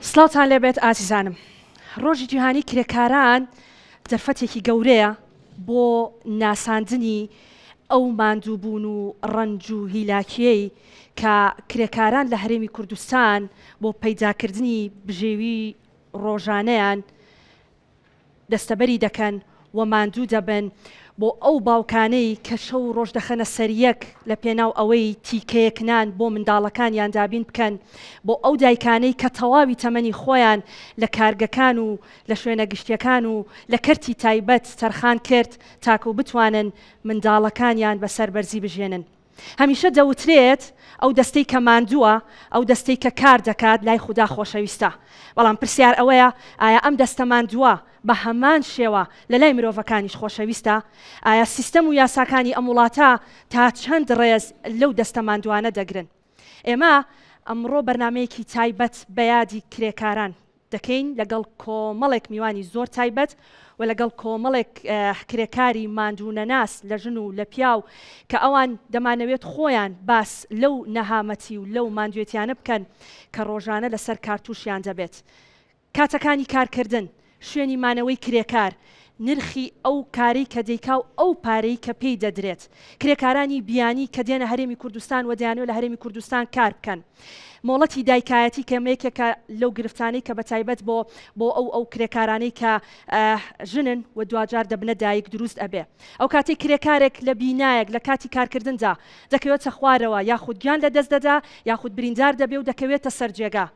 سڵاوتان لێبێت ئازیزانم. ڕۆژی جیهانی کرێکاران دەرفەتێکی گەورەیە بۆ ناساندنی ئەو ماندووبوون و ڕەنج و هیلاکیەی کە کرێکاران لە هەرێمی کوردستان بۆ پەیداکردنی بژێوی ڕۆژانەیان دەستەبەری دەکەن و ماندوو دەبن، بۆ ئەو باوکانەی کە شەو و ڕۆژ دەخەنە سەر یەک لە پێناو ئەوەی تیکەیەک نان بۆ منداڵەکانیان دابین بکەن، بۆ ئەو دایکانەی کە تەواوی تەمەنی خۆیان لە کارگەکان و لە شوێنە گشتیەکان و لە کەرتی تایبەت تەرخان کرد تاکو بتوانن منداڵەکانیان بە سەربەرزی بژێنن. هەمیشە دەوترێت ئەو دەستەی کە ماندووە، ئەو دەستەی کە کار دەکات لای خودا خۆشەویستە. بەڵام پرسیار ئەوەیە ئایا ئەم دەستە ماندووە بە هەمان شێوە لە لای مرۆڤەکانیش خۆشەویستە؟ ئایا سیستەم و یاساکانی ئەم وڵاتە تا چەند ڕێز لەو دەستە ماندووانە دەگرن؟ ئێمە ئەمڕۆ بەرنامەیەکی تایبەت بە یادی کرێکاران دەکەین لەگەڵ کۆمەڵێک میوانی زۆر تایبەت و لەگەڵ کۆمەڵێک کرێکاری ماندوونەناس لە ژن و لە پیاو کە ئەوان دەمانەوێت خۆیان باس لەو نەهامەتی و لەو ماندوێتیانە بکەن کە ڕۆژانە لەسەر کارتوشیان دەبێت. کاتەکانی کارکردن، شوێنی مانەوەی کرێکار، نرخی ئەو کارەی کە دەیکا و ئەو پارەی کە پێی دەدرێت. کرێکارانی بیانی کە دێنە هەرێمی کوردستان و دەیانەوێت لە هەرێمی کوردستان کار بکەن. مۆڵەتی دایکایەتی کە یەکێکە لەو گرفتانەی کە بەتایبەت بۆ بۆ ئەو ئەو کرێکارانەی کە ژنن و دواجار دەبنە دایک دروست ئەبێ. ئەو کاتەی کرێکارێک لە بینایەک لە کاتی کارکردندا دەکەوێتە خوارەوە یاخود گیان لەدەست دەدا یاخود بریندار دەبێ و دەکەوێتە سەر جێگا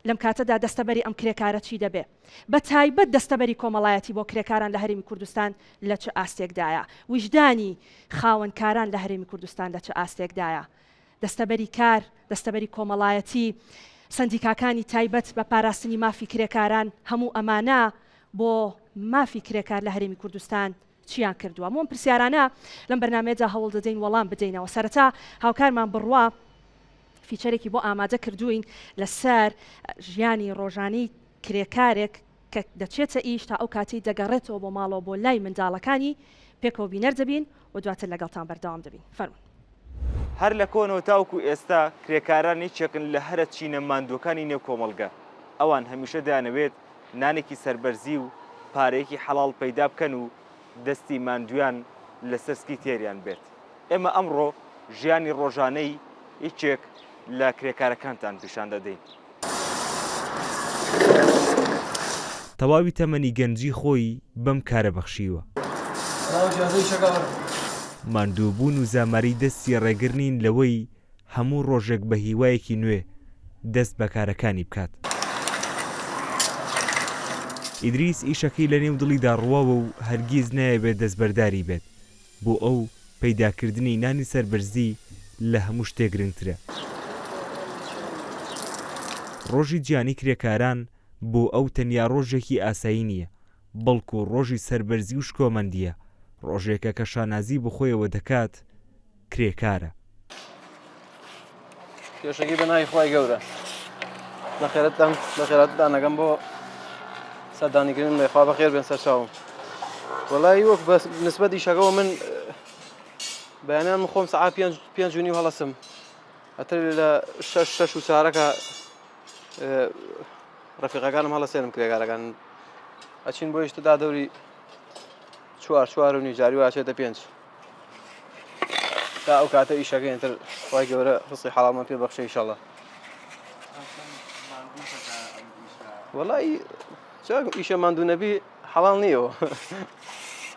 لەم کاتەدا دەستەبەری ئەم کرێکارە چی دەبێ؟ بە تایبەت دەستەبەری کۆمەڵایەتی بۆ کرێکاران لە هەرێمی کوردستان لە چ ئاستێکدایە؟ ویژدانی خاوەنکاران لە هەرێمی کوردستان لە چ ئاستێکدایە؟ دەستەبەری کار، دەستەبەری کۆمەڵایەتی، سەندیکاکانی تایبەت بە پاراستنی مافی کرێکاران، هەموو ئەمانە بۆ مافی کرێکار لە هەرێمی کوردستان چیان کردووە؟ هەموو ئەم پرسیارانە لەم بەرنامەیەدا هەوڵ دەدەین وەڵام بدەینەوە. سەرەتا هاوکارمان بڕوا feature ێکی بۆ ئامادە کردووین لەسەر ژیانی ڕۆژانەی کرێکارێک کە دەچێتە ئیش تا ئەو کاتەی دەگەڕێتەوە بۆ ماڵەوە بۆ لای منداڵەکانی، پێکەوە بینەر دەبین و دواتر لەگەڵتان بەردەوام دەبین. فەرموون. هەر لە کۆنەوە تاوەکو ئێستا کرێکاران یەکێکن لە هەرە چینە ماندووەکانی نێو کۆمەڵگە، ئەوان هەمیشە دەیانەوێت نانێکی سەربەرزی و پارەیەکی حەڵاڵ پەیدا بکەن و دەستی ماندوویان لەسەر سکی تێریان بێت. ئێمە ئەمڕۆ ژیانی ڕۆژانەی یەکێک لە کرێکارەکانتان پیشان دەدەین. تەواوی تەمەنی گەنجی خۆی بەم کارە بەخشیوە. ماندووبوون و زاماری دەستی ڕێگر نین لەوەی هەموو ڕۆژێک بە هیوایەکی نوێ دەست بە کارەکانی بکات. ئیدریس ئیشەکەی لەنێو دڵیدا ڕواوە و هەرگیز نایەوێت دەستبەرداری بێت، بۆ ئەو پەیداکردنی نانی سەربەرزی لە هەموو شتێک گرنگترە. ڕۆژی جیهانی کرێکاران بۆ ئەو تەنیا ڕۆژێکی ئاسایی نییە، بەڵکو ڕۆژی سەربەرزی و شکۆمەندییە، ڕۆژێکە کە شانازی بەخۆیەوە دەکات کرێکارە. پێشەکی بە ناوی خوای گەورە بەخێرتان بەخێراتتان ئەکەم بۆ سەردانیکردن بێخوا بەخێر بێن سەرچاوم وەڵی وەک بەس نسبەت ئیشەکەەوە من بەیانیان من خۆم سەعات پێنج پێنج و نیو هەڵەسم ئەتر لە شەش شەش و چارەکە ڕەفیقەکانم هەڵەسێنم کرێکارەکان ئەچین بۆ ئیشتدا دەوری چوار چوار و نیو جاری واچێتە پێنج تا ئەو کاتە ئیشەکەین تر خوای گەورە ڕزقی حەڵاڵمان پێ بەخشێ ئیشەڵا وەڵی چاک ئیشە ماندوو نەبی حەڵاڵ نییەوە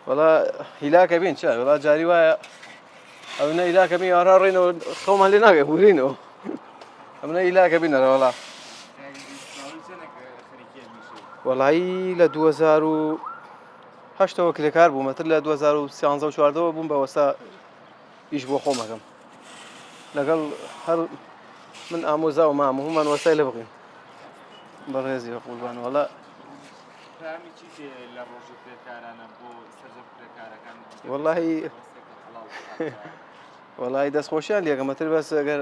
وەڵا هیلاکە بین چا وەڵا جاری وایە ئەو نە هیلاکە بین یارا ڕێنەوە خەومان لێ ناگە ورینەوە ئەم نە هیلاکە بینەرە وەڵا وەڵایی لە 2000 و هەشتەوە کرێکار بووم ئەتر لە 2013 و چواردەوە بووم بە وەستا ئیش بۆ خۆم ئەکەم لەگەڵ هەر من ئامۆزا و مام و هەمان وەستای لە بڕین بەڕێزی بە قوربان وەڵا پەیامی چیت لە ڕۆژی کرێکارانە بۆ سەرجەم کرێکارەکان وەڵاهی وەڵاهی دەستخۆشیان لێکەم ئەتر بەس ئەگەر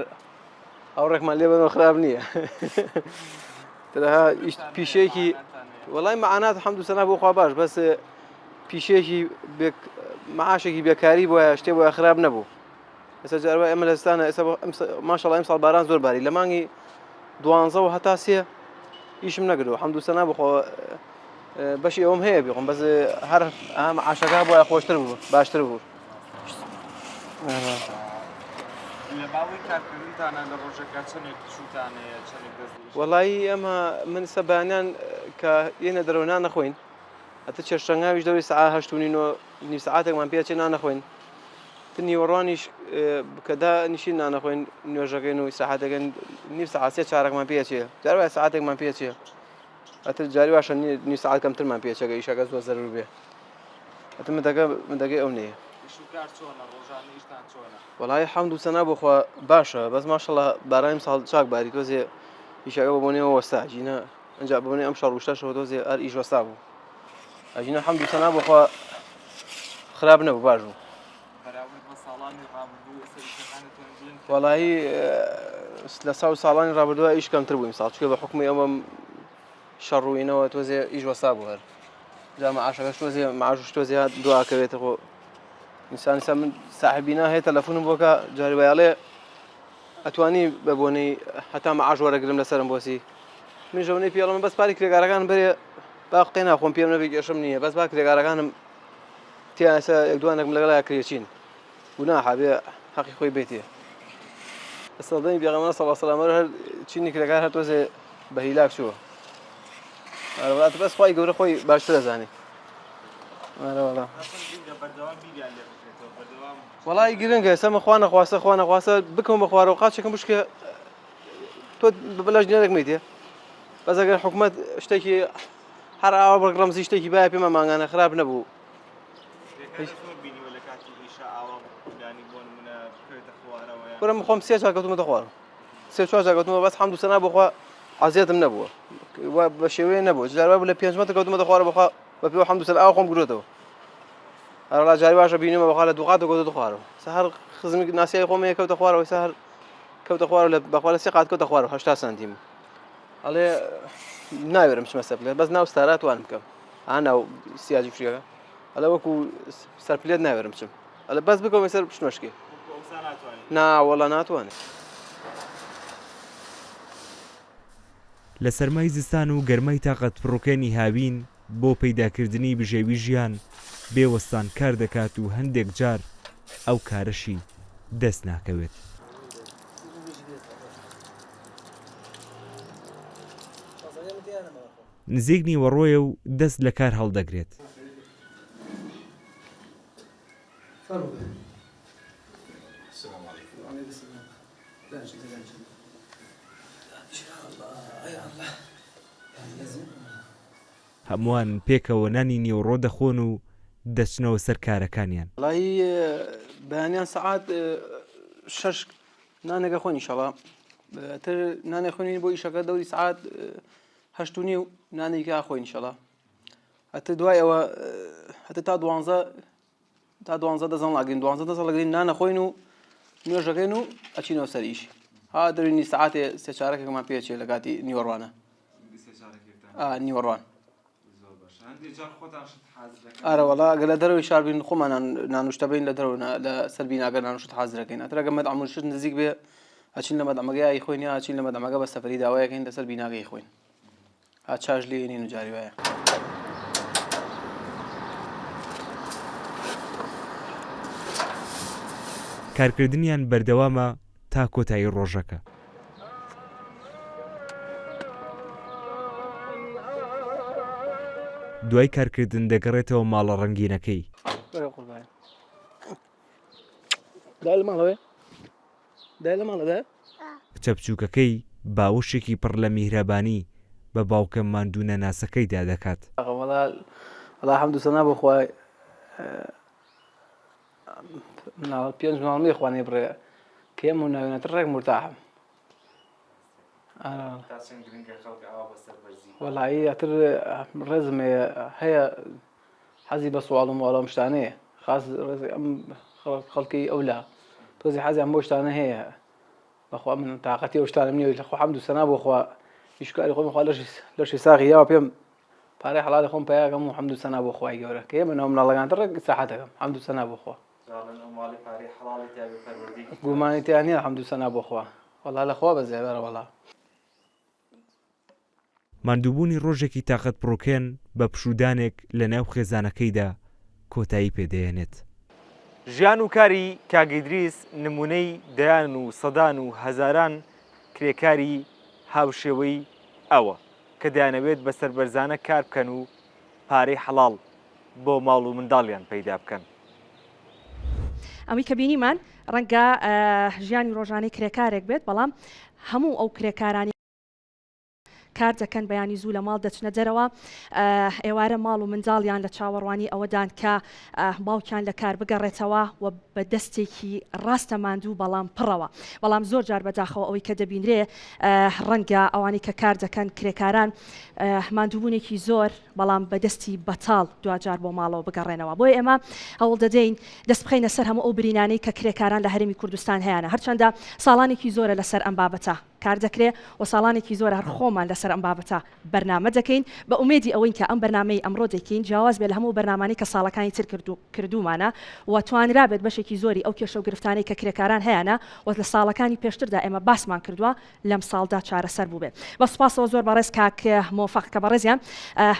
ئەو ڕێکمان لێ بەنەوە خراپ نییە ترها پیشەیەکی وەڵای مەعانات حەمد و سەنا بۆ خوا باش بەس پیشەیەکی معاشێکی بێکاری بۆیە شتێ بۆیە خراپ نەبوو ئێستا جاروا ئێمە لە زستانە ئێستا ماشەڵا ئەم ساڵ باران زۆر باری لە مانگی دوانزەوە هەتا سێ. ئیشم نەگرو حەمد و سەنا بخۆ بەشی ئەوم هەیە بیخۆم بەس هەر ئەم عاشەکە بۆە خۆشتر بوو باشتر بوو. لە ماوەی کارکردنتانە لە ڕۆژەکە چەندێک پشووتان هەیە چەندێک دەست وەڵایی ئەمە من سەبانیان کە یەنە دەرەوە نان نەخۆین ئەتە چێشتەنگاویش دەوری سەعات هەشت و نینۆ نیو سەعاتێکمان پێچێ نان نەخۆین تر نیوەڕوانیش کە دا نیشین نان نەخۆین نوێژەکەین و ئیسراحەتەکەین نیو سەعات سێ چارەکمان پێچێ جار وایە سەعاتێکمان پێچێ ئەتر جاری واشە نیو سەعات کەمترمان پێچێ گە ئیشەکە زۆر زەرور بێ ئەتر مدەکە مدەکەی ئەو نییە. ئیش و کار چۆنە ڕۆژانە ئیشتان چۆنە؟ وەڵایی حەمد و سەنا بۆ خوا باشە بەس ماشەڵا بارانی ئەمساڵ چاک باری تۆزێ ئیشەکە بە بۆنەیەوە وەستا ژینە ئەنجا بە بۆنەی ئەم شەڕ و شتەشەوە تۆزێ هەر ئیش وەستا بوو ئەژینە حەمد و سەنا بۆ خوا خراپ نەبوو باش بوو بەراورد بە ساڵانی ڕابردوو ئێستا ئیشەکان دەتوانن بڵێن کەم وەڵایی لە ساو ساڵانی ڕابردووە ئیش کەمتر بوو ئیمساڵ چونکە بە حوکمی ئەمە شەڕ و ئینەوە تۆزێ ئیش وەستا بوو هەر جا معاشەکەش تۆزێ معاش تۆزێ هات دوا کەوێتە خۆ ئینسان ئێستا من ساحب بینا هەیە تەلەفۆنم بۆ کە جاری وایە ئەڵێ ئەتوانی بە بۆنەی هەتا معاش وەرەگرم لەسەرم بۆسی من ژەونەی پێڵم بەس پاری کرێکارەکان بەرێ با قێنا خۆم پێم نەبێ کێشەم نییە بەس با کرێکارەکانم تیا ئێستا یەک دوانێکم لەگەڵا کرێچین گوناحە بێ حەقی خۆی بێتێ سەردەمی پێغەمبەر صلی الله علیه و سلم هەر چینی کرێکار هەر تۆزێ بە هیلاک چووە ئەرەوەڵا بەس خوای گەورە خۆی باشتر دەزانێ ئەرەوەڵا وەڵی گرنگە ئێستا من خوا نەخواستە خوا نەخواستە بکەم بە خوارەوە قاچێکم بشکێ تۆ بەلاش دینارێک میتێ بەس ئەگەر حکومەت شتێکی هەر ئاوا بەک ڕەمزی شتێکی باە پێمە مانگانە خراپ نەبوو کورە من خۆم سێ جار کەوتومەتە خوارەوە سێ چوار جار کەوتومە بەس حەمد و سەنا بۆ خوا عەزیەتم نەبووە بە شێوەیە نەبوو جار وا بوو لە پێنج مەتر کەوتومەتە خوارەوە بەخوا بە پێوە حەمد و سەنا ئاو خۆم گرتەوە هەروەڵا جاری واشە بینیمە بەخوا لە دووقاتە کەوتە خوارەوە سە هەر خزمی ناسیای خۆم هەیە کەوتە خوارەوە سە هەر کەوتە خوارەوە لە بەخوا لە سێ قات کەوتە خوارەوە 80 سانتیم ئەڵێ ناوێرم بچمە سەر پلێت بەس ناو ستارە توانم بکەم ئا ناو سیاجی فشیەکە ئەڵێ وەکو سەر پلێت ناوێرم بچم ئەڵێ بەس بکەومە سەر بچمە شکێ نا وەڵا ناتوانێت. لە سەرمای زستان و گەرمای تاقەتپڕوکێنی هاوین بۆ پەیداکردنی بژێوی ژیان بێ وەستان کار دەکات و هەندێک جار ئەو کارەشی دەست ناکەوێت. نزیک نیوەڕۆیە و دەست لە کار هەڵدەگرێت. هەمووان پێکەوە نانی نیوەڕۆ دەخۆن و دەچنەوە سەر کارەکانیان. وەڵایی بەیانیان سەعات شەش نانێکە خۆین ئیشەڵا تر نانێ خوێنین بۆ ئیشەکە دەوری سەعات هەشت و نیو نانێکە خۆین ئیشەڵا ئەتر دوای ئەوە هەتە تا دوانزە تا دوانزە دەزەڵ ناگرین دوانزە دەزەڵ لەگرین نانە خۆین و نوێژەکەین و ئەچینەوە سەر ئیش ها دەروینی سەعاتێ سێ چارەکێکمان پێچێ لە کاتی نیوەڕوانە نیوەڕوان ئارە وەڵا ئەگەر لە دەرەوەی شار بین خۆمان نانوشتە بین لە دەرەوە لە سەر بیناگە نانوشت حازرەکەین ئەتر ئەگەر مەدعەم و شت نزیک بێ ئەچین لە مەدعەمەکە یای خۆین یا ئەچین لە مەدعەمەکە بە سەفەری داوایەکەین لەسەر بیناگەی خۆین ها چاش لێ نین و جاری وایە. کارکردنیان بەردەوامە تا کۆتایی ڕۆژەکە. دوای کارکردن دەگەڕێتەوە ماڵە ڕەنگینەکەی. کچە بچووکەکەی باوەشێکی پڕ لە میهرەبانی بە باوکە ماندوونەناسەکەیدا دەکات. مناڵ پێنج مناڵم لێ خوانێ بڕێ کێم و ناوێنەتر ڕێک مرتاحم وەڵایی ئەتر ڕێزم هەیە حەزی بە سواڵ و مواڵ ئەم شتانەیە خاص ڕێزی ئەم خەڵکی ئەولا تۆزی حەزیان بۆ شتانە هەیە بەخوا من تااقەتی ئەو شتانم نییە لە خۆ حەمد و سەنا بۆ خوا ئیشکاری خۆم خوا لەشی لەشی ساغی یاوە پێم پارەی حەڵالی خۆم پەیا کەم و حەمد و سەنا بۆ خوای گەورە کە ئێمە ناو مناڵەکان تر ڕێک ئیسراحەت دەکەم حەمد و سەنا بۆ خوا. گومانی تیا نییە حەمد و سەنا بۆ خوا وەڵا لە خوا بەزیادە وەڵا. ماندووبوونی ڕۆژێکی تاقەتپڕوکێن بە پشوودانێک لەناو خێزانەکەیدا کۆتایی پێ دەهێنێت. ژیان و کاری کاک ئیدریس نموونەی دەیان و سەدان و هەزاران کرێکاری هاوشێوەی ئەوە، کە دەیانەوێت بە سەربەرزانە کار بکەن و پارەی حەڵاڵ بۆ ماڵ و منداڵیان پەیدا بکەن. ئەمەی کە بینیمان ڕەنگە ژیانی ڕۆژانەی کرێکارێک بێت، بەڵام هەموو ئەو کرێکارانەی کار دەکەن بەیانی زوو لە ماڵ دەچنە دەرەوە، ئێوارە ماڵ و منداڵیان لە چاوەڕوانی ئەوەدان کە باوکیان لە کار بگەڕێتەوە و بە دەستێکی ڕاستە ماندوو بەڵام پڕەوە. بەڵام زۆر جار بەداخەوە ئەوەی کە دەبینرێ ڕەنگە ئەوانەی کە کار دەکەن کرێکاران ماندووبوونێکی زۆر بەڵام بە دەستی بەتاڵ دواجار بۆ ماڵەوە بگەڕێنەوە. بۆیە ئێمە هەوڵ دەدەین دەست بخەینە سەر هەموو ئەو برینانەی کە کرێکاران لە هەرێمی کوردستان هەیانە. هەرچەندە ساڵانێکی زۆرە لەسەر ئەم بابەتە کار دەکرێ و ساڵانێکی زۆرە هەر خۆمان لەسەر ئەم بابەتە بەرنامە دەکەین، بە ئومێدی ئەوەین کە ئەم بەرنامەی ئەمڕۆ دەیکەین جیاواز بێت لە هەموو ئەو بەرنامانەی کە ساڵەکانی تر کردوومانە و توانرابێت بەشێکی زۆری ئەو کێشە و گرفتانەی کە کرێکاران هەیانە و لە ساڵەکانی پێشتردا ئێمە باسمان کردووە لەم ساڵدا چارەسەر بووبێت. بە سوپاسەوە زۆر بەڕێز کاک مۆفەق کە بەڕێزیان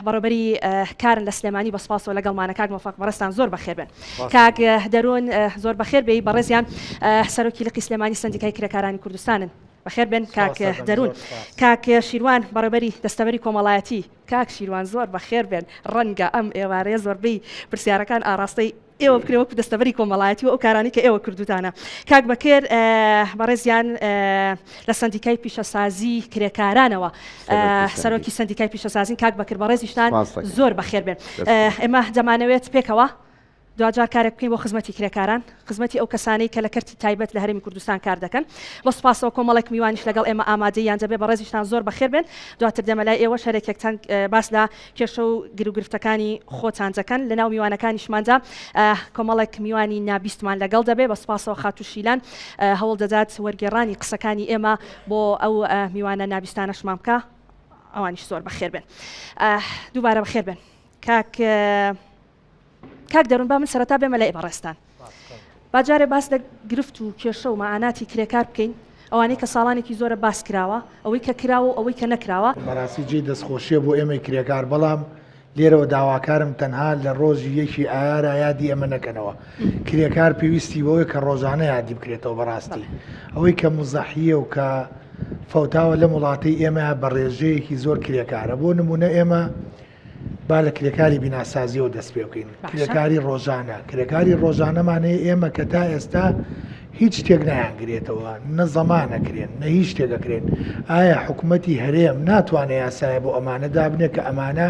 بەڕێوەبەری کارن لە سلێمانی بە سوپاسەوە لەگەڵمانە کاک مۆفەق بەڕێزتان زۆر بەخێر بێن. کاک دەروون زۆر بەخێر بێی بەڕێزیان سەرۆکی لقی سلێمانی سەندیکای کرێکارانی کوردستانن. بەخێر بێن کاک دەروون. کاک شیروان بەڕێوەبەری دەستەبەری کۆمەڵایەتی کاک شیروان زۆر بەخێر بێن ڕەنگە ئەم ئێوارەیە زۆربەی پرسیارەکان ئاڕاستەی ئێوە بکرێ وەکو دەستەبەری کۆمەڵایەتی و ئەو کارانەی کە ئێوە کردوتانە. کاک بەکر بەڕێزیان لە سەندیکای پیشەسازی کرێکارانەوە سەرۆکی سەندیکای پیشەسازین کاک بەکر بەڕێزیشتان زۆر بەخێر بێن. ئێمە دەمانەوێت پێکەوە دواجار کارێک بکەین بۆ خزمەتی کرێکاران، خزمەتی ئەو کەسانەی کە لە کەرتی تایبەت لە هەرێمی کوردستان کار دەکەن. بە سوپاسەوە کۆمەڵێک میوانیش لەگەڵ ئێمە ئامادەییان دەبێت، بەڕێزیشتان زۆر بەخێر بێن. دواتر دێمە لای ئێوەش هەرێکێکتان باس لە کێشە و گیروگرفتەکانی خۆتان دەکەن. لەناو میوانەکانیشماندا کۆمەڵێک میوانی نابیستمان لەگەڵ دەبێت، بە سوپاسەوە خاتوو شیلان هەوڵ دەدات وەرگێڕانی قسەکانی ئێمە بۆ ئەو میوانە نابیستانەشمان بکا. ئەوانیش زۆر بەخێر بێن. دووبارە بەخێر بێن. کاک کاک دەروون با من سەرەتا بێمە لای بەڕێزتان. با جارێ باس لە گرفت و کێشە و مەعاناتی کرێکار بکەین، ئەوانەی کە ساڵانێکی زۆرە باس کراوە، ئەوەی کە کراوە و ئەوەی کە نەکراوە. بەڕاستی جێی دەستخۆشیە بۆ ئێمەی کرێکار، بەڵام لێرەوە داواکارم تەنها لە ڕۆژی یەکی ئایارا یادی ئێمە نەکەنەوە، کرێکار پێویستی بەوەیە کە ڕۆژانە یادی بکرێتەوە، بەڕاستی ئەوەی کە موزەحیە و کە فەوتاوە لەم وڵاتەی ئێمە بە ڕێژەیەکی زۆر کرێکارە، بۆ نمونە ئێمە با لە کرێکاری بیناسازیەوە دەست پێ بکەین کرێکاری ڕۆژانە کرێکاری ڕۆژانەمان هەیە ئێمە کە تا ئێستا هیچ شتێک نایانگرێتەوە نە زەمانەکرێن نە هیچ شتێکەکرێن ئایا حکوومەتی هەرێم ناتوانێت یاسایە بۆ ئەمانە دابنێ کە ئەمانە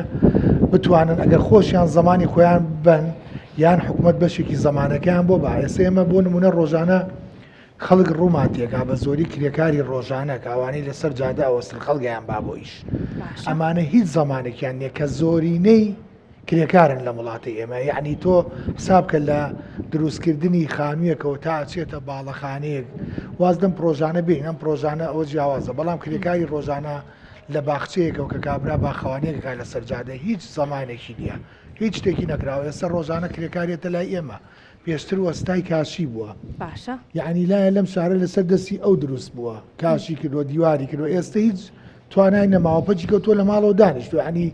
بتوانن ئەگەر خۆشیان زمانی خۆیان بن یان حکوومەت بەشێکی زمانەکەیان بۆ با ئێستا ئێمە بۆ نمونە ڕۆژانە خەڵک ڕوومان تێکا بە زۆری کرێکاری ڕۆژانە کە ئەوانەی لەسەر جادە ئەوەستن خەڵگیان با بۆ ئیش ئەمانە هیچ زەمانێکیان نییە کە زۆرینەی کرێکارن لە وڵاتی ئێمە یعنی تۆ حساب کە لە دروستکردنی خانوویەکەوە تا ئەچێتە باڵەخانەیەک واز لەم پرۆژانە بین ئەم پرۆژانە ئەوە جیاوازە بەڵام کرێکاری ڕۆژانە لە باخچەیەکەوە کە کابرا باخەوانیەکە لەسەر جادە هیچ زەمانێکی نییە هیچ شتێکی نەکراوە ئێستا ڕۆژانە کرێکاریەتە لای ئێمە پێشتر وەستای کاشی بووە باشە. یەعنی لایە لەم شارە لەسەر دەستی ئەو دروست بووە کاشی کردووە دیواری کردووە ئێستا هیچ توانای نەماوە پەکی کەوتووە لە ماڵەوە دانیشتووە یەعنی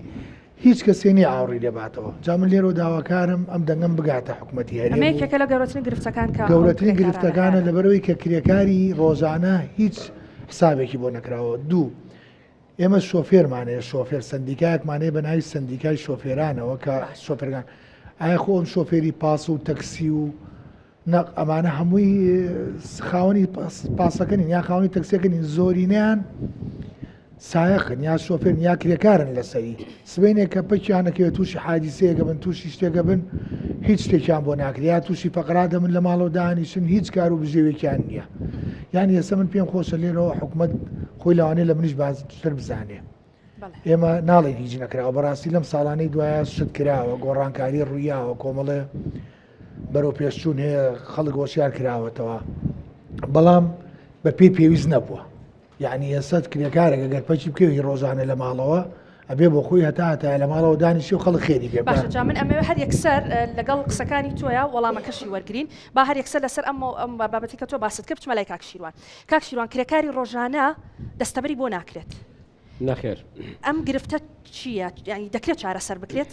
هیچ کەسێ نییە ئاوڕی لێ باتەوە جا من لێرەوە داواکارم ئەم دەنگەم بگاتە حکومەتی هەرێم ئەمە و یەکێکە لە گەورەترین گرفتەکان کە ئەو گەورەترین کرێکارانە گرفتەکانە هەیانە. لەبەرئەوەی کە کرێکاری ڕۆژانە هیچ حسابێکی بۆ نەکراوە دوو ئێمە شۆفێرمان هەیە شۆفێر سەندیکایەکمان هەیە بە ناوی سەندیکای شۆفێرانەوە کە شۆفێرەکان ئایا خۆ ئەم شۆفێری پاس و تەکسی و نەق ئەمانە هەمووی خاوەنی پاسەکە نین یا خاوەنی تەکسیەکە نین زۆرینەیان سایەقن یا شۆفێرن یا کرێکارن لەسەری سبەینێ کە پەکیانەکەوێت تووشی حادیسەیەکە بن تووشی شتێکە بن هیچ شتێکیان بۆ ناکرێت یا تووشی فەقرا دەبن لە ماڵەوە دانیشن هیچ کار و بژێوێکیان نییە یان ئێستا من پێم خۆشە لێرەوە حکومت خۆی لەوانەیە لە منیش باشتر بزانێ ئێمە ناڵێن هیچ نەکراوە بەڕاستی لەم ساڵانەی دوایە شت کراوە گۆڕانکاری ڕوویاوە کۆمەڵێ بەرەو پێشچوون هەیە خەڵک هۆشیار کراوەتەوە بەڵام بە پێی پێویست نەبووە یعنی ئێستا کرێکارێک گەر پەکی بکەوی ڕۆژانە لە ماڵەوە ئەبێ بۆ خۆی هەتا هەتایە لە ماڵەوە دانیشی و خەڵک خێری پێ بکا. باشە جا من ئەمەوێ هەر یەکسەر لەگەڵ قسەکانی تۆیا وەڵامەکەشی وەرگرین با هەر یەکسەر لەسەر ئەم ئەم بابەتی کە تۆ باست کرد بچمە لای کاک شیروان کاک شیروان کرێکاری ڕۆژانە دەستەبەری بۆ ناکرێت. نەخێر. ئەم گرفتە چییە؟ یانی دەکرێت چارەسەر بکرێت؟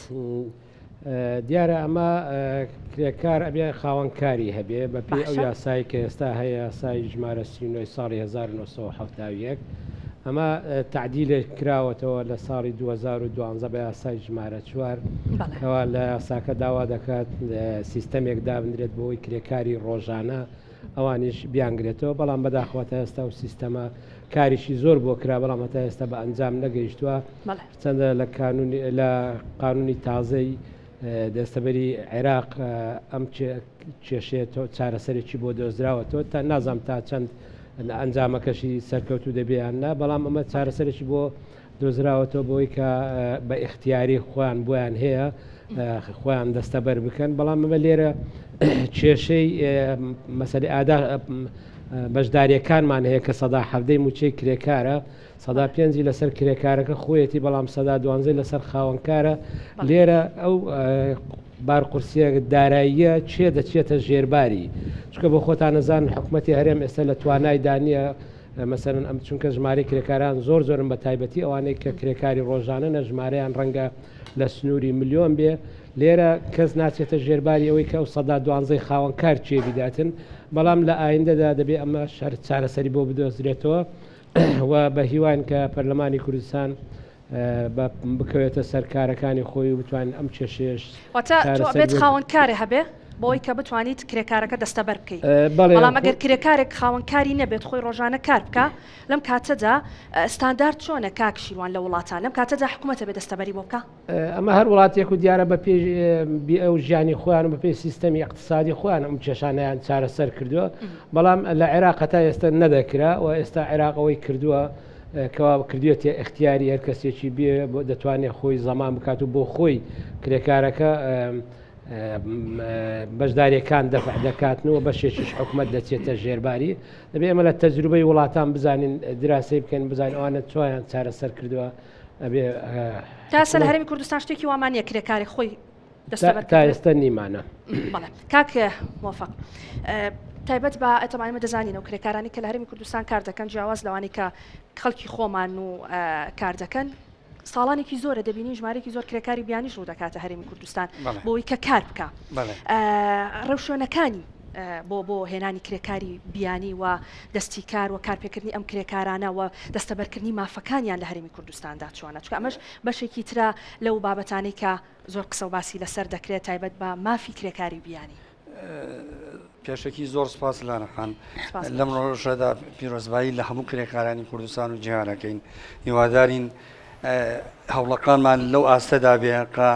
دیارە ئەمە کرێکار ئەبێ خاوەن کاری هەبێ بە پێی ئەو یاسای کە ئێستا هەیە یاسای ژمارە 39 ساڵی 1971 ئەمە تعدیلێک کراوەتەوە لە ساڵی 2012 بە یاسای ژمارە چوار کەوا لە یاساکە داوا دەکات سیستەمێک دابنرێت بۆی کرێکاری ڕۆژانە ئەوانیش بیانگرێتەوە بەڵام بەداخەوە تا ئێستا و سیستەمە کاریشی زۆر بۆ کرا بەڵام هەتا ئێستا بە ئەنجام نەگەیشتووە چەندە لە کانونی لە قانونی تازەی دەستەبەری عێراق ئەم کێشەیە چارەسەرێکی بۆ دۆزراوەتەوە تا نازام تا چەند ئەنجامەکەشی سەرکەوتوو دەبێ یان نا بەڵام ئەمە چارەسەرێکی بۆ دۆزراوەتەوە بۆی کە بە ئیختیاری خۆیان بۆیان هەیە خۆیان دەستەبەر بکەن بەڵام ئەمە لێرە کێشەی مەسەلی ئادا بەشداریەکانمان هەیە کە 17 موچەی کرێکارە 5ی لەسەر کرێکارەکە خۆیەتی بەڵام 12 لەسەر خاوەنکارە لێرە ئەو بارقورسیە داراییە چێ دەچێتە ژێرباری چکە بۆ خۆتانەزان حکوومەتتی هەرێم ئێستا لە توانایدا نییە مەسەلەن ئەم چونکە ژمارەی کرێکاران زۆر زۆرن بە تایبەتی ئەوانەی کە کرێکاری ڕۆژانەنە ژمارەیان ڕەنگە لە سنووری ملیۆن بێ لێرە کەس ناچێتە ژێرباری ئەوەی کە ئەو سەدا دوانزەی خاوەن کار کێ بیداتن بەڵام لە ئایندەدا دەبێ ئەمە شەر چارەسەری بۆ بدۆزرێتەوە و بە هیوان کە پەرلەمانی کوردستان بکەوێتە سەر کارەکانی خۆی و بتوانین ئەم کێشەیەش واتە تۆ ئەبێت خاوەن کارێ هەبێ بۆی کە بتوانیت کرێکارەکە دەستەبەر بکەیت بەڵام ئەگەر کرێکارێک خاوەن کاری نەبێت خۆی ڕۆژانە کار بکە لەم کاتەدا ستاندارد چۆنە کاک شیروان لە وڵاتان لەم کاتەدا حکوومەتە بێ دەستەبەری بۆ بکە ئەمە هەر وڵاتێک و دیارە بە پێی ئەو ژیانی خۆیان و بە پێی سیستەمی اقتصادی خۆیان ئەم کێشانیان چارەسەر کردووە بەڵام لە عێراق تا ئێستا نەدەکرا و ئێستا عێراق ئەوەی کردووە کەوا کردویەتیە ئیختیاری هەر کەسێکی بێ دەتوانێت خۆی زەمان بکات و بۆ خۆی کرێکارەکە بەشداریەکان دەفع دەکاتنەوە بەشێکیش حکومت دەچێتە ژێرباری دەبێ ئێمە لە تەجروبەی وڵاتان بزانین دراسی بکەین بزانین ئەوانە چۆیان چارەسەر کردووە ئەبێ تا سەر هەرێمی کوردستان شتێکی وامان نیە کرێکاری خۆی تا ئێستا نیمانە. بەڵێ کاک مۆفەق تایبەت بە ئەتەمان ئێمە دەزانین و کرێکارانی کە لە هەرێمی کوردستان کار دەکەن جیاواز لەوانەی کە خەڵکی خۆمان و کار دەکەن ساڵانێکی زۆرە دەبینین ژمارێکی زۆر کرێکاری بیانیش ڕوو دەکاتە هەرێمی کوردستان بۆی کە کار بکە ڕێوشوێنەکانی بۆ بۆ هێنانی کرێکاری بیانی و دەستی کار و کارپێکردنی ئەم کرێکارانە و دەستەبەرکردنی مافەکانیان لە هەرێمی کوردستاندا چۆنە چکە ئەمەش بەشێکی ترە لەو بابەتانەی کە زۆر قسە و باسی لەسەر دەکرێت تایبەت بە مافی کرێکاری بیانی. پێشەکی زۆر سپاس لانە خان لەم ڕۆژەدا پیرۆزبایی لە هەموو کرێکارانی کوردستان و جیهانەکەین هیوادارین هەوڵەکانمان لەو ئاستەدا بێ کە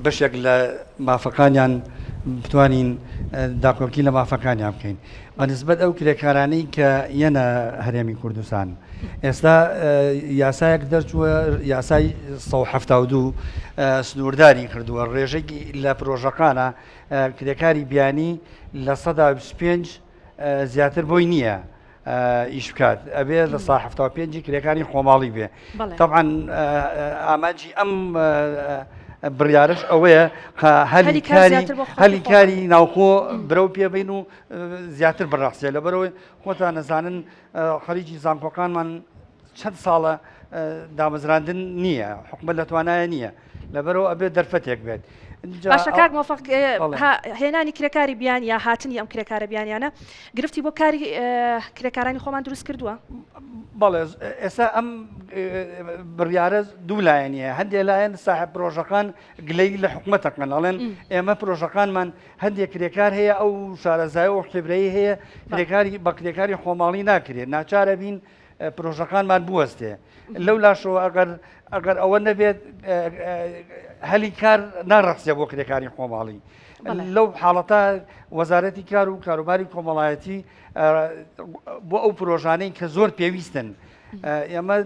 بەشێک لە مافەکانیان بتوانین داکۆکی لە مافەکانیان بکەین بە نسبەت ئەو کرێکارانەی کە یەنە هەرێمی کوردستان ئێستا یاسایەک دەرچووە یاسای 1970 سنوورداری کردووە ڕێژەی لە پرۆژەکانە کرێکاری بیانی لە 125 زیاتر بۆی نییە ئیش بکات ئەبێ لە سا 75 کرێکاری خۆماڵی بێ طبعا ئامانجی ئەم بڕیارش ئەوەیە هەلی کاری هەلی کاری ناوخۆ برەو پێبین و زیاتر بڕەخسێ لەبەرەوەی خۆتان نەزانن خەریکی زانکۆکانمان چەند ساڵە دامەزراندن نییە حکومەت لە توانایە نییە لەبەرەوە ئەبێت دەرفەتێک بێت باشە کاک مۆفق هێنانی کرێکاری بیان یا هاتنی ئەم کرێکارە بیانیانە گرفتی بۆ کاری کرێکارانی خۆمان دروست کردووە؟ بەڵێ ئێستا ئەم بڕیارە دوو لایەنیە هەندێک لایەن ساحب پرۆژەکان گلەی لە حکومەتەکەن ئەڵێن ئێمە پرۆژەکانمان هەندێک کرێکار هەیە ئەو شارەزای و خبرەی هەیە کرێکاری بە کرێکاری خۆماڵی ناکرێت ناچارە بین پرۆژەکانمان بوەستێ لەو لاشەوە ئەگەر ئەگەر ئەوە نەبێت هەلی کار ناڕەخسێ بۆ کرێکاری خۆماڵی لەو حاڵەتە وەزارەتی کار و کاروباری کۆمەڵایەتی بۆ ئەو پرۆژانەی کە زۆر پێویستن ئێمە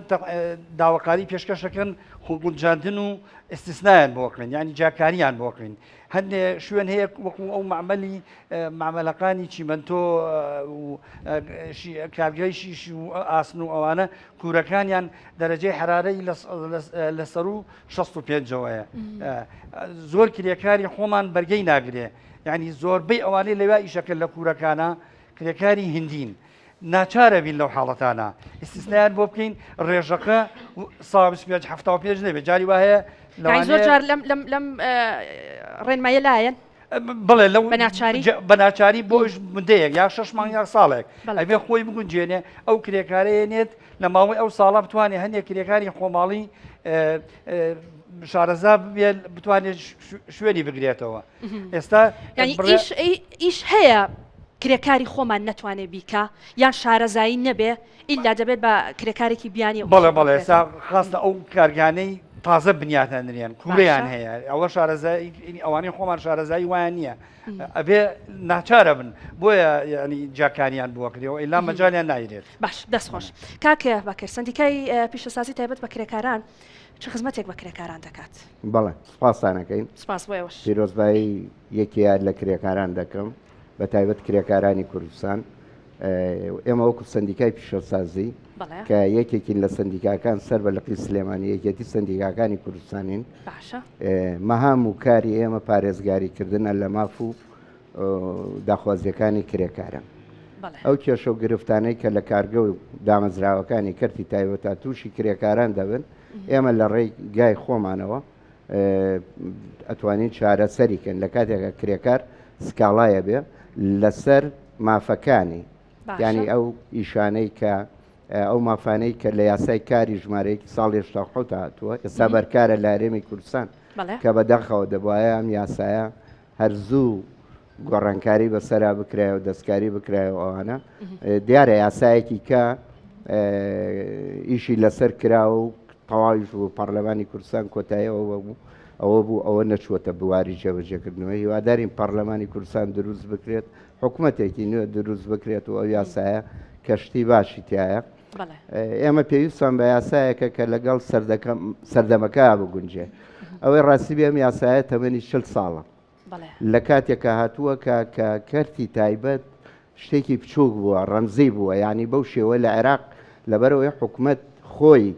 داواکاری پێشکەشەکەن خۆگونجاندن و ئیسیسنایان بۆکەن ینی جاکاریان بۆکەین هەندێ شوێن هەیە وەکو ئەو مەعمەلی مەعمەلەکانی چیمەنتۆ و کارگەی شیش و ئاسن و ئەوانە کورەکانیان دەرەجەی حرارەی لە سەرو 65ەوەیە زۆر کرێکاری خۆمان بەرگەی ناگرێ یعنی زۆربەی ئەوانەی لەویا ئیشەکە لە کورەکانە کرێکاری هندین. ناچارە بین لەو حاڵەتانە ئیستیسنایان بۆ بکەین ڕێژەکە 125 75 نەبێت جاری وا هەیە زۆر جار لەم لەم لەم ڕێنمایە لایەن بڵێ لەو بەناچاری بەناچاری بۆش مدەیەک یا شش مانگ یا ساڵێک ئەبێ خۆی بگونجێنێ ئەو کرێکارەیە نێت لە ماوەی ئەو ساڵە بتوانێت هەندێک کرێکاری خۆماڵی شارەزا بێت بتوانێت شوێنی بگرێتەوە ئێستا ئیش هەیە کرێکاری خۆمان نەتوانێ بیکا یان شارەزایی نەبێ ئیلا دەبێت بە کرێکارێکی بیانی بەڵێ بەڵێ ئێستا خاستە ئەو کارگانەی تازە بنیاتەنرێن کوڵیان هەیە ئەوە شارەزایی ئەوانەی خۆمان شارەزایی وایان نییە ئەبێ ناچارە بن بۆیە ینی جاکاریان بۆکرێەوە ئیلا مەجالیان نایرێت باش دەست خۆش کاکە بەکر سندیکای پیشەسازی تایبەت بە کرێکاران چ خزمەتێک بە کرێکاران دەکات؟ بەڵێ سپاسانەکەین سپاس بۆ ئێوەش. پیرۆزبایی یەکی یاد لە کرێکاران دەکەم بە تایبەت کرێکارانی کوردستان ئێمە وەکو سندیکای پیشەسازی کە یەکێکین لە سندیکاکان سەر بە لقی سلێمانی یەکێتی سندیکاکانی کوردستانین مەهام و کاری ئێمە پارێزگاریکردنە لە ماف و داخوازیەکانی کرێکاران. ئەو کێشە و گرفتانەی کە لە کارگە و دامەزراوەکانی کەرتی تایبەتا تووشی کرێکاران دەبن، ئێمە لە ڕێی گای خۆمانەوە ئەتوانین چارەسەری کەن لە کاتێکا کرێکار سکاڵایە بێ لەسەر مافەکانی یانی ئەو ئیشانەی کە ئەو مافانەی کە لە یاسای کاری ژمارەیەکی ساڵی 87 هاتووە ئێستا بەرکارە لە هەرێمی کوردستان کە بەداخەوە دەبواە ئەم یاسایە هەر زوو گۆڕانکاری بەسەرا بکرایە و دەستکاری بکرایە و ئەوانە دیارە یاسایەکی کە ئیشی لەسەر کرا و تەواویش بوو پەرلەمانی کوردستان کۆتایەوە بوو ئەوە بوو ئەوە نەچووەتە بواری جێبەجێکردنەوە هیوادارین پەرلەمانی کوردستان دروست بکرێت حکوومەتێکی نوێ دروست بکرێت و ئەو یاسایە کەشتی باشی تایە ئێمە پێویستمان بە یاسایەکە کە لەگەڵ سەردەمەکە بگونجێ. ئەوەی ڕاستی بێ ئەم یاسایە تەمەنی چل ساڵە. لە کاتێکا هاتووە کە کە کەرتی تایبەت شتێکی بچووک بووە، ڕەمزی بووە، یانی بەو شێوە لە عێراق لەبەرئەوەی حکومەت خۆی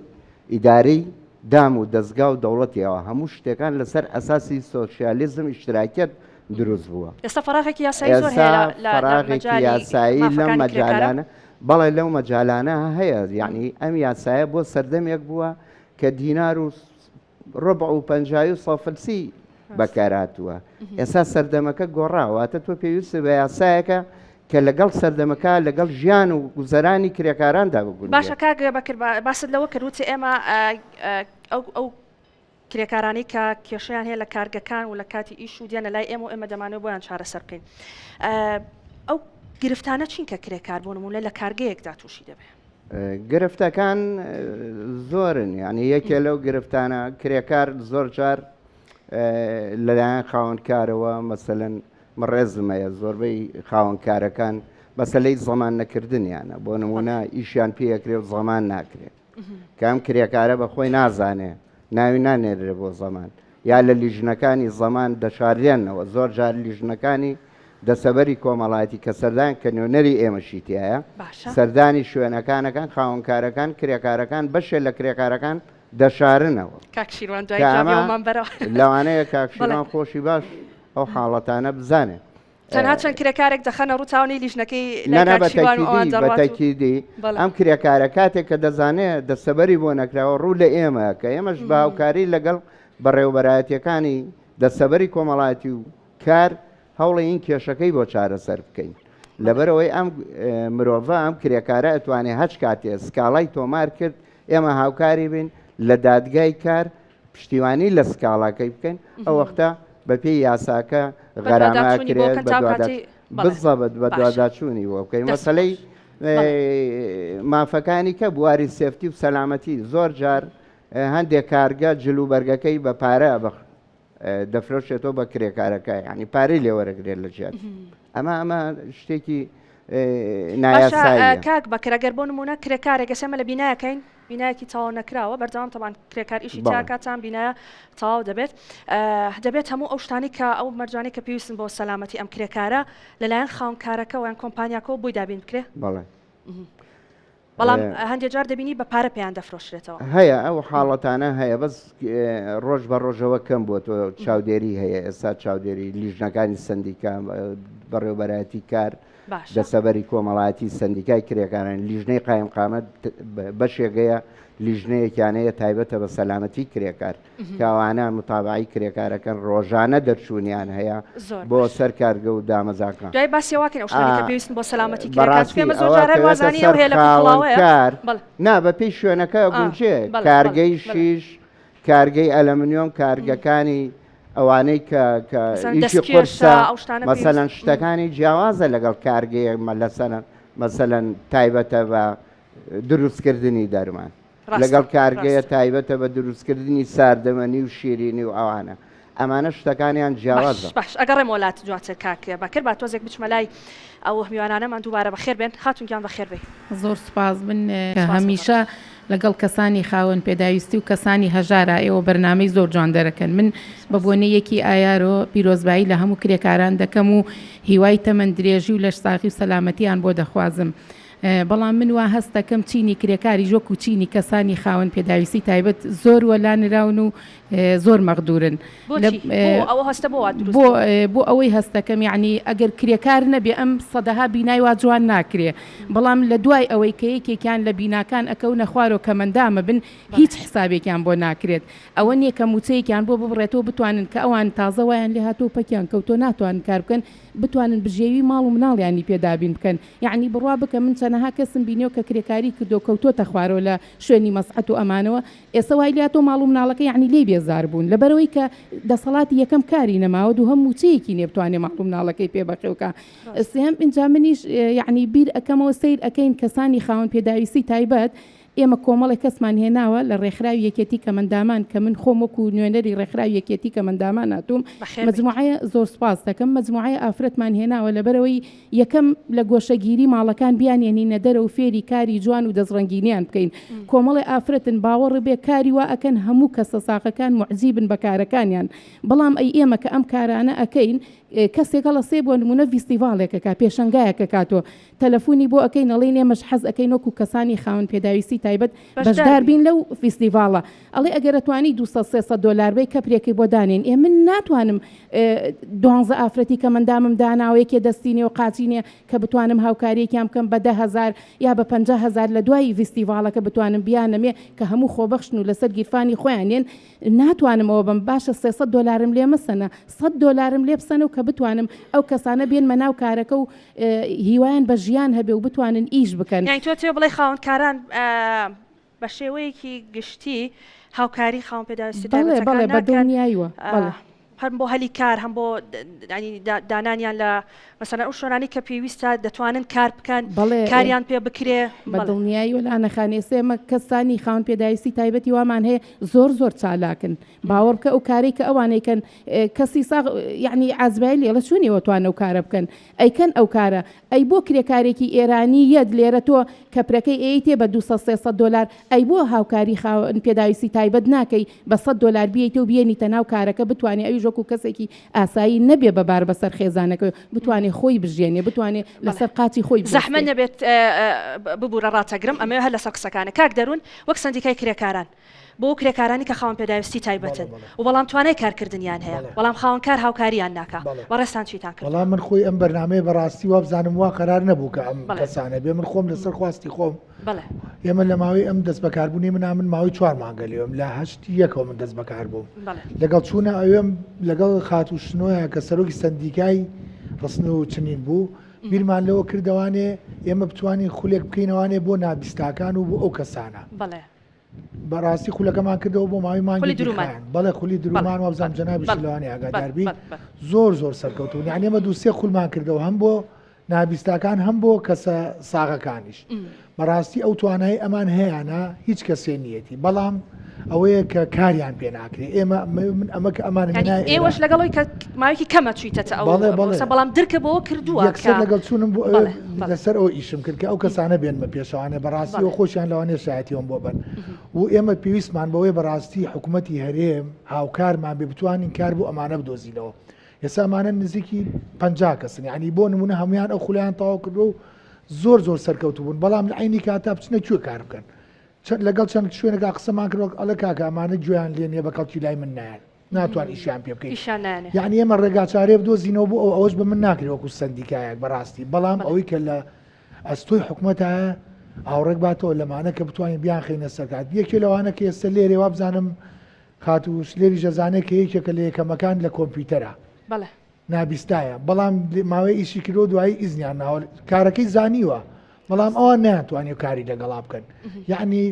ئیدارەی دام و دەزگا و دەوڵەتی ئەوە هەموو شتەکان لەسەر ئەساسی سۆسیالیزم ئیشتراکیەت دروست بووە. ئێستا فەراغێکی یاسایی زۆر هەیە لە فەراغێکی یاسایی لەم مەجالانە بەڵێ لەو مەجالانە هەیە یعنی ئەم یاسایە بۆ سەردەمێک بووە کە دینار و ڕبع و پەنجای و سەفلسی بەکارهاتووە ئێستا سەردەمەکە گۆڕاوە واتە تۆ پێویست بە یاسایەکە کە لەگەڵ سەردەمەکە لەگەڵ ژیان و گوزەرانی کرێکاراندا بگونجێت. باشە کاک بەکر باست لەوە کرد وتی ئێمە ئەو ئەو کرێکارانەی کە کێشەیان هەیە لە کارگەکان و لە کاتی ئیش و دیانە لای ئێمە و ئێمە دەمانەوێت بۆیان چارەسەر بکەین ئەو گرفتانە چین کە کرێکار بۆ نمونە لە کارگەیەکدا تووشی دەبێت؟ گرفتەکان زۆرن یعنی یەکێ لەو گرفتانە کرێکار زۆر جار لەلایەن خاوەنکارەوە مەسەلەن من ڕێزم هەیە زۆربەی خاوەنکارەکان مەسەلەی زەمان نەکردنیانە بۆ نمونە ئیشیان پێکرێ و زەمان ناکرێت کە ئەم کرێکارە بە خۆی نازانێ ناوی نانێرێ بۆ زەمان یا لە لیژنەکانی زەمان دەشارێنەوە زۆر جار لیژنەکانی دەسەبەری کۆمەڵایەتی کە سەردان کە نوێنەری ئێمەشی تایە سەردانی شوێنەکانەکان خاوەنکارەکان کرێکارەکان بەشێ لە کرێکارەکان دەشارنەوە. کاک شیروان دوای جوابی ئەومان بەرەوە. لەوانەیە کاک شیروان خۆشی باش ئەو حاڵەتانە بزانێ. تەنها چەند کرێکارێک دەخەنە ڕوو تاونی لیژنەکەی لای کاک شیروان و ئەوان دەڕوات و. بەتەکیدی ئەم کرێکارە کاتێک کە دەزانێ دەستەبەری بۆ نەکراوە ڕوو لە ئێمە کە ئێمەش بە هاوکاری لەگەڵ بەڕێوەبەرایەتیەکانی دەستەبەری کۆمەڵایەتی و کار هەوڵێین کێشەکەی بۆ چارەسەر بکەین. لەبەرئەوەی ئەم مرۆڤە ئەم کرێکارە ئەتوانێ هەچ کاتێ سکاڵای تۆمار کرد ئێمە هاوکاری بین لە دادگای کار پشتیوانی لە سکاڵاکەی بکەین ئەو وەختە بەپێی یاساکە غەرامە ئەکرێت بزەبت بەدواداچوونی بۆ بکەین مەسەلەی مافەکانی کە بواری سێفتی و سەلامەتی زۆر جار هەندێک کارگە جلوبەرگەکەی بە پارە بەخ دەفرۆشێتەوە بە کرێکارەکە یعنی پارەی لێوەرەگرێت لە جیاتی ئەمە ئەمە شتێکی نایاساییە. کاک بەکر ئەگەر بۆ نمونە کرێکارێک ئێستا ئێمە لە بینایەکەین بینایەکی تەواو نەکراوە بەردەوام تەبان کرێکار ئیشی تیاکات تام بینایە تەواو دەبێت دەبێت هەموو ئەو شتانی کە ئەو مەرجانەی کە پێویستن بۆ سەلامەتی ئەم کرێکارە لەلایەن خاوەنکارەکەوە یان کۆمپانیاکەوە بۆی دابین بکرێ بەڵێ بەڵام هەندێک جار دەبینی بە پارە پێیان دەفرۆشرێتەوە. هەیە ئەو حاڵەتانە هەیە بەس ڕۆژ بە ڕۆژەوە کەم بووەتەوە چاودێری هەیە ئێستا چاودێری لیژنەکانی سندیکا بەڕێوبەرایەتی کار. دەستەبەری کۆمەڵایەتی سەندیکای کرێکاران لیژنەی قایمقامەت بەشێک هەیە لیژنەیەکیان هەیە تایبەتە بە سەلامەتی کرێکار کە ئەوانە متابەعەی کرێکارەکەن ڕۆژانە دەرچوونیان هەیە بۆ سەر کارگە و دامەزاکان. دوای باسی ئەوە کەین ئەو شتانەی کە پێویستن بۆ سەلامەتی کرێکار چونکە ئێمە زۆر جار هەر وازانین ئەو هەیە لە کوتڵاوەیە. نا بەپێی شوێنەکە ئەگونجێ کارگەی شیش کارگەی ئەلەمنیۆم کارگەکانی ئەوانەی کە کە ئیشی قورسە مەسەلەن شتەکانی جیاوازە لەگەڵ کارگەیەک مەلەسەلەن مەسەلەن تایبەتە بە دروستکردنی دەرمان لەگەڵ کارگەیە تایبەتە بە دروستکردنی ساردەمەنی و شیرینی و ئەوانە ئەمانە شتەکانیان جیاوازە. باش ئەگەڕێمەوە لات دواتر کاک بەکر با تۆزێک بچمە لای ئەو میوانانەمان دووبارە بەخێر بێن خاتوون گیان بەخێر بێی. زۆر سوپاس من هەمیشە لەگەڵ کەسانی خاوەن پێداویستی و کەسانی هەژارا ئێوە بەرنامەی زۆر جوان دەرەکەن من بە بۆنەی یەکی ئایارۆ پیرۆزبایی لە هەموو کرێکاران دەکەم و هیوای تەمەن درێژی و لەشساغی و سەلامەتیان بۆ دەخوازم بەڵام من وا هەست دەکەم چینی کرێکاریش وەکو چینی کەسانی خاوەن پێداویستی تایبەت زۆر وەلا نراون و زۆر مەغدورن. بۆچی؟ بۆ ئەوە هەستە بۆ وا دروست بووە؟ بۆ ئەوەی هەست دەکەم یەعنی ئەگەر کرێکار نەبێ ئەم سەدەها بینای وا جوان ناکرێ بەڵام لە دوای ئەوەی کە یەکێکیان لە بیناکان ئەکەونە خوارەوە کەمەندامە بن هیچ حسابێکیان بۆ ناکرێت ئەوە نیە کە موچەیەکیان بۆ ببڕێتەوە بتوانن کە ئەوان تازە وایان لێ هاتووە پەکیان کەوتووە ناتوانن کار بکەن بتوانن بژێوی ماڵ و مناڵیانی پێ دابین بکەن یەعنی بڕوا بکە من چەنەها کەسم بینیوە کە کرێکاری کردووە کەوتۆتە خوارەوە لە شوێنی مەسعەت و ئەمانەوە ئێستا وای لێهاتووە ماڵ و مناڵەکەی یەعنی لێی بێزار بوون لەبەرئەوەی کە دەسەڵاتی یەکەم کاری نەماوە دووهەم موچەیەکی نیە بتوانێ ماڵ و مناڵەکەی پێ بەخێو کا سێهەم ئینجا منیش یەعنی بیر ئەکەمەوە سەیر ئەکەین کەسانی خاوەن پێداویستی تایبەت ئێمە کۆمەڵێک کەسمان هێناوە لە ڕێکخراوی یەکێتی کەمەندامان کە من خۆم وەکو نوێنەری ڕێکخراوی یەکێتی کەمەندامان هاتووم بەخێر بێیت. مەجموعەیە زۆر سوپاست دەکەم مەجموعەیە ئافرەتمان هێناوە لەبەرئەوەی یەکەم لە گۆشەگیری ماڵەکان بیانهێنینە دەرەوە فێری کاری جوان و دەستڕەنگینیان بکەین کۆمەڵێ ئافرەتن باوەڕ بێ کاری وا ئەکەن هەموو کەسە ساغەکان موعجیبن بە کارەکانیان بەڵام ئەی ئێمە کە ئەم کارانە ئەکەین کەسێک هەڵەسێ بۆ نمونە ڤیستیڤاڵێک ئەکا پێشەنگایەک ئەکاتۆ تەلەفونی بۆ ئەکەین ئەڵێین ئێمەش حەز ئەکەین وەکو کەسانی خاوەن پێداویستی تایبەت بەشدار بین لەو فیستیڤاڵە ئەڵێ ئەگەر ئەتوانی 200 300 دۆلار بەی کەپرێکی بۆ دانێین ئێ من ناتوانم دوانزە ئافرەتی کەمەندامم داناوە یەکێ دەستی نیە و قاچی نیە کە بتوانم هاوکاریەکیان بکەم بە 10 هەزار یا بە 50 هەزار لە دوای ڤیستیڤاڵەکە بتوانم بیانەمێ کە هەموو خۆبەخشن و لەسەر گیرفانی خۆیان یەن ناتوانم ئەوە بەم باشە 300 دۆلارم لێ مەسەنە 100 دۆلارم لێ بسەنە و کە بتوانم ئەو کەسانە بێنمە ناو کارەکە و هیوایان بە ژیان هەبێ و بتوانن ئیش بکەن. یانی تۆ ئەتەوێ بڵێی خاوەنکاران بە شێوەیەکی گشتی هاوکاری خاوەن پێداویستیە بەڵێ تایبەتەکان بەڵێ بە ناکەن دڵنیایوە بەڵێ. هەم بۆ هەلی کار هەم بۆ یانی دانانیان لە مەسەلەن ئەو شوێنانەی کە پێویستە دەتوانن کار بکەن بەڵێ کاریان پێ بکرێ بە بەڵێ. دڵنیاییوە لانە خان ئێستا ئێمە کەسانی خاوەن پێداویستی تایبەتی وامان هەیە زۆر زۆر چالاکن باوەڕ بکە ئەو کارەی کە ئەوان ئەیکەن کەسی ساغ یەعنی عازرایل ئەڵێ چۆن ئێوە توان ئەو کارە بکەن ئەیکەن ئەو کارە ئەی بۆ کرێکارێکی ئێرانی یەت لێرە تۆ کەپرەکەی ئەیەیتێ بە 200 300 دۆلار ئەی بۆ هاوکاری خاوەن پێداویستی تایبەت ناکەی بە 100 دۆلار بیەیتێ و بیێنیتە ناو کارەکە بتوانێ ئەویش وەکو کەسێکی ئاسایی نەبێ بە بار بەسەر خێزانەکەی بتوانێ خۆی بژیێنێ بتوانێ لەسەر قاچی خۆی زەحمەت بوەستێ. نەبێت ببورە ڕاتەگرم ئەمەوێ هەر لەسەر قسەکانت کاک دەروون وەک سەندیکای کرێکاران بۆ ئەو کرێکارانی کە خاوەن پێداویستی تایبەتن و بەڵام توانای کارکردنیان هەیە بەڵام خاوەن کار هاوکاریان ناکا بەڕێزتان چیتان کردووە؟ وەڵا من خۆی ئەم بەرنامەیە بەڕاستی وابزانم وا قەرار نەبوو کە ئەم کەسانە بێ من خۆم لەسەر خواستی خۆم ئێمە لە ماوەی ئەم دەست بەکاربوونی منا من ماوەی چوار مانگە لێم لە هەشتی یەکەوە من دەست بەکار بووم لەگەڵ چوونە ئەوێم لەگەڵ خاتوو شنۆیە کە سەرۆکی سەندیکای ڕسن و چنین بوو بیرمان لەوە کردەوانێ ئێمە بتوانین خولێک بکەینەوانێ بۆ نابیستاکان و بۆ ئەو کەسانە. بەڕاستی خولەکەمان کردەوە بۆ ماوەی مانگێکی خایاند. بەڵێ خولی درومان وابزانم جەنابیشی لەوانەیە ئاگادار بی زۆر زۆر سەرکەوتوو یعنی ئێمە دوو سێ خولمان کردەوە هەم بۆ نابیستاکان هەم بۆ کەسە ساغەکانیش بەڕاستی ئەو توانای ئەمان هەیانە هیچ کەسێ نیەتی بەڵام ئەوەیە کە کاریان پێ ناکرێ ئێمە من ئەمە کە ئەمان ئێوەش لەگەڵی کە ماوەیەکی کەمە چوویتەتە ئەو بەڵێ بەڵام درکە بەوە کردووە یەکسەر لەگەڵ چوونم بۆ لەسەر ئەو ئیشم کرد کە ئەو کەسانە بێنمە پێشەوانێ بەڕاستی و خۆشیان لەوانەیە شایەتیەوەم بۆ بن و ئێمە پێویستمان بەوەی بەڕاستی حکوومەتی هەرێم هاوکارمان بێ بتوانین کار بۆ ئەمانە بدۆزینەوە ئێستا ئەمانە نزیکی 50 کەسن یعنی بۆ نمونە هەمویان ئەو خولیان تەواو کردووە و زۆر زۆر سەرکەوتوو بوون بەڵام لە عینی کاتا بچنە کوێ کار بکەن لەگەڵ چەند شوێنێکا قسەمان کرد وەک ئەڵێ کاکە ئەمانە گوێیان لێ نییە بە کەڵکی لای من نایەن. ناتوان ئیشیان پێ بکەیت یعنی ئێمە ڕێگاچارێ بدۆزینەوە بۆ ئەو ئەوەش بە من ناکرێت وەکو سندیکایەک بەڕاستی بەڵام ئەوەی کە لە ئەستۆی حکومەتە ئاوڕێک باتەوە لەمانە کە بتوانین بیانخەینە سەرکات یەکێ لەوانە کە ئێستا لێرێ وابزانم خاتوو شلێریش ئەزانێ کە یەکێکە لە یەکەمەکان لە کۆمپیوتەرا. بەڵێ. نابیستایە بەڵام ماوەی ئیشی کردو دوایی ئیزنیان ناوە کارەکەی زانیوە بەڵام ئەوان نەیانتوانی کاری لەگەڵا بکەن یعنی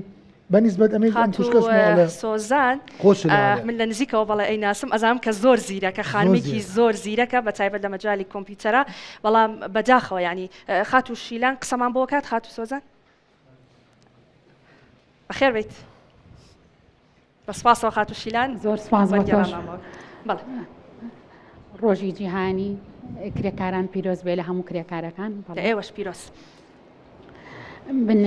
بەنیسبەت ئەمەی ئەم خوشکەش خاتوو سۆزان من لە نزیکەوە بەڵێ ئەیناسم ئەزانم کە زۆر زیرەکە خانمێکی زۆر زیرەکە بە تایبەت لە مەجالی کۆمپیوتەرە بەڵام بەداخەوە یعنی خاتوو شیلان قسەمان بۆ کات خاتوو سۆزان بەخێر بیت. بە سپاسەوە خاتوو شیلان. زۆر سپاس بۆ تۆش. بەڵێ. ڕۆژی جیهانی کرێکاران پیرۆز بێ لە هەموو کرێکارەکان. لە ئێوەش پیرۆز. من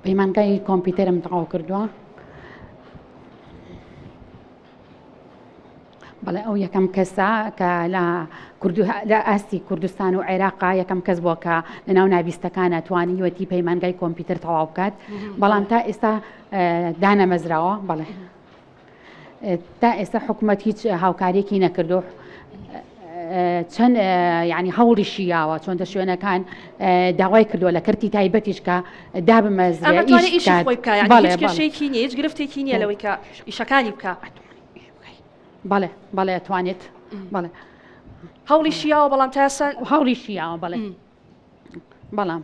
پەیمانگای کۆمپیوتەرم تەواو کردووە. بەڵێ ئەو یەکەم کەسە کە لە لە ئاستی کوردستان و عێراقا یەکەم کەس بووە کە لە ناو نابیستەکانە توانیوەتی پەیمانگای کۆمپیوتەر تەواو بکات بەڵام تا ئێستا دانەمەزراوە بەڵێ تا ئێستا حکوومەت هیچ هاوکاریەکی نەکردو چەند ینی هەوڵیشی یاوە چۆن دە شوێنەکان داوای کردووە لە کەرتی تایبەتیش کە دابمەزرێ ئیشی خۆی بکە یعنی هیچ کێشەیەکی نییە هیچ گرفتێکی نییە لەوەی کە ئیشەکانی بکە. بەڵێ بەڵێ ئەتوانێت بەڵێ. هەوڵی شیاوە بەڵام تا ئێستا هەوڵی شیاوە بەڵێ بەڵام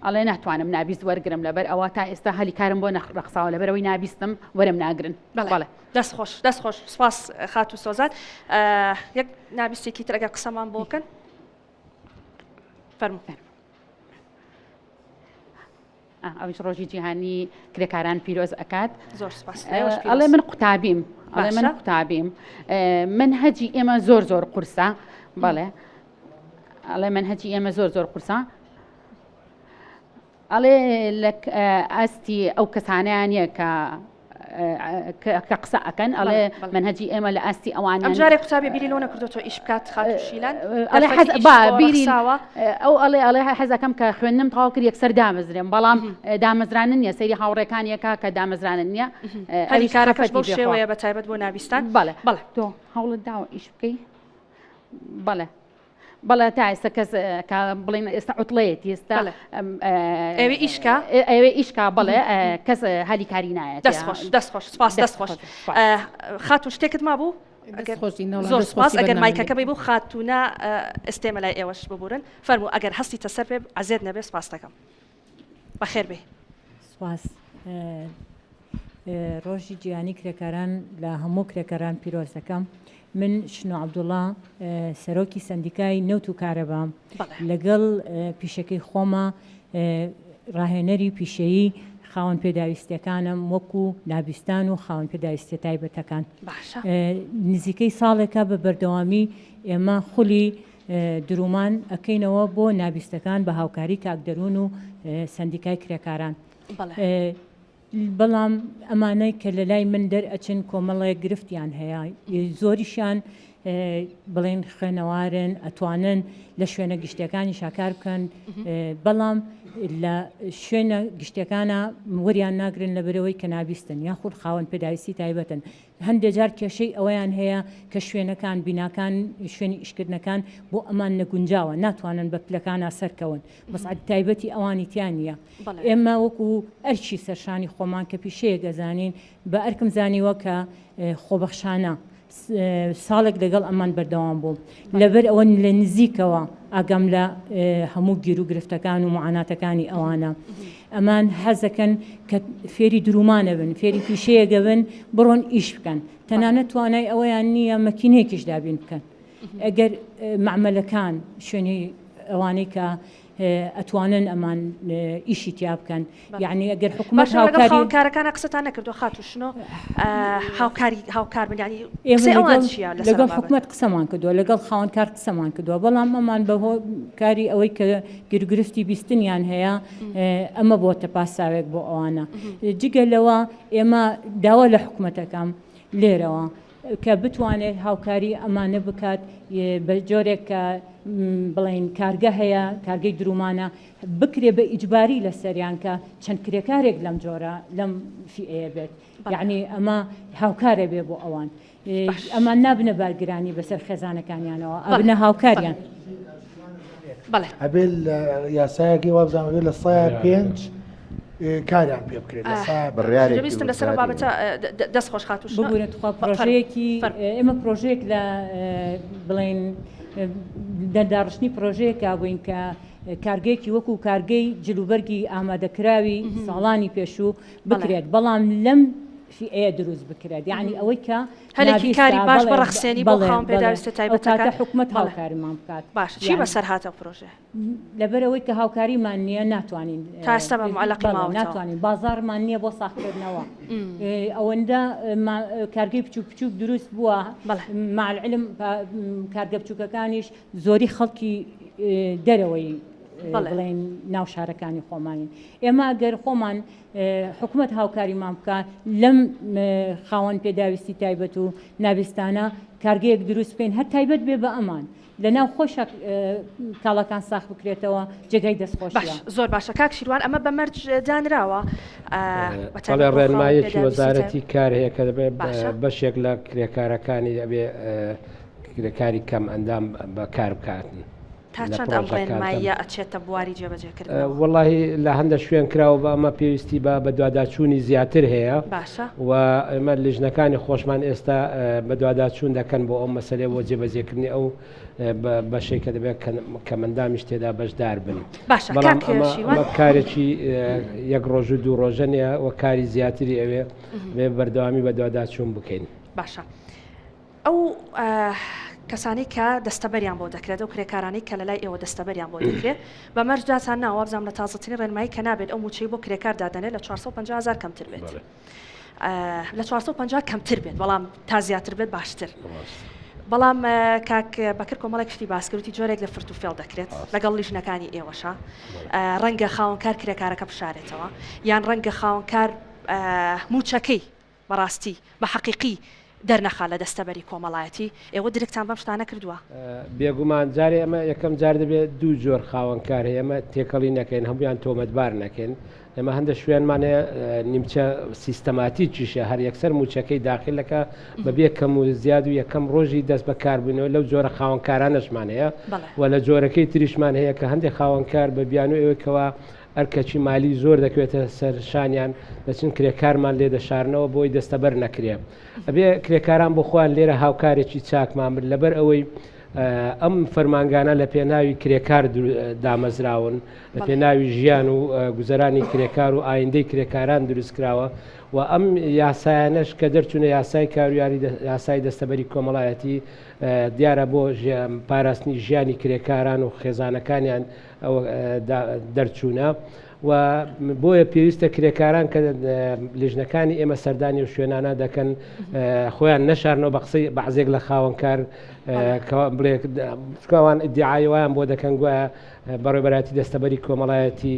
ئەڵێ ناتوانم نابیست وەرگرم لەبەر ئەوە تا ئێستا هەلی کارم بۆ نەخڕەخساوە لەبەرەوەی نابیستم وەرم ناگرن بەڵێ دەست خۆش دەست خۆش سپاس خاتوو سۆزان یەک نابیستێکی تر ئەگەر قسەمان بۆ بکەن فەرموو. ئەویش ڕۆژی جیهانی کرێکاران پیرۆز ئەکات زۆر سپاس ئەڵێ من قوتابیم ئەڵێ من قوتابیم من هەجی ئێمە زۆر زۆر قورسە بەڵێ ئەڵێ من هەجی ئێمە زۆر زۆر قورسە ئەڵێ لە ئاستی ئەو کەسانیان نییە کە کە قسە ئەکەن ئەڵێ مەنهەجی ئێمە لە ئاستی ئەوان ئەم جارێ قوتابی بیری لەوە نەکردۆتەوە ئیش بکات خاتوو شیلان ئەڵێ حەز با بیری ئەو ئەڵێ ئەڵێ حەزەکەم کە خوێندنم تەواو کرد یەکسەر دامەزرێم بەڵام دامەزرانن نییە سەیری هاوڕێکان یەکا کە دامەزرانن نییە هەلی کارەکەش بەو شێوەیە بە تایبەت بۆ نابیستان بەڵێ بەڵێ تۆ هەوڵت داوە ئیش بکەی بەڵێ بەڵێ تا ئێستا کەس کە بڵێن ئێستا عوتڵەیەتی ئێستا ئەوێ ئیشکا ئەوێ ئیشکا بەڵێ کەس هەلی کاری نایەت دەست خۆش دەست خۆش سپاس دەست خۆش خاتوو شتێکت مابوو زۆر سپاس ئەگەر مایکەکە بی بوو خاتوونە ئێستێمە لای ئێوەش ببورن فەرموو ئەگەر هەستیتە سەر پێ عەزێت نەبێ سپاس دەکەم بەخێر بێی. سوپاس. ڕۆژی جیهانی کرێکاران لە هەموو کرێکاران پیرۆز دەکەم. من شنۆ عەبدوڵا سەرۆکی سەندیکای نەوت و کارەبام. لەگەڵ پیشەکەی خۆما ڕاهێنەری پیشەیی خاوەن پێداویستیەکانم وەکو نابیستان و خاوەن پێداویستیە تایبەتەکان. نزیکەی ساڵێکە بە بەردەوامی ئێمە خولی درومان ئەکەینەوە بۆ نابیستەکان بە هاوکاری کاک دەروون و سەندیکای کرێکاران. بەڵام ئەمانەی کە لە لای من دەرئەچن کۆمەڵێک گرفتیان هەیە، زۆریشیان بڵێن خوێنەوارن ئەتوانن لە شوێنە گشتیەکانیشا کار بکەن، بەڵام لە شوێنە گشتیەکانە وەریان ناگرن لەبەرئەوەی کە نابیستن یاخود خاوەن پێداویستی تایبەتن. هەندێ جار کێشەی ئەوەیان هەیە کە شوێنەکان، بیناکان، شوێنی ئیشکردنەکان بۆ ئەمان نەگونجاوە، ناتوانن بە پلەکانا سەرکەون، مەسعەد تایبەتی ئەوانی تیا نییە. ئێمە وەکو ئەرکی سەرشانی خۆمان کە پیشەیەک ئەزانین، بە ئەرکم زانیوە کە خۆبەخشانە ساڵێک لەگەڵ ئەمان بەردەوام بووم. لەبەر ئەوە لە نزیکەوە ئاگام لە هەموو گیروگرفتەکان و موعاناتەکانی ئەوانە. ئەمان حەزەکەن کە فێری درومانە بن، فێری پیشەیەک بن، بڕۆن ئیش بکەن. تەنانەت توانای ئەوەیان نییە مەکینەیەکیش دابین بکەن. ئەگەر مەعمەلەکان، شوێنی ئەوانەی کە ئەتوانن ئەمان ئیشی تیا بکەن، یەعنی ئەگەر حکومەت باشە لەگەڵ هاوکاری. خاوەن کارەکانا قسەتان نەکردووە خاتوو شنۆ هاوکاری هاوکار بن یەعنی ئێمە قسەی ئەوان لەگەڵ چییە لەسەر لەگەڵ ئەم بابەتە؟ حکومەت قسەمان کردووە، لەگەڵ خاوەن کار قسەمان کردووە، بەڵام ئەمان بە هۆکاری ئەوەی کە گیروگرفتی بیستنیان هەیە ئەمە بۆتە پاساوێک بۆ ئەوانە. جگە لەوە ئێمە داوا لە حکومەت ئەکەم لێرەوە. کە بتوانێت هاوکاری ئەمانە بکات بە جۆرێک کە بڵێین کارگە هەیە کارگەی درومانە بکرێ بە ئیجباری لەسەریان کە چەند کرێکارێک لەم جۆرە لەم فیئەیە بێت یعنی ئەمە هاوکارە بێ بۆ ئەوان ئەمان نابنە بارگرانی بەسەر خێزانەکانیانەوە ئەبنە هاوکاریان. ئەبێ لە یاسایەکەی وابزانم ئەبێ لە سایە پێنج کاریان پێ بکرێت لە سایە بڕیارێکی ویستم لەسەر وزاری بابەتە دەست خۆش خاتوو شنۆ. ببورە تخوا پرۆژەیەکی ئێمە پرۆژەیەک لە بڵێن لە داڕشتنی پرۆژەیەکا بووین کە کارگەیەکی وەکو کارگەی جلوبەرگی ئامادەکراوی ساڵانی پێشوو بکرێت بەڵام لەم فیئەیە دروست بکرێت یعنی ئەوەی کە هەلێکی کاری باش بڕەخسێنی بۆ خاوەن پێداویستە تایبەتەکان حکومەت هاوکارمان بکات باش چی بەسەر هات ئەو پرۆژەیە؟ لەبەرئەوەی کە هاوکاریمان نییە ناتوانین تا ئێستا بە معلەقی ماوەتەوە ناتوانین بازاڕمان نییە بۆ ساغکردنەوە ئەوەندە کارگەی بچوک بچوک دروست بووە مع العلم کارگە بچووکەکانیش زۆری خەڵکی دەرەوەی بڵێن ناو شارەکانی خۆمانین ئێمە گەر خۆمان حکومەت هاوکاریمان بکە لەم خاوەن پێداویستی تایبەت و نابیستانە کارگەیەک دروست بکەین هەر تایبەت بێ بە ئەمان لەناو خۆشا کاڵاکان ساخ بکرێتەوە جێگای دەست خۆشیە. باش زۆر باشە کاک شیروان ئەمە بە مەرج دانراوە بە بەڵێ تایبەت بۆ خاوەن ڕێنماییەکی پێداویستی وەزارەتی کار هەیە کە دەبێت باشە. بەشێک لە کرێکارەکانی ئەبێ کرێکاری کەم ئەندام بەکار بکاتن تا لە چەند ئەم پڕۆژەکانتان. ڕێنماییە ئەچێتە بواری جێبەجێکردنەوە؟ وەڵاهی لە هەندە شوێن کراوە بە ئەمە پێویستی بە بەدواداچوونی زیاتر هەیە باشە. و ئێمە لیژنەکانی خۆشمان ئێستا بەدواداچوون دەکەن بۆ ئەو مەسەلەیە بۆ جێبەجێکردنی ئەو بەشەی کە دەبێت کەمەندامیش تێدا بەشدار بن. باشە بەڵام کاک ئەمە شیروان. ئەمە کارێکی یەک ڕۆژ و دوو ڕۆژە نییە و کاری زیاتری ئەوێ بێ بەردەوامی بەدواداچوون بکەین. باشە ئەو کەسانەی کە دەستەبەریان بۆ دەکرێت، ئەو کرێکارانەی کە لەلای ئێوە دەستەبەریان بۆ دەکرێت، بە مەرج داتان نا، وابزانم لە تازەترین ڕێنمایی کە نابێت ئەو مووچەی بۆ کرێکار دادەنێت لە 450 هەزار کەمتر بێت. لە 450 کەمتر بێت، بەڵام تا زیاتر بێت باشتر. بەڵام کاک بەکر کۆمەڵێک شتی باس کرد، وتی جۆرێک لە فرت و فێڵ دەکرێت لەگەڵ لیژنەکانی ئێوەشە. ڕەنگە خاوەنکار کرێکارەکە بشارێتەوە، یان ڕەنگە خاوەنکار مووچەکەی بەڕاستی بە حەقیقی دەرنەخا لە دەستەبەری کۆمەڵایەتی، ئێوە درکتان بەم شتانە کردووە؟ بێگومان، جارێ ئەمە یەکەم جار دەبێت دوو جۆر خاوەنکار هەیە، ئێمە تێکەڵی نەکەین، هەموویان تۆمەتبار نەکەین، ئێمە هەندە شوێنمان هەیە نیمچە سیستەماتیکیشە، هەر یەکسەر مووچەکەی داخل دەکا بەبێ کەم و زیاد و یەکەم ڕۆژی دەست بەکاربوونەوە، لەو جۆرە خاوەنکارانەشمان هەیە و لە جۆرەکەی تریشمان هەیە کە هەندێک خاوەنکار بە بیانووی ئەوەی کەوا ئەرکەکی مالی زۆر دەکەوێتە سەر شانیان دەچن کرێکارمان لێ دەشارنەوە بۆی دەستەبەر نەکرێ ئەبێ کرێکاران بۆ خۆیان لێرە هاوکارێکی چاکمان بن لەبەر ئەوەی ئەم فەرمانگانە لە پێناوی کرێکار دامەزراون لە پێناوی ژیان و گوزەرانی کرێکار و ئایندەی کرێکاران دروستکراوە و ئەم یاسایانەش کە دەرچوونە یاسای کارویاری یاسای دەستەبەری کۆمەڵایەتی دیارە بۆ پاراستنی ژیانی کرێکاران و خێزانەکانیان ئەوە دەرچوونە و بۆیە پێویستە کرێکاران کە لیژنەکانی ئێمە سەردانی و شوێنانە دەکەن خۆیان نەشارنەوە بە قسەی بەعزێک لە خاوەنکار بڵێ چکاوان ئیدعای وایان بۆ دەکەن گوایە بەڕێبەراتی دەستەبەری کۆمەڵایەتی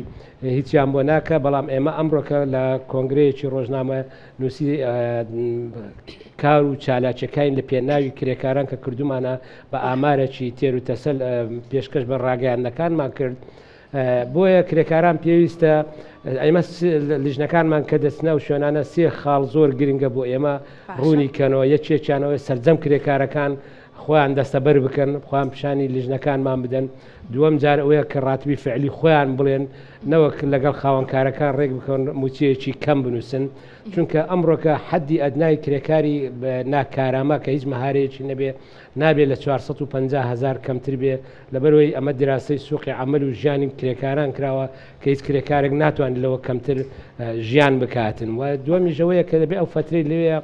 هیچیان بۆ ناکە بەڵام ئێمە ئەمڕۆکە لە کۆنگرەیەکی ڕۆژنامە نووسی کار و چالاکیەکانی لە پێناوی کرێکاران کە کردومانە بە ئامارێکی تێر و تەسەل پێشکەش بە ڕاگەیاندنەکانمان کرد. بۆیە کرێکاران پێویستە ئێمە لیژنەکانمان کە دەچنە و شوێنانە سێ خاڵ زۆر گرنگە بۆ ئێمە ڕوونی کەنەوە یەکێکیانەوە سەرجەم کرێکارەکان خۆیان دەستەبەر بکەن خۆیان پیشانی لیژنەکانمان بدەن دووەم جار ئەوەیە کە ڕاتبی فعلی خۆیان بڵێن نەوەک لەگەڵ خاوەنکارەکان ڕێک بکەون موچەیەکی کەم بنووسن چونکە ئەمڕۆکە حەدی ئەدنای کرێکاری ناکارامە کە هیچ مەهارەیەکی نەبێ نابێ لە 450 هەزار کەمتر بێ لەبەرەوەی ئەمە دراسەی سوقی عەمەل و ژیانی کرێکاران کراوە کە هیچ کرێکارێک ناتوانێت لەوە کەمتر ژیان بکاتن و دووەمیش ئەوەیە کە دەبێ ئەو فەترەی لەوێ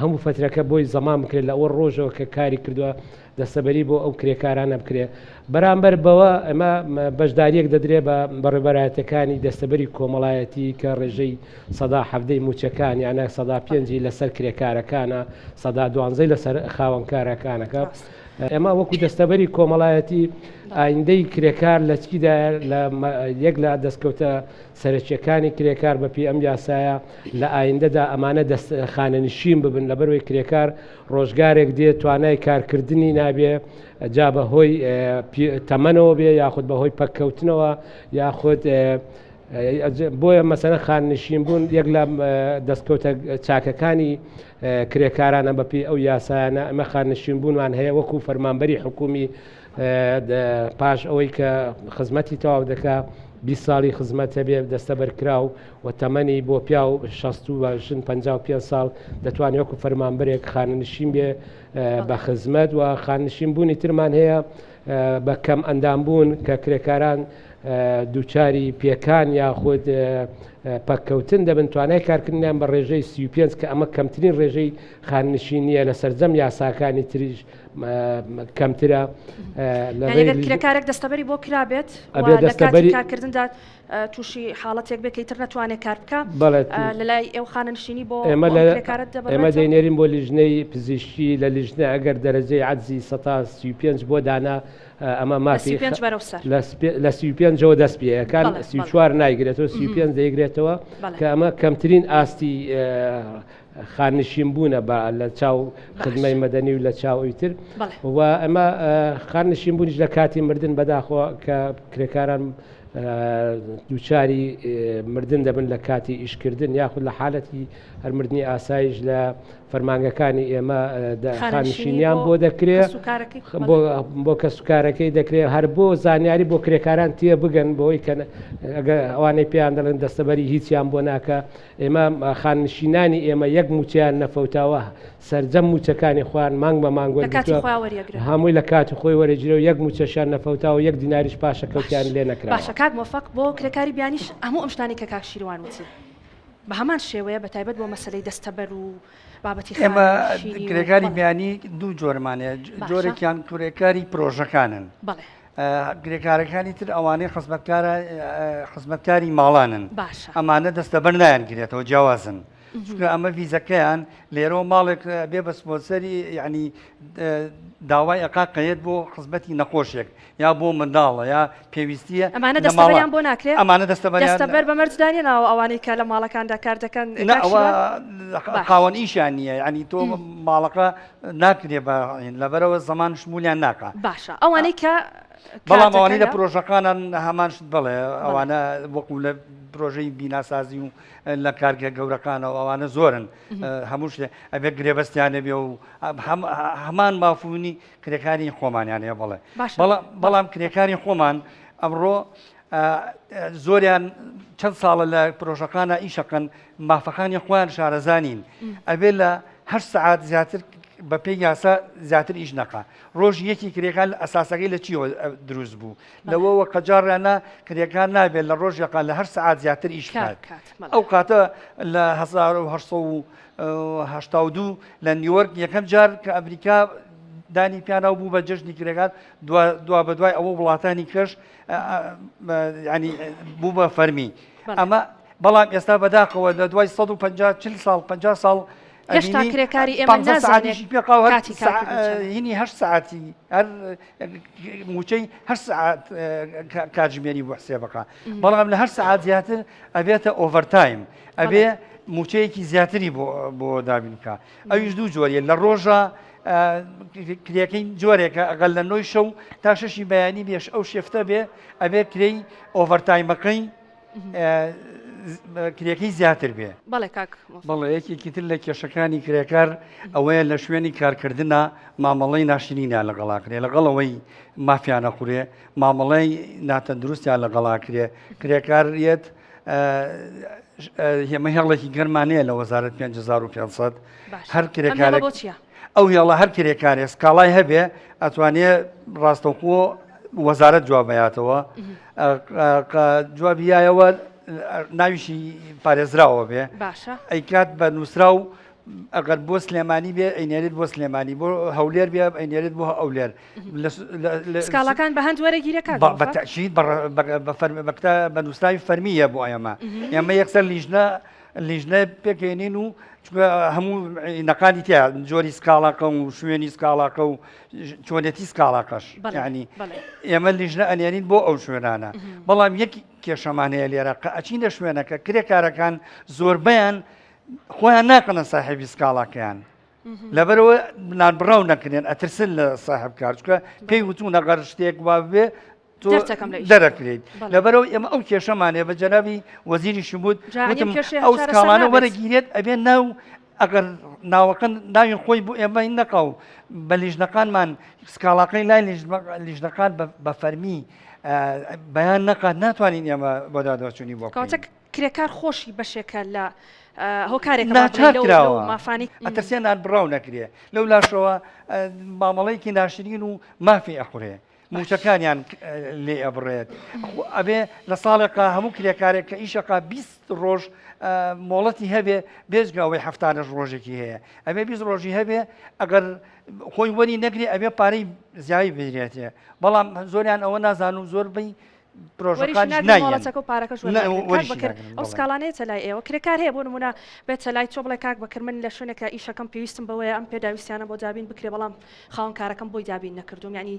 هەموو فەترەکە بۆی زەمان بکرێت لە ئەوە ڕۆژەوە کە کاری کردووە. دەستەبەری بۆ ئەو کرێکارانە بکرێ. بەرامبەر بەوە ئەمە بەشدارییەک دەدرێ بە بەڕێوەبەرایەتیەکانی دەستەبەری کۆمەڵایەتی کە ڕێژەی 17% ی مووچەکان یانە 5% ی لەسەر کرێکارەکانە، 12% ی لەسەر خاوەنکارەکانەکە. ئێمە وەکو دەستەبەری کۆمەڵایەتی ئایندەی کرێکار لە چیدایە لە یەک لە دەستکەوتە سەرەکیەکانی کرێکار بەپێی ئەم یاسایە لە ئایندەدا ئەمانە دەست خانەنشین ببن لەبەرەوەی کرێکار ڕۆژگارێک دێ توانای کارکردنی نابێ جا بە هۆی تەمەنەوە بێ یاخود بە هۆی پەککەوتنەوە یاخود بۆیە مەسەنە خاننشین بوون یەک لە دەستکەوتە چاکەکانی کرێکارانە بەپی ئەو یاسایانە ئەمە خاننشین بوونمان هەیە وەکو فەرمانبەری حکومی پاش ئەوەی کە خزمەتی تەواو دەکا 20 ساڵی خزمەت هەبێ دەستەبەر کراو و تەمەنی بۆ پیاو 60 و ژن 55 ساڵ دەتوانێت وەکو فەرمانبەرێک خانەنشین بێ بە خزمەت و خاننشین بوونی ترمان هەیە بە کەم ئەندام بوون کە کرێکاران دووچاری پێکان یاخود پەککەوتن دەبن توانای کارکردنیان بە ڕێژەی 35 کە ئەمە کەمترین ڕێژەی خاننشینیە لە سەرجەم یاساکانی تریش کەمترە. ئەگەر کرێکارێک دەستەبەری بۆ کرابێت لە کاتی کارکردندا تووشی حاڵەتێک بێت کە ئیتر نەتوانێت کار بکا لە لای ئێوە خانەنشینی بۆ کرێکارە دەبڕێتەوە؟ ئێمە دەینێرین بۆ لیژنەی پزیشکی لە لیژنە ئەگەر دەرەجەی عەجزی 35% بۆ دانا ئەمە مافی لە 35 ەوە دەست پێ ئەکات 34 نایگرێتەوە 35 دەیگرێتەوە کە ئەمە کەمترین ئاستی خاننشین بوونە بە لە چاو خدمەی مەدەنی و لە چاو ئەوی تر و ئەمە خاننشین بوونیش لە کاتی مردن بەداخەوە کە کرێکاران دووچاری مردن دەبن لە کاتی ئیشکردن یاخود لە حالەتی هەر مردنی ئاسایش لە فەرمانگەکانی ئێمە خانشینیان بۆ دەکرێت بۆ کەسوکارەکەی دەکرێت هەر بۆ زانیاری بۆ کرێکاران تێ بگەن بۆی کە ئەوانەی پێیان دەڵێن دەستەبەری هیچیان بۆ ناکە ئێمە خاننشینانی ئێمە یەک مووچەیان نەفەوتاوە، سەرجەم مووچەکانی خۆیان مانگ بە مانگ لە کاتی وەرگرتووە، خۆیان وەریەگرن. هەمووی لە کاتی خۆی وەرەگیرێ و یەک مووچەشیان نەفەوتاوە و یەک دیناریش پاشەکەوتیان باش لێ نەکراوە. باشە کاک مۆفەق بۆ کرێکاری بیانیش هەموو ئەم شتانەی کە کاک شیروان وتی بە هەمان شێوەیە بە تایبەت بۆ مەسەلەی دەستەبەر و بابەتی ئێمە خانەنشینی و کرێکاری بەڵێ. بیانی دوو جۆرمان هەیە، باشە. جۆرێکیان کرێکاری پرۆژەکانن. بەڵێ. کرێکارەکانی تر ئەوانەی خزمەتکارە خزمەتکاری ماڵانن باشە ئەمانە دەستەبەر نایانگرێتەوە جیاوازن چونکە ئەمە ڤیزەکەیان لێرەوە ماڵێک بێ بە سپۆنسەری یعنی داوای ئەقا قەیەت بۆ خزمەتی نەخۆشێک یا بۆ منداڵە یا پێویستیە ئەمانە دەستەبەریان بۆ ناکرێت ئەمانە دەستەبەریان دەستەبەر بە مەرج دانێناوە ئەوانەی کە لە ماڵەکاندا کار دەکەن نا ئەوە خاوەن ئیشیان نییە یعنی تۆ ماڵەکە ناکرێ بە لەبەرەوە زەمان شمولیان ناکا. باشە ئەوانەی کە بەڵام ئەوانەی لە پرۆژەکانن هەمان شت بڵێ ئەوانە وەکو لە پرۆژەی بیناسازی و لە کارگە گەورەکانەوە ئەوانە زۆرن هەموو شتێ ئەبێ گرێبەستیان هەبێ و هەمان مافونی کرێکاری خۆمانیان هەیە بەڵێ بەڵام کرێکاری خۆمان ئەمڕۆ زۆریان چەند ساڵە لە پرۆژەکانە ئیشەکەن مافەکانی خۆیان شارەزانین ئەبێ لە هەشت سەعات زیاتر بە پێی یاسا زیاتر ئیش نەکا ڕۆژی یەکی کرێکار لە ئەساسەکەی لە چیەوە دروست بوو لەوەوە قەجاڕیانە کرێکار نابێت لە ڕۆژێکا لە هەر سەعات زیاتر ئیش کار بکات بکات بەڵێ. ئەو کاتە لە 1882 لە نیوۆرک یەکەم جار کە ئەمریکا دانی پیاناو بوو بە جەژنی کرێکار دوا دوا بە دوای ئەوە وڵاتانی کەش ینی بوو بە فەرمی بەڵێ. ئەمە بەڵام ئێستا بەداخەوە لە دوای 150 40 ساڵ 50 ساڵ هێشتا ئەبینی کرێکاری ئێمە 15 نازانێت سەعاتیشی پێ قاو هەر کاتی کارکردن چەندە. هینی هەشت سەعاتی هەر موچەی هەشت سەعات کاتژمێری بۆ حسێبەکە بەڵام لە هەر سەعات زیاتر ئەبێتە overtime ئەبێ موچەیەکی زیاتری بۆ بۆ دابین بکە ئەویش دوو جۆریە لە ڕۆژە کرێکەی جۆرێکە ئەگەر لە نۆی شەو تا شەشی بەیانی بێش ئەو shift ە بێ ئەبێ کرێی overtime ەکەی کرێکەی زیاتر بێ. بەڵێ کاک مۆفەق. بەڵێ یەکێکی تر لە کێشەکانی کرێکار ئەوەیە لە شوێنی کارکردنا مامەڵەی ناشرینیان لەگەڵا کرێ لەگەڵ ئەوەی مافیان ئەخورێ مامەڵەی ناتەندروستیان لەگەڵا کرێ کرێکار یەت ئێمە هێڵێکی گەرمان هەیە لە وەزارەت 5500 باشە هەر ئەم هێڵە کرێکارێک بۆ چییە؟ ئەو هێڵە هەر کرێکارێ سکاڵای هەبێ ئەتوانێ ڕاستەوخۆ وەزارەت جواب بەیاتەوە جوابی یایەوە ناویشی پارێزراوە بێ باشە ئەیکات بە نووسراو ئەگەر بۆ سلێمانی بێ ئەینێرێت بۆ سلێمانی بۆ هەولێر بێ ئەینێرێت بۆ هەولێر سکاڵاکان بە هەند وەرەگیرێ کاک بە تەئکید بە نووسراوی فەرمییە بۆ ئێمە ئێمە یەکسەر لیژنە لیژنە پێکێنین و چونکە هەموو نەقانی تیا جۆری سکاڵاکە و شوێنی سکاڵاکە و چۆنێتی سکاڵاکەش ینی ئێمە لیژنە ئەنێرین بۆ ئەو شوێنانە بەڵام یەک کێشەمان هەیە لێرە کە ئەچینە شوێنەکە کرێکارەکان زۆربەیان خۆیان ناکەنە ساحێبی سکاڵاکەیان لەبەرەوە نانبڕاو نەکرێن ئەترسن لە ساحب کار چکە پێی وتون ئەگەر شتێک وا بێ دەرەکرێت لەبەرەوە ئێمە ئەو کێشەمانەیە بە جەنابی وەزیری شموت وتم ئەو سکاڵانە وەرەگیرێت ئەبێ ناو ئەگەر ناوەکە ناوی خۆی بۆ ئێمە نەکاو بە لیژنەکانمان سکاڵاکەی لای لیژنەکان بە فەرمی بەیان نەکات ناتوانین ئێمە بۆ دادوەچوونی بۆ کرێکار خۆشی بەشێکە لە هۆکارێکە ناچار کراوە مافانی ئەترسێ نانبڕاو نەکرێ لەو لاشەوە مامەڵەیەکی ناشرین و مافی ئەخورێ موچەکانیان لێ ئەبڕێت ئەبێ لە ساڵێکا هەموو کرێکارێک کە ئیشەکە 20 ڕۆژ مۆڵەتی هەبێ بێجگە ئەوەی هەفتانەش ڕۆژێکی هەیە ئەبێ 20 ڕۆژی هەبێ ئەگەر خۆی وەری نەگرێ ئەبێ پارەی زیایی بدرێتێ بەڵام زۆریان ئەوە نازان و زۆربەی پرۆژەکانیش نایەن. مۆڵەتەکە و پارەکەش وەرناگرن. کاک بەکر ئەو سکاڵانە یەتە لای ئێوە؟ کرێکار هەیە بۆ نموونە بێتە لای تۆ بڵێ کاک بەکر من لە شوێنێکا ئیشەکەم پێویستم بەوەیە ئەم پێداویستیانە بۆ دابین بکرێ بەڵام خاوەن کارەکەم بۆی دابین نەکردووم یانی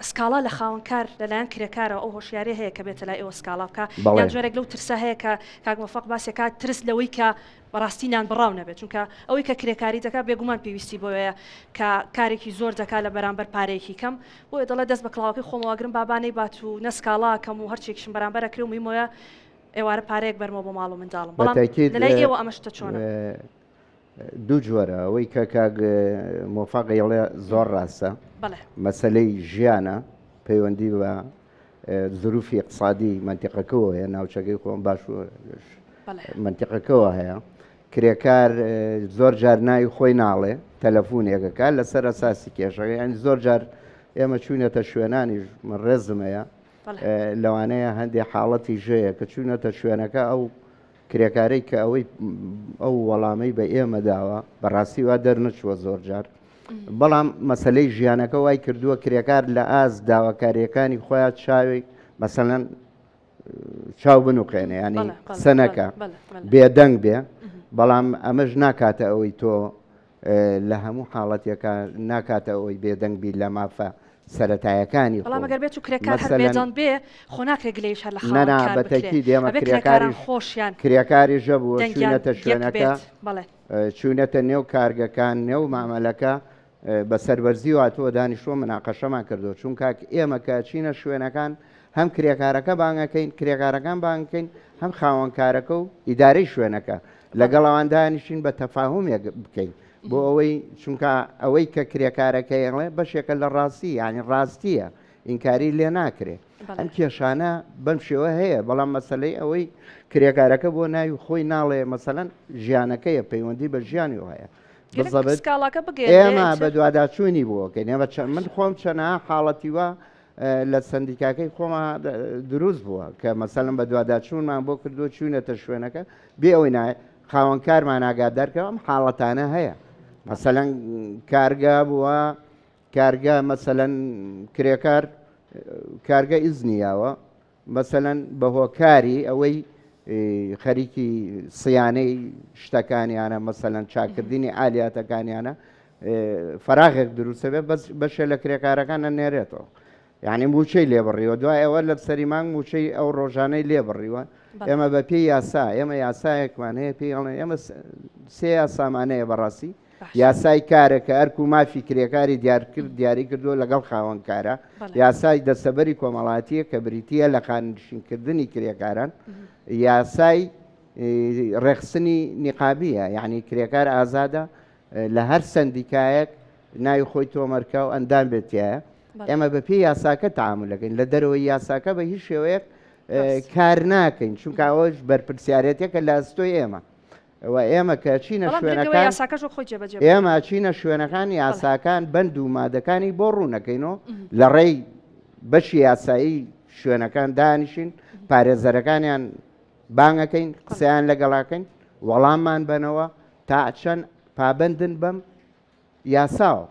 سکاڵا لە خاوەن کار لەلایەن کرێکارەوە ئەو هۆشیاریە هەیە کە بێتە لای ئێوە سکاڵا بکا یان جۆرێک لەو ترسە هەیە کە کاک مۆفەق باسی ئەکات ترس لەوەی کە بەڕاستی نانبڕاو نەبێت چونکە ئەوەی کە کرێکاری دەکات بێگومان پێویستی بۆیە کە کارێکی زۆر دەکات لە بەرامبەر پارەیەکی کەم بۆیە دەڵێت دەست بە کڵاوەکەی خۆمەوە ئەگرم با با نەیبات و نە سکاڵا ئەکەم و هەرچیەکیشم بەرامبەر ئەکرێ و مهمەوە ئێوارە پارەیەک بەرمەوە بۆ ماڵ و منداڵم بەڵام بەتەکید لەلای ئێوە ئەمە شتە چۆنە؟ دوو جۆرە ئەوەی کە کاک مۆفەق ئەیڵێ زۆر ڕاستە بەڵێ. مەسەلەی ژیانە پەیوەندی بە زروفی اقتصادی مەنتیقەکەوە هەیە ناوچەکەی خۆم باش مەنتیقەکەوە هەیە کرێکار زۆر جار ناوی خۆی ناڵێ تەلەفۆنێکەکە لەسەر ئەساسی کێشەکە یعنی زۆر جار ئێمە چوونەتە شوێنانیش من ڕێزم هەیە لەوانەیە هەندێک حاڵەتی ژەیە کە چوونەتە شوێنەکە ئەو کرێکارەی کە ئەوەی ئەو وەڵامەی بە ئێمە داوە بەڕاستی وا دەرنەچووە زۆر جار بەڵام مەسلەی ژیانەکە وای کردووە کرێکار لە ئاست داواکاریەکانی خۆیان چاوی مەسەلەن چاو بنوقێنێ ینی قسە نەکە بێدەنگ بێ بەڵام ئەمەش ناکاتە ئەوەی تۆ لە هەموو حاڵەتێکا ناکاتە ئەوەی بێدەنگ بی لە مافە سەرەتایەکانی بەڵام خۆی. ئەگەر بێت و کرێکار هەر مەسەلەن بێدەنگ بێ خۆ ناکرێ گلەیش هەر لە نا خاوەن نا کار بە بکرێ تەکید ئێمە ئەبێ کرێکاران کرێکاریش خۆشیان کرێکاریش هەبووە دەنگیان چووینەتە یەک شوێنەکە بێت بەڵێ. چووینەتە نێو کارگەکان نێو مامەلەکە بە سەربەرزی هاتووە دانیشتووە مناقەشەمان کردووە چونکا ئێمە کە ئەچینە شوێنەکان هەم کرێکارەکە بانگەکەین کرێکارەکان بانگکەین هەم خاوەنکارەکە و ئیدارەی شوێنەکە لەگەڵ ئەوان دانیشین بە تەفاهومێک بکەین بۆ ئەوەی چونکە ئەوەی کە کرێکارەکەی ئەڵێ بەشێکە لە ڕاستی یعنی ڕاستیە ئینکاری لێ ناکرێ ئەم کێشانە بەم شێوە هەیە بەڵام مەسلەی ئەوەی کرێکارەکە بۆ ناوی خۆی ناڵێ مەسەلەن ژیانەکەیە پەیوەندی بە ژیانی هەیە بزەبت سکاڵاکە بگەیەنرێ ئێمە ئیتر. بەدواداچوونی بۆ ئەکەین ئێمە چەند من خۆم چەنەها حاڵەتی وا لە سەندیکاکەی خۆما دروست بووە کە مەسەلەن بەدواداچوونمان بۆ کردووە چووینەتە شوێنەکە بێ ئەوەی نا خاوەنکارمان ئاگادار کە ئەم حاڵەتانە هەیە مەسەلەن کارگە بووە کارگە مەسەلەن کرێکار کارگە ئیزنی یاوە مەسەلەن بە هۆکاری ئەوەی خەریکی سیانەی شتەکانیانە مەسەلەن چاکردنی ئالیاتەکانیانە فراغێک دروستە بێ بەس بەشێ لە کرێکارەکان ئەنێرێتەوە یعنی موچەی لێ بڕیوە دوای ئەوە لە سەری مانگ موچەی ئەو ڕۆژانەی لێ بڕیوە ئێمە بە پێی یاسا ئێمە یاسایەکمان هەیە پێی ئەڵێن ئێمە سێ یاسامانەیە بەڕاستی یاسای کارە کە ئەرک و مافی کرێکاری دیارکرد دیاری کردووە لەگەڵ خاوەنکارە، یاسای دەستەبەری کۆمەڵاتییە کە بریتییە لە خانەنشینکردنی کرێکاران، یاسای ڕێکخستنی نیقابییە، یەعنی کرێکار ئازادە لە هەر سەندیکایەک ناوی خۆی تۆمەرکا و ئەندام بێت تیایە، ئێمە بە پێی یاساکە تەعامول دەکەین، لە دەرەوەی یاساکە بە هیچ شێوەیەک کار ناکەین، چونکە ئەوەش بەرپرسیارێتیەکە لە ئەستۆی ئێمە. و ئێمە کە چینە بەڵام گرنگ ئەوەیە شوێنەکان یاساکەش وەک خۆی جێبەجێ بکرێت. ئێمە چینە شوێنەکان یاساکان بەند و مادەکانی بۆ ڕوونەکەین و لە ڕێی بەشی یاسایی شوێنەکان دانیشین پارێزەرەکانیان بانگەکەین قسەیان لەگەڵاکەین وەڵاممان بەنەوە تا چەند. پابەندن بەم یاساوە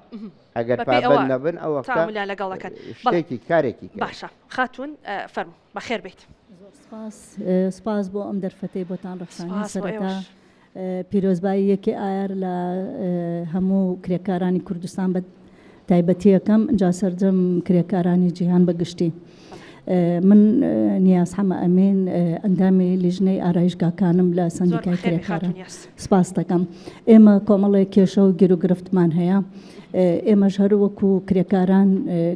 ئەگەر پابەند نەبن ئەو وەختە تەعامولیان لەگەڵ ئەکەن. شتێکی کارێکی کە. باشە خاتوون فەرموو بەخێر بێیت. زۆر سپاس سپاس بۆ ئەم دەرفەتەی بۆتان ڕەخسانی سەرەتا پیرۆزبایی یەکی ئایار لە هەموو کرێکارانی کوردستان بە تایبەتی یەکەم جا سەرجەم کرێکارانی جیهان بە گشتی. من نیاز حەمە ئەمین ئەندامی لیژنەی ئارایشگاکانم لە سەندیکای کرێکاران سپاس دەکەم. ئێمە کۆمەڵێک کێشە و گیروگرفتمان هەیە ئێمەش هەر وەکو کرێکاران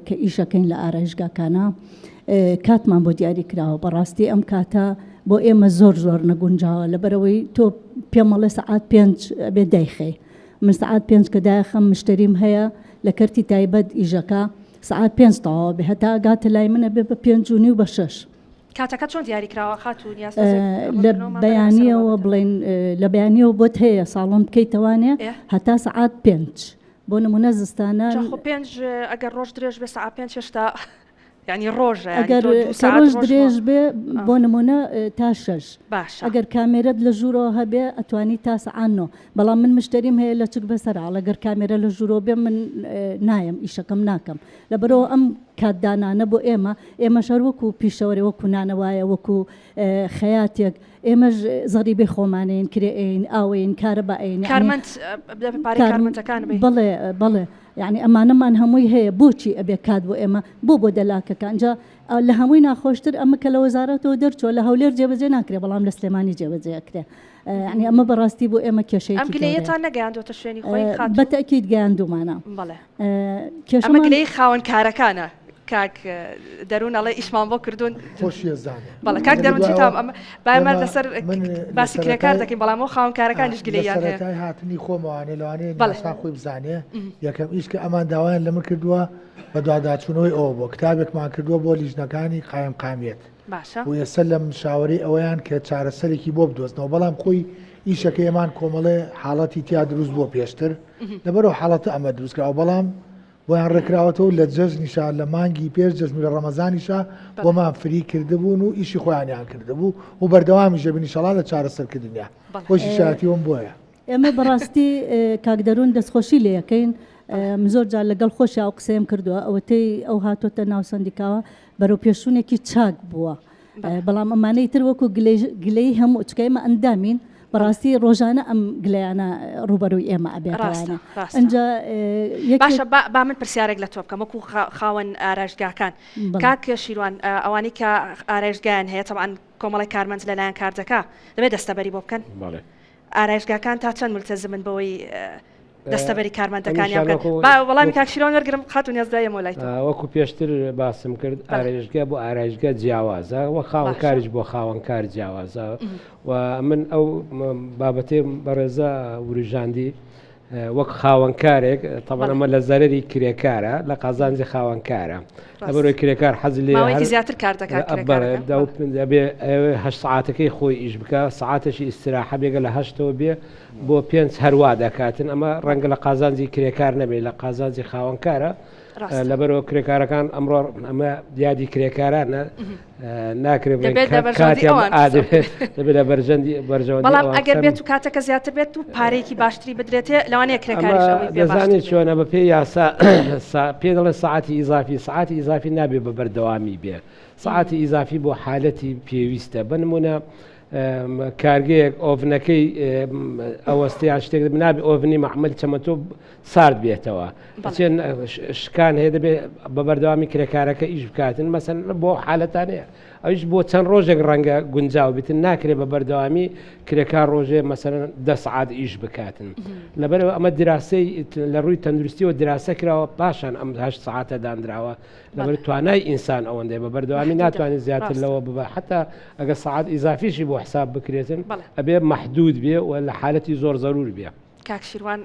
کە ئیشەکەین لە ئارایشگاکانە کاتمان بۆ دیاری کراوە بەڕاستی ئەم کاتە بۆ ئێمە زۆر زۆر نەگونجاوە لەبەرەوەی تۆ پێمەڵێ سەعات پێنج ئەبێ دایخەی من سەعات پێنج کە دایخەم مشتەریم هەیە لە کەرتی تایبەت ئیشەکە سەعات پێنج تەواو ئەبێ هەتا ئەگاتە لای من ئەبێ بە پێنج و نیو بە شەش. کاتەکە چۆن دیاری کراوە خاتوو نیاز تۆزێک لە ڕوونکردنەوەمان بەرێ لەسەر ئەو بەیانیەوە بابەتە. بڵێین لە بەیانیەوە بۆت هەیە ساڵۆن بکەیتەوانێ ئێ. هەتا سەعات پێنج بۆ نمونە زستانان. جا خۆ پێنج ئەگەر ڕۆژ درێژ بێ سەعات پێنج هێشتا یانی ڕۆژە یانی ئەگەر تۆ دوو کە سەعات ڕۆژ ڕۆژ بۆ درێژ بێ ئا. بۆ نمونە تا شەش باشە. ئەگەر کامێرەت لە ژوورەوە هەبێ ئەتوانی تا سەعات نۆ بەڵام من مشتەریم هەیە لەچک بەسەرا ئەڵێ گەر کامێرە لە ژوورەوە بێ من نایەم ئیشەکەم ناکەم لەبەرئەوە ئەم کات دانانە بۆ ئێمە ئێمەش هەر وەکو پیشەوەرێ وەکو نانەوایە وەکو خەیاتێک ئێمەش زەریبەی خۆمانەین کرێ ئەین ئاوەین کارەبا ئەین یەعنی کارمەند دەبێ پارەی کار کارمەندەکان بەی. بەڵێ بەڵێ یەعنی ئەمانەمان هەمووی هەیە بۆچی ئەبێ کات بۆ ئێمە بۆ بۆ دەلاکەکان جا لە هەمووی ناخۆشتر ئەمە کە لە وەزارەتەوە دەرچووە لە هەولێر جێبەجێ ناکرێ بەڵام لە سلێمانی جێبەجێ ئەکرێ یەعنی ئەمە بەڕاستی بۆ ئێمە ئەم کێشەیەکی گەورەیە. گلەییەتان نەگەیاندۆتە شوێنی خۆی خاتوو؟ بە تەئکید گەیاندوومانە. بەڵێ. ئەمە کێشەمان. گلەیی خاوەن کارەکانە کاک دەروون ئەڵێ ئیشمان بۆ کردوون. خۆشی ئەزانێ. بەڵێ کاک لە دەروون دوای چیتام ئەوە ئەمە با ئێمە ئێمە لەسەر من لە باسی کرێکار سەرەتای دەکەین بەڵام ئەو خاوەن کارەکانیش لە گلەییان هەیە. سەرەتای هاتنی خۆمەوانێ لەوانەیە بەڵێ. نیاسان خۆی بزانێ یەکەم ئیش کە ئەمان داوایان لە من کردووە بەدواداچوونەوەی ئەوە بووە کتابێکمان کردووە بۆ لیژنەکانی قایمقامیەت. باشە. و ئێستا لە مشاوەرەی ئەوەیان کە چارەسەرێکی بۆ بدۆزنەوە بەڵام خۆی ئیشەکەی ئەمان کۆمەڵێ حاڵەتی تیا دروست بووە پێشتر لەبەرەوە حاڵەتە ئەمە دروستکراوە بەڵام بۆیان ڕێکراوەتەوە لە جەژنیشا لە مانگی پێش جەژن و لە ڕەمەزانیشا بۆمان فری کردبوون و ئیشی خۆیانیان کردبوو و بەردەوامیش دەبین ئیشەڵا لە چارەسەرکردنیا خۆشی شایەتی ئەوم بۆیە. ئێمە بەڕاستی کاک دەروون دەستخۆشی لێ ئەکەین من زۆر جار لەگەڵ خۆشی ئەو قسەیەم کردووە ئەوەتەی ئەو هاتۆتە ناو سەندیکاوە بەرەو پێشچوونێکی چاک بووە بەڵام ئەمانەی تر وەکو گلەی هەموو چکە ئێمە ئەندامین بەڕاستی ڕۆژانە ئەم گلەیانە ڕووبەرووی ئێمە ئەبێتەوانە ئەنجا باشە با من پرسیارێک لە تۆ بکەم وەکو خاوەن ئارایشگاکان کاک شیروان ئەوانەی کە ئارایشگایان هەیە تەبعەن کۆمەڵێک کارمەند لەلایەن کاردەکا دەبێت دەستەبەری بۆ بکەن ئارایشگاکان تا چەند ملتەزمن بەوەی دەستەبەری کارمەندەکانیان بکەن؟ با وەڵامی کاک شیروان وەرگرم خاتوو نیاز دوای ئێمەوە لای تۆ. وەکو پێشتر باسم کرد ئارایشگا بۆ ئارایشگا جیاوازە وە خاوەنکاریش بۆ خاوەنکار جیاوازە و من ئەو بابەتەی بەڕێزە وروژاندی وەک خاوەنکارێک تەبعەن ئەمە لە زەرەری کرێکارە لە قازانجی خاوەنکارە لەبەرەوەی کرێکار حەز لێ ماوەیەکی زیاتر کار دەکات دەبێ هەشت سعاتەکەی خۆی ئیش بکە سعاتێکی ئیسراحە بێگە لە هەشتەوە بێ بۆ پێنج هەروا دەکاتن ئەمە ڕەنگە لە قازانجی کرێکار نەبێت لە قازانجی خاوەنکارە لەبەرەوە کرێکارەکان ئەمڕۆ ئەمە یادی کرێکارانە ناکرێت دەبێت لە بەرژەندی بەرژەوەندی بەڵام ئەگەر بێت و کاتەکە زیاتر بێت و پارەیەکی باشتری بدرێتێ لەوانەیە کرێکاریش ئەوەی پێ باشتر دەزانێت چۆنە بە پێی یاسا پێ دەڵێ ساعتی ئیزافی ساعتی ئیزافی نابێ بە بەردەوامی بێ ساعتی ئیزافی بۆ حالەتی پێویستە بە نمونە کارگەیەک ئۆڤنەکەی ئەوەستە یان شتێک نابێ ئۆڤنی مەعمل چەمەتۆ سارد بێتەوە بچێن شکان هەیە دەبێت بە بەردەوامی کرێکارەکە ئیش بکاتن مەسەن بۆ حالەتانەیە ئەوش بۆ چەند ڕۆژێک ڕەنگە گونجاو بتن ناکرێت بە بەردەوامی کرێکار ڕۆژێ مەسەن دە سعات ئیش بکاتن لەبەرەوە ئەمە دراسی لە ڕووی تەندروستیەوە دراسە کراوە پاشان ئەم هەشت سعاتە دانراوە لەبەر توانای ئینسان ئەوەندەیە بە بەردەوامی ناتوانێت زیاتر لەوە ببە حتا ئەگەر سعات ئیزافیشی بۆ حساب بکرێتن ئەبێ محدود بێ و لە حالەتی زۆر زەرور بێ. کاک شیروان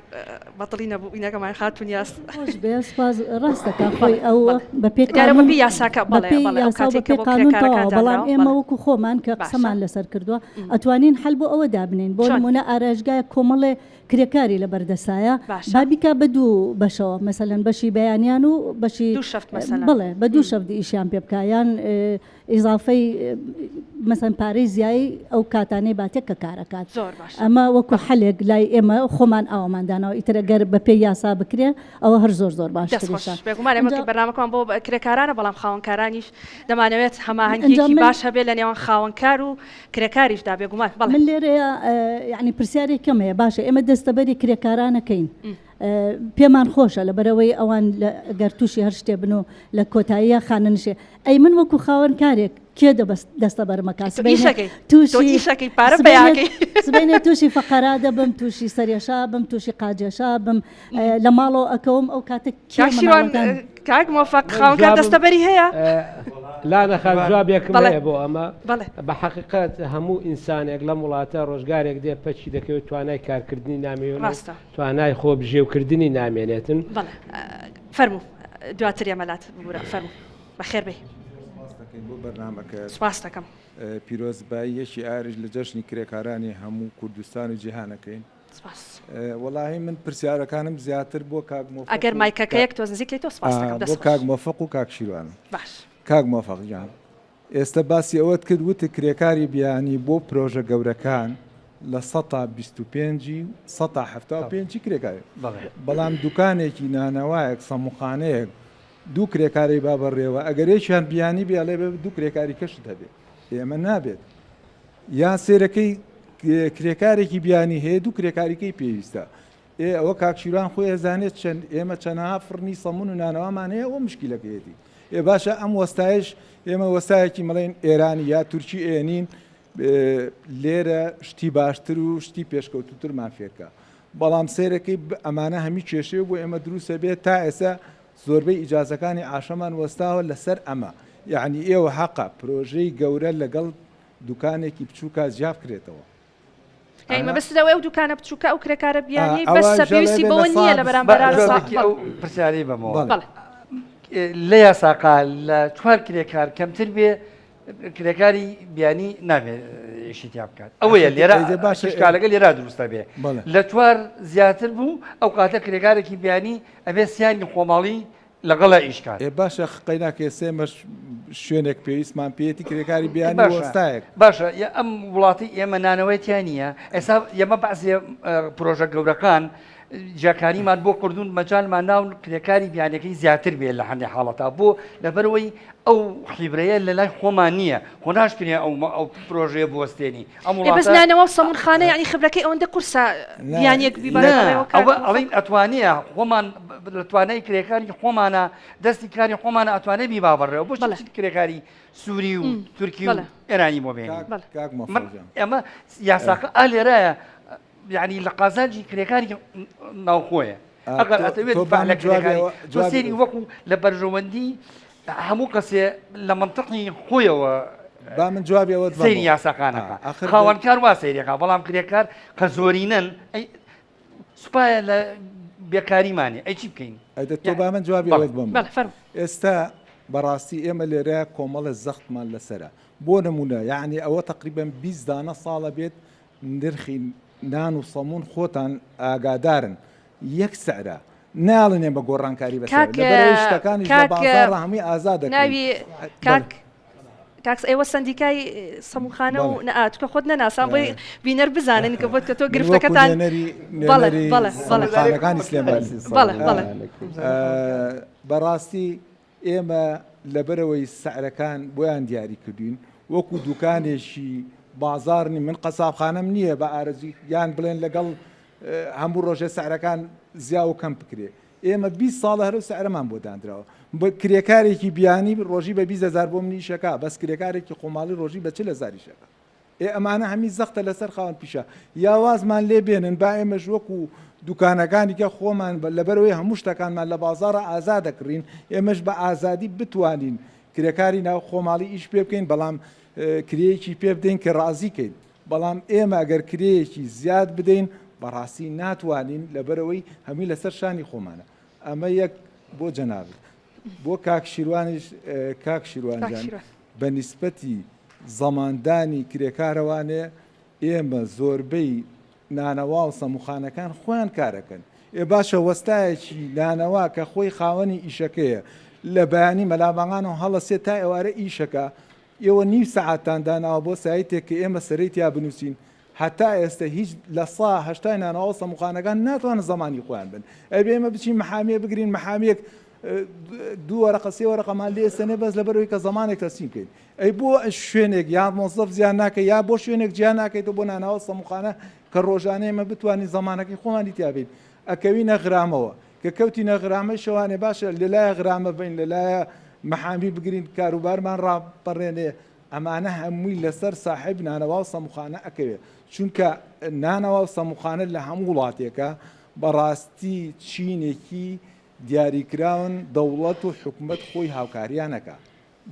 بەدڵی نەبوو بینەکەمان خاتوو نیاز. خۆش بێ سپاس ڕاستەکە خۆی ئەو بە پێی دیارە قانون بەپێی یاساکە بە بەڵێ پێی بەڵێ ئەو یاسا و بە کاتێک کە پێی بۆ قانون کرێکارەکان تەواوە بەڵام دانراوە ئێمە بەڵێ وەکو خۆمان کە باشە قسەمان لەسەر کردووە ئەتوانین حەل بۆ ئەوە دابنێین بۆ چۆن؟ نموونە ئارایشگایەک کۆمەڵێ. کرێکاری لە بەردەسایە باشە. با بیکا بە دوو بەشەوە مەسەلەن بەشی بەیانیان و بەشی دوو شەفت مەسەلەن. بەڵێ بە دوو شەفت ئیشیان پێ بکا یان ئیزافەی مەسەن پارەی زیایی ئەو کاتانەی باتێ کە کارەکات زۆر باشە. ئەمە وەکو حەلێک لای ئێمە خۆمان ئاوامان داناوە ئیتر گەر بە پێی یاسا بکرێ ئەوە هەر زۆر زۆر دەست باشتریشە خۆش بێگومان ئێمە ئینجا کە بەرنامەکەمان بۆ کرێکارانە بەڵام خاوەنکارانیش دەمانەوێت ئینجا هەماهەنگیەکی من باش هەبێت لە نێوان خاوەنکار و کرێکاریشدا بێگومان بەڵێ. من لێرەیا یانی پرسیارێکم هەیە باشە ئێمە دەستەبەری کرێکارانەکەین پێمان خۆشە لەبەرئەوەی ئەوان گەر تووشی هەر شتێ بن و لە کۆتاییا خانەنشێ ئەی من وەکو خاوەن کارێک کێ دەبەست دەستەبەرمەکا تۆ سبەینێ ئیشەکەی تۆ تووشی ئیشەکەی پارە سبەینێ پەیاکەی سبەینێ تووشی فەقەرا دەبم تووشی سەرێشا بم تووشی قاجێشا بم لە ماڵەوە ئەکەوم ئەو کاتە کێ کاک شیروان منداڵەکان کاک مۆفەق من خاوەنکار جوابم دەستەبەری هەیە؟ لانە خان جوابێکم بەڵێ هەیە بۆ ئەمە بەڵێ. بە حەقیقەت هەموو ئینسانێک لەم وڵاتە ڕۆژگارێک دێ پەکی دەکەوێت توانای کارکردنی نامێنێت و ڕاستە. توانای خۆ بژێوکردنی نامێنێتن. بەڵێ فەرموو دواتر ئێمە لات ببورە فەرموو بەخێر بێی. سپاست دەکەین بۆ بەرنامەکەت. سپاست دەکەم. پیرۆزبایی یەکی ئاریش لە جەژنی کرێکارانی هەموو کوردستان و جیهان ئەکەین. سپاس. وەڵاهی من پرسیارەکانم زیاتر بۆ کاک مۆفەق ئەگەر و مایکەکە کاک یەک تۆز نزیک کەیتەوە سپاست دەکەم بۆ دەست خۆش. کاک مۆفەق و کاک شیروانم. باش. کاک مۆفەق گیان ئێستە باسی ئەوەت کرد وتت کرێکاری بیانی بۆ پرۆژە گەورەکان لە سەتا 25 و سەتا 75 کرێکاری بەڵام دوکانێکی نانەوایەک سەموخانەیەک دوو کرێکاری با بەڕێوە ئەگەر یەکیان بیانی بێ ئەڵێ دوو کرێکاری کەشت هەبێ ئێمە نابێت یان سێرەکەی کرێکارێکی بیانی هەیە دوو کرێکاریکەی پێویستە ئێ ئەوە کاک شیروان خۆی ئەزانێت چەند ئێمە چەنەها فڕنی سەمون و نانەوامان هەیە ئەوە مشکیلەکەیەتی ئێ باشە ئەم وەستایش ئێمە وەستایەکی مەڵێن ئێرانی یا تورکی ئێنین لێرە شتی باشتر و شتی پێشکەوتوترمان فێرکە بەڵام سێرەکەی ئەمانە هەمی کێشەیە بۆ ئێمە دروستە بێت تا ئێستا زۆربەی ئیجازەکانی عاشەمان وەستاوە لەسەر ئەمە یعنی ئێوە حەقە پرۆژەی گەورە لەگەڵ دوکانێکی بچووکە جیا بکرێتەوە. یانی مەبەستت ئەوەیە ئەو دوکانە بچووکە ئەو کرێکارە بیانیەی بەسە پێویستی بەوە نییە لە بەرامبەرا ئەو پرسیارەی بەمەوە لە یاساقا لە چوار کرێکار کەمتر بێ کرێکاری بیانی نابێت ئیشی تیا بکات ئەوەیە لێرە باشە شکالەکە لێرا دروستە بێ لە چوار زیاتر بوو ئەو کاتە کرێکارێکی بیانی ئەبێ سیانی خۆماڵی لەگەڵا ئیش کات. ئێ باشە قەیناکە ئێستا ئێمەش شوێنێک پێویستمان پێیەتی کرێکاری بیانی باشە وەستایەک. باشە یە ئەم وڵاتی ئێمە نانەوەی تیا نییە ئێستا ئێمە بەعزێ پرۆژە گەورەکان جیاکاریمان بۆ کردوون مەجالمان ناون کرێکاری بیانەکەی زیاتر بێ لە هەندێک حاڵەتا بۆ لەبەرەوەی ئەو خیبرەیە لە لای خۆمان نییە خۆ ناشکرێ ئەو ئەو پرۆژەیە بوەستێنی ئەم ئێ بەس وڵاتە نانەوا و سەمونخانە یانی خبرەکەی ئەوەندە قورسە بیانیەک بیبات نا بەڕێوە کاک ئەوە مۆفەق؟ ئەڵێین ئەتوانێ خۆمان لە توانای کرێکاری خۆمانە دەستی کاری خۆمانە ئەتوانێ بیبا بەڕێوە بۆچی بەڵێ. بچین کرێکاری سووری و م، تورکی و بەڵێ. ئێرانی بۆ بێنین کاک بەڵێ. کاک من مۆفەق گیان ئێمە یاساکە ئا لێرایە یعنی لە قازانجی کرێکاری ناوخۆیە ئا، ئەگەر تۆ ئەتەوێت تۆ دیفاع با لە من جوابی کرێکاری ئەوە تۆ جوابی سەیری وەکو لە بەرژەوەندی هەموو کەسێ لە مەنتقی خۆیەوە با من جوابی ئەوەت سەیری بەمەوە یاساکانەکە ئاخر دە خاوەنکار وا سەیرەکە بەڵام کرێکار کە زۆرینەن ئەی سوپایە لە بێکاریمانێ ئەی چی بکەین ئەدە تۆ با من جوابی بەڵێ ئەوەت بەمەوە بەڵێ فەرموو. ئێستا بەڕاستی ئێمە لێرە کۆمەڵە زەختمان لەسەرە بۆ نمونە یعنی ئەوە تقریبا 20 دانە ساڵە بێت نرخی نان و سەمون خۆتان ئاگادارن یەک سعرە ناڵێن ئێمە گۆڕانکاری بەسەر کاک لەبەرئەوەی شتەکانیش لە کاک بازاڕا هەمووی ئازاد دەکرێن ناوی بەڵێ کاک کاک ئێوە سەندیکای سەمونخانە و بەڵێ نە چکە خۆت نەناسان بۆی بینەر بزانن کە بۆت کە تۆ من وەکو گرفتەکەتان نوێنەری بەڵێ نوێنەری بەڵێ بەڵێ سەمونخانەکانی سلێمانی بەڵێ بەڵێ بەڕاستی ئێمە لەبەرئەوەی سعرەکان بۆیان دیاری کردوین وەکو دوکانێکی بازاڕ نین من قەسابخانەم نییە بە ئارەزوی یان بڵێن لەگەڵ هەموو ڕۆژێ سعرەکان زیا و کەم بکرێ ئێمە 20 ساڵە هەرو سعرەمان بۆ دانراوە کرێکارێکی بیانی ڕۆژی بە 20 هەزار بۆ من ئیشەکە بەس کرێکارێکی خۆماڵی ڕۆژی بە 40 هەزار ئیشەکە ئێ ئەمانە هەمی زەختە لەسەر خاوەن پیشە یا وازمان لێ بێنن با ئێمەش وەکو دوکانەکانی کە خۆمان لەبەرئەوەی هەموو شتەکانمان لە بازاڕا ئازاد دەکڕین ئێمەش بە ئازادی بتوانین کرێکاری ناو خۆماڵی ئیش پێ بکەین بەڵام کرێیەکی پێ بدەین کە ڕازی کەین بەڵام ئێمە ئەگەر کرێیەکی زیاد بدەین بەڕاستی ناتوانین لەبەرئەوەی هەمووی لەسەر شانی خۆمانە ئەمە یەک بۆ جەنابت بۆ کاک شیروانیش کاک شیروان کاک جان شیروان. بە نیسبەتی زەماندانی کرێکارەوانێ ئێمە زۆربەی. نانەوا و سەموخانەکان خۆیان کارەکەن. ئێ باشە وەستایەکی نانەوا کە خۆی خاوەنی ئیشەکەیە لە بەیانی مەلاباغانەوە هەڵەسێ تا ئێوارە ئیشەکا، ئێوە نیو سەعاتتان داناوە بۆ سایتێک کە ئێمە سەرەی تیا بنووسین، هەتا ئێستە هیچ لە سا هەشتای نانەوا و سەموخانەکان ناتوانن زەمانی خۆیان بن. ئەبێ ئێمە بچین محامیە بگرین، محامیەک دوو وەرەقە سێ وەرەقەمان لێ ئەسەنێ بەس لەبەرئەوەی کە زەمانێک تەسلیم کەین. ئەی بۆ شوێنێک یا مۆزەف زیان ناکەی یا بۆ شوێنێک جیا ناکەیتەوە بۆ نانەوا و سەموخانە کە ڕۆژانە ئێمە بتوانین زەمانەکەی خۆمانی تیا بین ئەکەوینە غرامەوە کە کەوتینە غرامەی شەوانێ باشە لەلایە غرامە بین لەلایە محامی بگرین کاروبارمان ڕاپەڕێنێ ئەمانە هەمووی لەسەر ساحێب نانەوا و سەموخانە ئەکەوێ چونکە نانەوا و سەموخانە لە هەموو وڵاتێکە بەڕاستی چینێکی دیاریکراون دەوڵەت و حکومەت خۆی هاوکاریان ئەکا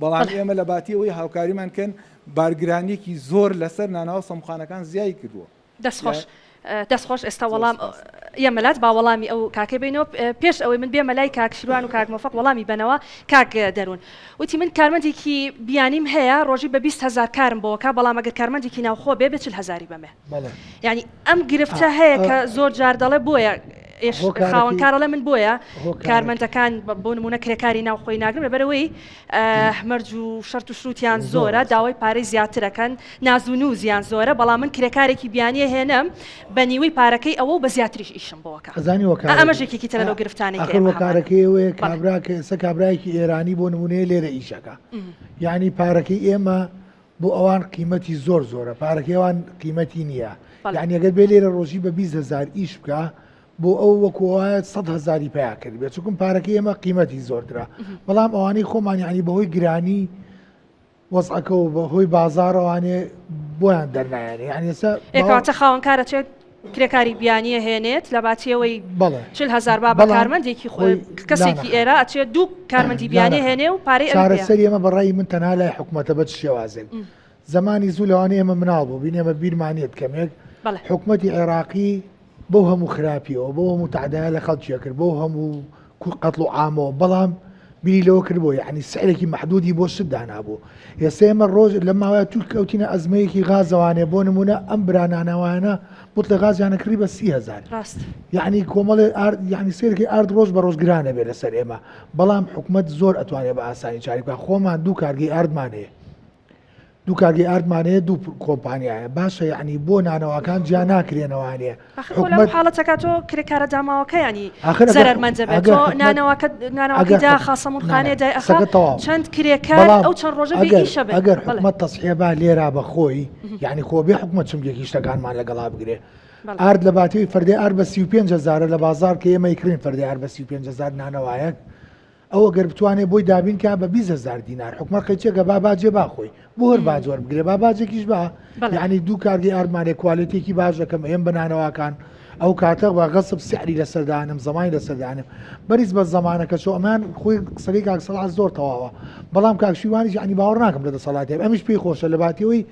بەڵام ئێمە لە باتی ئەوەی هاوکاریمان کەن بارگرانیەکی زۆر لەسەر نانەوا و سەمخانەکان زیای کردووە. دەست خۆش دەست خۆش ئێستا وەڵام یەمەلات با وەڵامی ئەو کاکەی بینەوە پێش ئەوەی من بێمە لای کاک شیروان و کاک مۆفەق وەڵامی بەنەوە کاک دەروون وتی من کارمەندێکی بیانیم هەیە ڕۆژی بە 20 هەزار کارم بۆکە بەڵام ئەگەر کارمەندێکی ناوخۆ بێ بێ 40 هەزاری بەمێ یعنی ئەم گرفتە هەیە کە زۆر جار دەڵێ بۆیە خاوەنکار ئەڵێ من بۆیە کارمەندەکان بۆ نمونە کرێکاری ناوخۆی ناگرم لەبەرەوەی مەرج و شەرت و شروتیان زۆرە داوای پارەی زیاترەکەن ناز و نوزیان زۆرە بەڵام من کرێکارێکی بیانیە هێنم بە نیوەی پارەکەی ئەوە و بە زیاتریش ئیشم بۆکە ئەزانی وەکارەکەی ئەمەش یەکێکی ترە لەو گرفتانەی کە ئاخر ئێمە هەمانە. وەکارەکەی ئەوەیە بەڵێ. کابرا کە ئێستا کابرایەکی ئێرانی بۆ نمونەیە لێرە ئیشەکە یعنی پارەکەی ئێمە بۆ ئەوان قیمەتی زۆر زۆرە پارەکەی ئەوان قیمەتی نییە بەڵێ. یعنی ئەگەر بێ لێرە ڕۆژی بە 20 هەزار ئیش بکە بۆ ئەو وەکو وایە 100 هەزاری پیا کرد بێت چونکم پارەکەی ئێمە قیمەتی زۆرترە بەڵام ئەوانەی خۆمان یعنی بەهۆی گرانی وەزعەکە و بەهۆی بازاڕەوانێ بۆیان دەرنایەنێ یعنی ئێستا ئێ کەواتە خاوەنکار ئەچێت کرێکاری بیانیە هێنێت لە باتیەوەی بەڵێ 40 هەزار با بە بەڵام کارمەندێکی خۆی خۆی کەسێکی لانەخات. ئێرە ئەچێت دوو کارمەندی بیانیە لانەخات. هێنێ و پارەی ئەوی پێ چارەسەری ئێمە بەڕای من تەنها لای حکومەتە بە چ شێوازێک زەمانی زوو لەوانەیە ئێمە مناڵ بووبین ئێمە بیرمان یەت کەمێک بەڵێ. حکومەتی عێراقی بەو هەموو خراپیەوە بەو هەموو تەعدایە لە خەڵکی ئەکرد بەو هەموو قەتڵ و عامەوە بەڵام بیری لەوە کردبوو یعنی سعرێکی مەحدودی بۆ شت دانابوو ئێستا ئێمە ڕۆژ لە ماوەیە توو کەوتینە ئەزمەیەکی غازەوانێ بۆ نمونە ئەم برانانەوانە بوتڵێ غازیانە کڕی بە 30 هەزار ڕاست یعنی کۆمەڵێ ئارد یعنی سێرکی ئارد ڕۆژ بە ڕۆژ گرانە بێ لەسەر ئێمە بەڵام حکومەت زۆر ئەتوانێت بە ئاسانی چاری بکات خۆمان دوو کارگەی ئاردمان هەیە دوو کارگەی ئاردمان هەیە دوو کۆمپانیایە باشە یعنی بۆ نانەواکان جیا ناکرێنەوانێ ئاخر خۆ لەم حاڵەتەکە تۆ کرێکارە داماوەکە ینی ئاخر ئەگەر زەرەرمەندە بێت ئەگەر تۆ حکومەت نانەواکە نانەواکەی ئەگەر داخا حکومەت سەمونخانەیە نا نا دای ئەخا قسەکە تەواو چەند کرێکار بەڵام ئەو چەند ڕۆژە بێ ئەگەر ئیشە بن ئەگەر بەڵێ حکومەت تەسحیە با لێرا بە خۆی یعنی خۆ بێ حکومەت چمکێکی شتەکانمان لەگەڵا بگرێ بەڵێ ئارد لە باتیەوەی فەردەی ئارد بە 35 هەزارە لە بازاڕ کە ئێمە ئەیکڕین فەردەی ئارد بە 35 هەزار نانەوایەک ئەو ئەگەر بتوانێ بۆی دابین کا بە 20 هەزار دینار حکومەت قەیچێکە با باجێ با خۆی بۆ هەر باج وەربگرێ با باجێکیش با بەڵێ. یعنی دوو کارگەی ئاردمانێ کوالێتیەکی باش دەکەم ئێم بە نانەواکان ئەو کاتە بە غەسب سعری لەسەر دانم زەمانی لەسەر دانم بەریز بە زەمانەکە چۆ ئەمان خۆی قسەکەی کاک سەڵاح زۆر تەواوە بەڵام کاک شیروانیش یعنی باوەڕ ناکەم لە دەسەڵاتی هەبێ ئەمیش پێی خۆشە لە باتیەوەی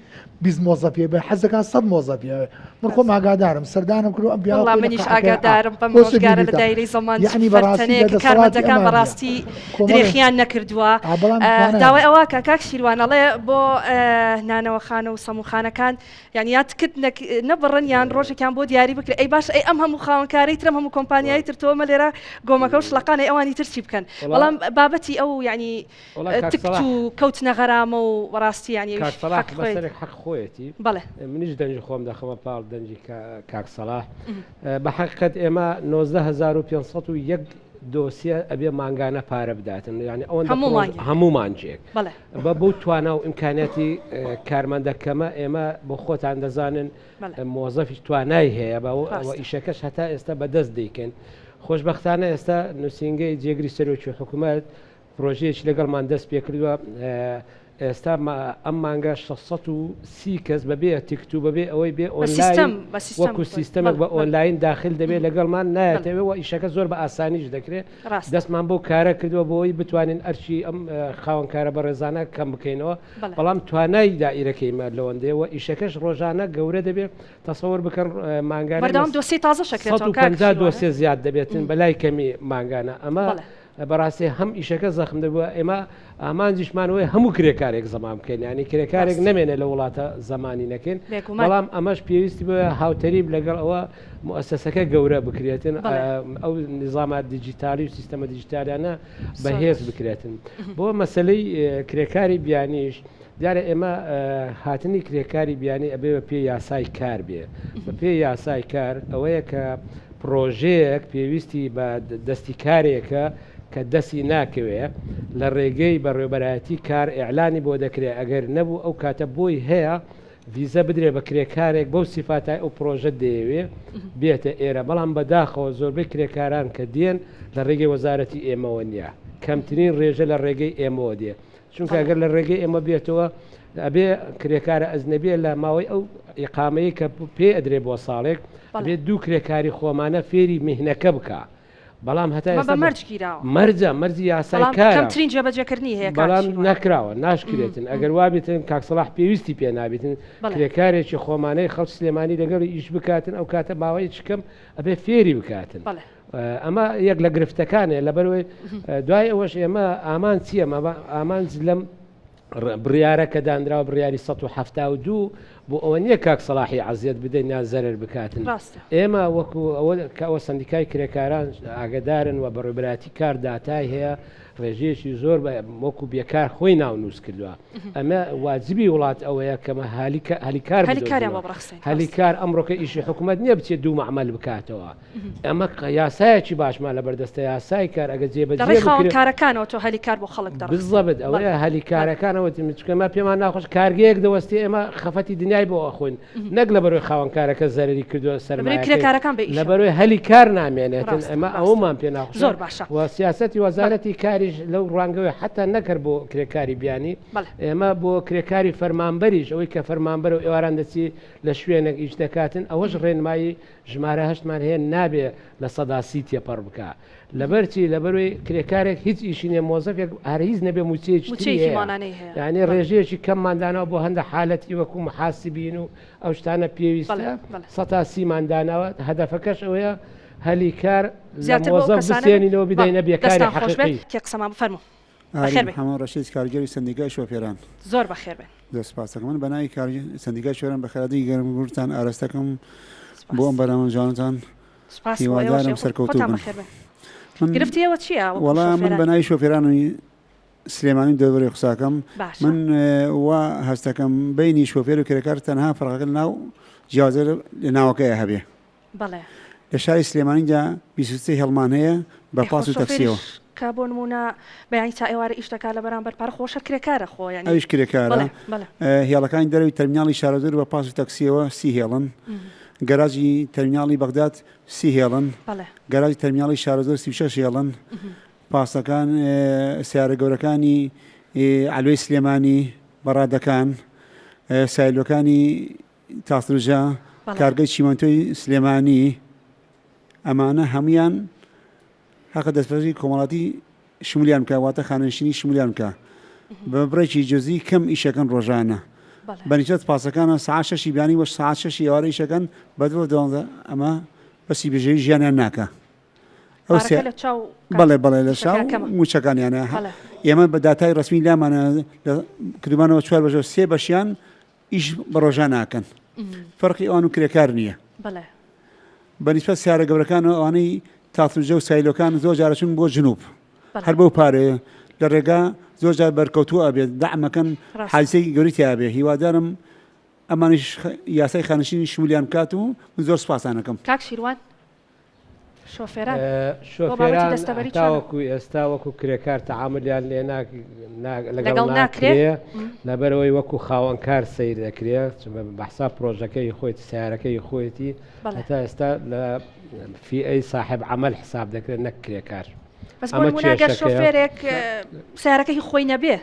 20 مۆزەفی بێ حەز دەکات 100 مۆزەفی هەبێ من خۆم ئاگادارم سەردانم کرد و ئەم پیاوە وەڵا خۆی لە منیش قاعەکەی ئا ئاگادارم بەم خۆشت ڕۆژگارە لە بیریتە دایرەی زەمان چ یعنی بەڕاستی فەرتەنەیە لە کە دەسەڵاتی کارمەندەکان ئەمان نییە بەڕاستی کۆمەڵێ درێخیان نەکردووە ئا بەڵام توانایان داوای نییە ئەوە کە کاک شیروان ئەڵێ بۆ نانەوەخانە و سەمونخانەکان یان یا تکت نەبڕن یان ڕۆژێکیان بۆ دیاری بکرێ ئەی باش ئەی ئەم هەموو خاوەنکارەی ترم هەموو کۆمپانیای تر تۆ مە لێرە گۆمەکە و شڵەقانەی ئەوانی تر چی بکەن بەڵام بابەتی ئەو یعنی تکت و کەوتنە غەرامە و بەڕاستی یعنی کاک سەڵاح بەسەرێک حەق خۆیەتی بەڵێ منیش دەنگی خۆم دەخەمە پاڵ دەنگی کاک سەڵاح بە حەقیقەت ئێمە 19501 دۆسیە ئەبێ مانگانە پارە بداتن یعنی ئەوەندە هەموو مانگێک بە بەو توانا و ئیمکانیاتی کارمەندە کەمە ئێمە بۆ خۆتان دەزانن مۆزەفیش توانای هەیە بە ئیشەکەش هەتا ئێستا بەدەست دەیکەن خۆشببختانە ئێستا نووسینگەی جێگری سەرۆکی حکوومەت پرۆژەیەکی لەگەڵمان دەست پێکردووە ئێستا ئەم مانگە 630 کەس بەبێ تیکت و بەبێ ئەوەی بێ ئۆنلاین وەکو سیستەمێک بە ئۆنلاین داخل دەبێت لەگەڵمان نایەتەوە و ئیشەکە زۆر بە ئاسانیش دەکرێت دەستمان بۆ کارە کردووە بۆی بتوانین ئەرچی ئەم خاوەنکارە بەڕێزانە کەم بکەینەوە بەڵام توانای دائیرەکەیمە لەوەندەیەوە ئیشەکەش ڕۆژانە گەورە دەبێت تەسەور بکەن مانگانە بەردەوام دۆسیەی تازە شەکرێتەوە 150 دۆسیە زیاد دەبێتن بەلای کەمی مانگانە ئەمە. بەڕاستی هەم ئیشەکە زەخم دەبووە ئێمە ئامانجیشمان ئەوەیە هەموو کرێکارێک زەمان بکەین یانی کرێکارێک نەمێنێ لە وڵاتە زەمانی نەکەین بەڵام ئەمەش پێویستی بە هاوتەریب لەگەڵ ئەوە موسسەکە گەورە بکرێتن ئەو نظامە دیجیتالی و سیستەمە دیجیتالیانە بەهێز بکرێتن بۆ مەسلەی کرێکاری بیانیش دیارە ئێمە هاتنی کرێکاری بیانی ئەبێ بە پێی یاسای کار بێ بە پێی یاسای کار ئەوەیە کە پڕۆژەیەک پێویستی بە دەستی کارێکە کە دەستی ناکەوێ لە ڕێگەی بەڕێوبەرایەتی کار ئیعلانی بۆ دەکرێ ئەگەر نەبوو ئەو کاتە بۆی هەیە ڤیزە بدرێ بە کرێکارێک بەو سیفاتای ئەو پڕۆژە دەیەوێ بێتە ئێرە بەڵام بەداخەوە زۆربەی کرێکاران کە دێن لە ڕێگەی وەزارەتی ئێمەوە نییە کەمترین ڕێژە لە ڕێگەی ئێمەوە دێ چونکە گەر لە ڕێگەی ئێمە بێتەوە ئەبێ کرێکارە ئەجنەبیە لە ماوەی ئەو ئیقامەیە کە پێ ئەدرێ بۆ ساڵێک ئەبێت دوو کرێکاری خۆمانە فێری میهنەکە بکا بەڵام هەتا ئێستا بە مەرج گیراوە مەرجە مەرجی یاسای کارە کەمترین جێبەجێکردنی هەیە بەڵام نەکراوە ناشکرێتن ئەگەر وابێتن کاک سەڵاح پێویستی پێ نابێتن کرێکارێکی خۆمانەی خەڵک سلێمانی لەگەڵی ئیش بکاتن ئەو کاتە ماوەیەکی کەم ئەبێ فێری بکاتن. ئەمە یەک لە گرفتەکانێ لەبەرەوەی دوای ئەوەش ئێمە ئامان چییە ئامانج لەم بڕیارە کە دانراوە بڕیاری 1970 بۆ ئەوە نییە کاک سەڵاحی عەزیەت بدەین یان زەرەر بکاتن ئێمە وەکو ئەوە کە ئەوە سندیکای کرێکاران ئاگدارن و بەڕێبراتی کار داتای هەیە ڕێژەیەکی زۆر بە وەکو بێکار خۆی ناونووس کردووە ئەمە واجبی وڵات ئەوەیە کەمە هەلیکار هەلیکار ئەمڕۆکە ئیشی حکوومەت نییە بچێت دوو معمل بکاتەوە ئەمە یاسایەکی باشمان لەبەردەستە یاسای کار ئەگە جێبەجێ لەڕێی خاوەن کارەکانەوە تۆ هەلی کار بۆ خەڵک دەڕەخسێنی. بالضبط ئەوەیە هەلی کارەکانەوە چونکە ئێمە پێمان ناخۆش کارگەیەک دەوەستێ ئێمە خەفەتی دنیای بۆ ئەخۆین نەک لەبەرەوەی خاوەن کارەکە زەرەری کردووە لەبەرەوەی سەرمایەکەی کرێکارەکان بێ ئیشە. لەبەرەوەی هەلی کار نامێنێتن ڕاستە ئێمە ڕاستە ئەوەمان پێ ناخۆشە زۆر باشە و سیاسەتی بەڵێ وەزارەتی کاریش لەو ڕوانگەوەی حەتا نەک هەر بۆ کرێکاری بیانی بەڵێ ئێمە بۆ کرێکاری فەرمانبەریش ئەوەی کە فەرمانبەرە و ئێواران دەچی لە شوێنێک ئیش دەکاتن ئەوەش ڕێنمایی ژمارە هەشتمان هەیە نابێ 30% تێپەڕ بکا لەبەر چی لەبەروی کرێکارێک هیچ ئیشی نیە مۆزەفێک هەر هیچ نەبێ موچەیەکی تری موچەیەکی هەیە مانانەی هەیە یعنی بەڵێ. ڕێژەیەکی کەممان داناوە بۆ هەندە حالەتی وەکو محاسبین و ئەو شتانە بەڵێ پێویستە بەڵێ. سەتا سیمان داناوە هەدەفەکەش ئەوەیە هەلی کار لە زیاتر بۆ ئەو مۆزەف کەسانە بێت بسێنینەوە بەڵێ بدەینە بێکاری دەستان خۆش بێت حەقیقی. کێ قسەمان بفەرموو. ئاری بەخێر بێن. محەمەد ڕەشید کارگێری سەندیکای شۆفێران. زۆر بەخێر بێن. زۆر سپاس دەکەم. من بە ناوی کار سەندیکای شۆفێران بەخێرهاتنی گەرم و گوڕتان ئاراستە دەکەم بۆ سپاس. ئەم بەرنامە جوانەتان. سپاس بۆ ئێوەش هیوادارم ئێوە سەرکەوتوو خۆتان بن. بەخێر بێن. من گرفتی ئێوە چییە وەکوو وەڵا من شۆفێران؟ بە ناوی شۆفێرانی سلێمانی و دەڤەری قساکەم. باشە. من وا هەستەکەم بەینی شۆفێر و کرێکار تەنها فەرقەکە لە ناو جیاوازی لە ناوەکەیا هەبێ. بەڵێ. لە شاری سلێمانیدا 23 هێڵمان هەیە بە ئێ خۆ پاس و تەکسیەوە. شۆفێریش کە بۆ نموونە بەیانی تا ئێوارە ئیش دەکات لە بەرامبەر پارە خۆش هەر کرێکارە خۆ یانی ئەویش کرێکارە. بەڵێ بەڵێ. هێڵەکانی دەرەوەی تەرمیناڵی شارەزوور بە پاس و تەکسیەوە سی هێڵن. گەراجی تەرمیناڵی بەغداد سی هێڵن. بەڵێ. گەراجی تەرمیناڵی شارەزوور 36 هێڵن. پاسەکان سەیارە گەورەکانی عەلوەی سلێمانی بەڕادەکان سایلۆکانی تاسلوجە، کارگەی چیمەنتۆی سلێمانی، ئەمانە هەموویان هەقە دەستپێشخەری کۆمەڵاتی شمولیان بکە واتە خانەنشینی شمولیان بکە بە بڕێکی جزی کەم ئیشەکەن ڕۆژانە بەنیسبەت پاسەکانە سەعات شەشی بیانی وە سەعات شەشی ئێوارە ئیشەکەن بە دووە دوانزە ئەمە بەسی بژێوی ژیانیان ناکە ئەو پارەکە لە چاو بەڵێ بەڵێ لە چاو مووچەکان کەمە. مووچەکانیانە بەڵێ. ئێمە بە داتای ڕەسمی لامانە لە کردمانەوە چوار بەشەوە سێ بەشیان ئیش بە ڕۆژان ناکەن فەرقی ئەوان و کرێکار نییە بەڵێ. بە نیسبەت سیارە گەورەکانەوە ئەوانەی تاسلوجە و سایلۆکان زۆر جارە چون بۆ جنوب هەر بەو پارەیە لە ڕێگا زۆر جار بەرکەوتوو ئەبێت دەعمەکەن حادیسەی گەورەی تیا بێ هیوادارم ئەمانیش یاسای خانەنشینی شمولیان بکات و من زۆر سوپاستان ئەکەم. کاک شیروان شۆفێران بۆ بابەتی شۆفێران دەستەبەری چۆنە؟ تاوەکو ئێستا وەکو کرێکار تەعامولیان لێ لەگەڵ لەگەڵ ناکرێ؟ ناکرێ لەبەرئەوەی وەکو خاوەنکار سەیر دەکرێ بە حساب پرۆژەکەی خۆیەتی سەیارەکەی خۆیەتی بەڵێ. هەتا ئێستا لە فیئەی ساحێب عەمەل حساب دەکرێت نەک کرێکار بەس بۆ ئەمە نموونە گەر کێشەکەیە. شۆفێرێک سەیارەکە هی خۆی نەبێ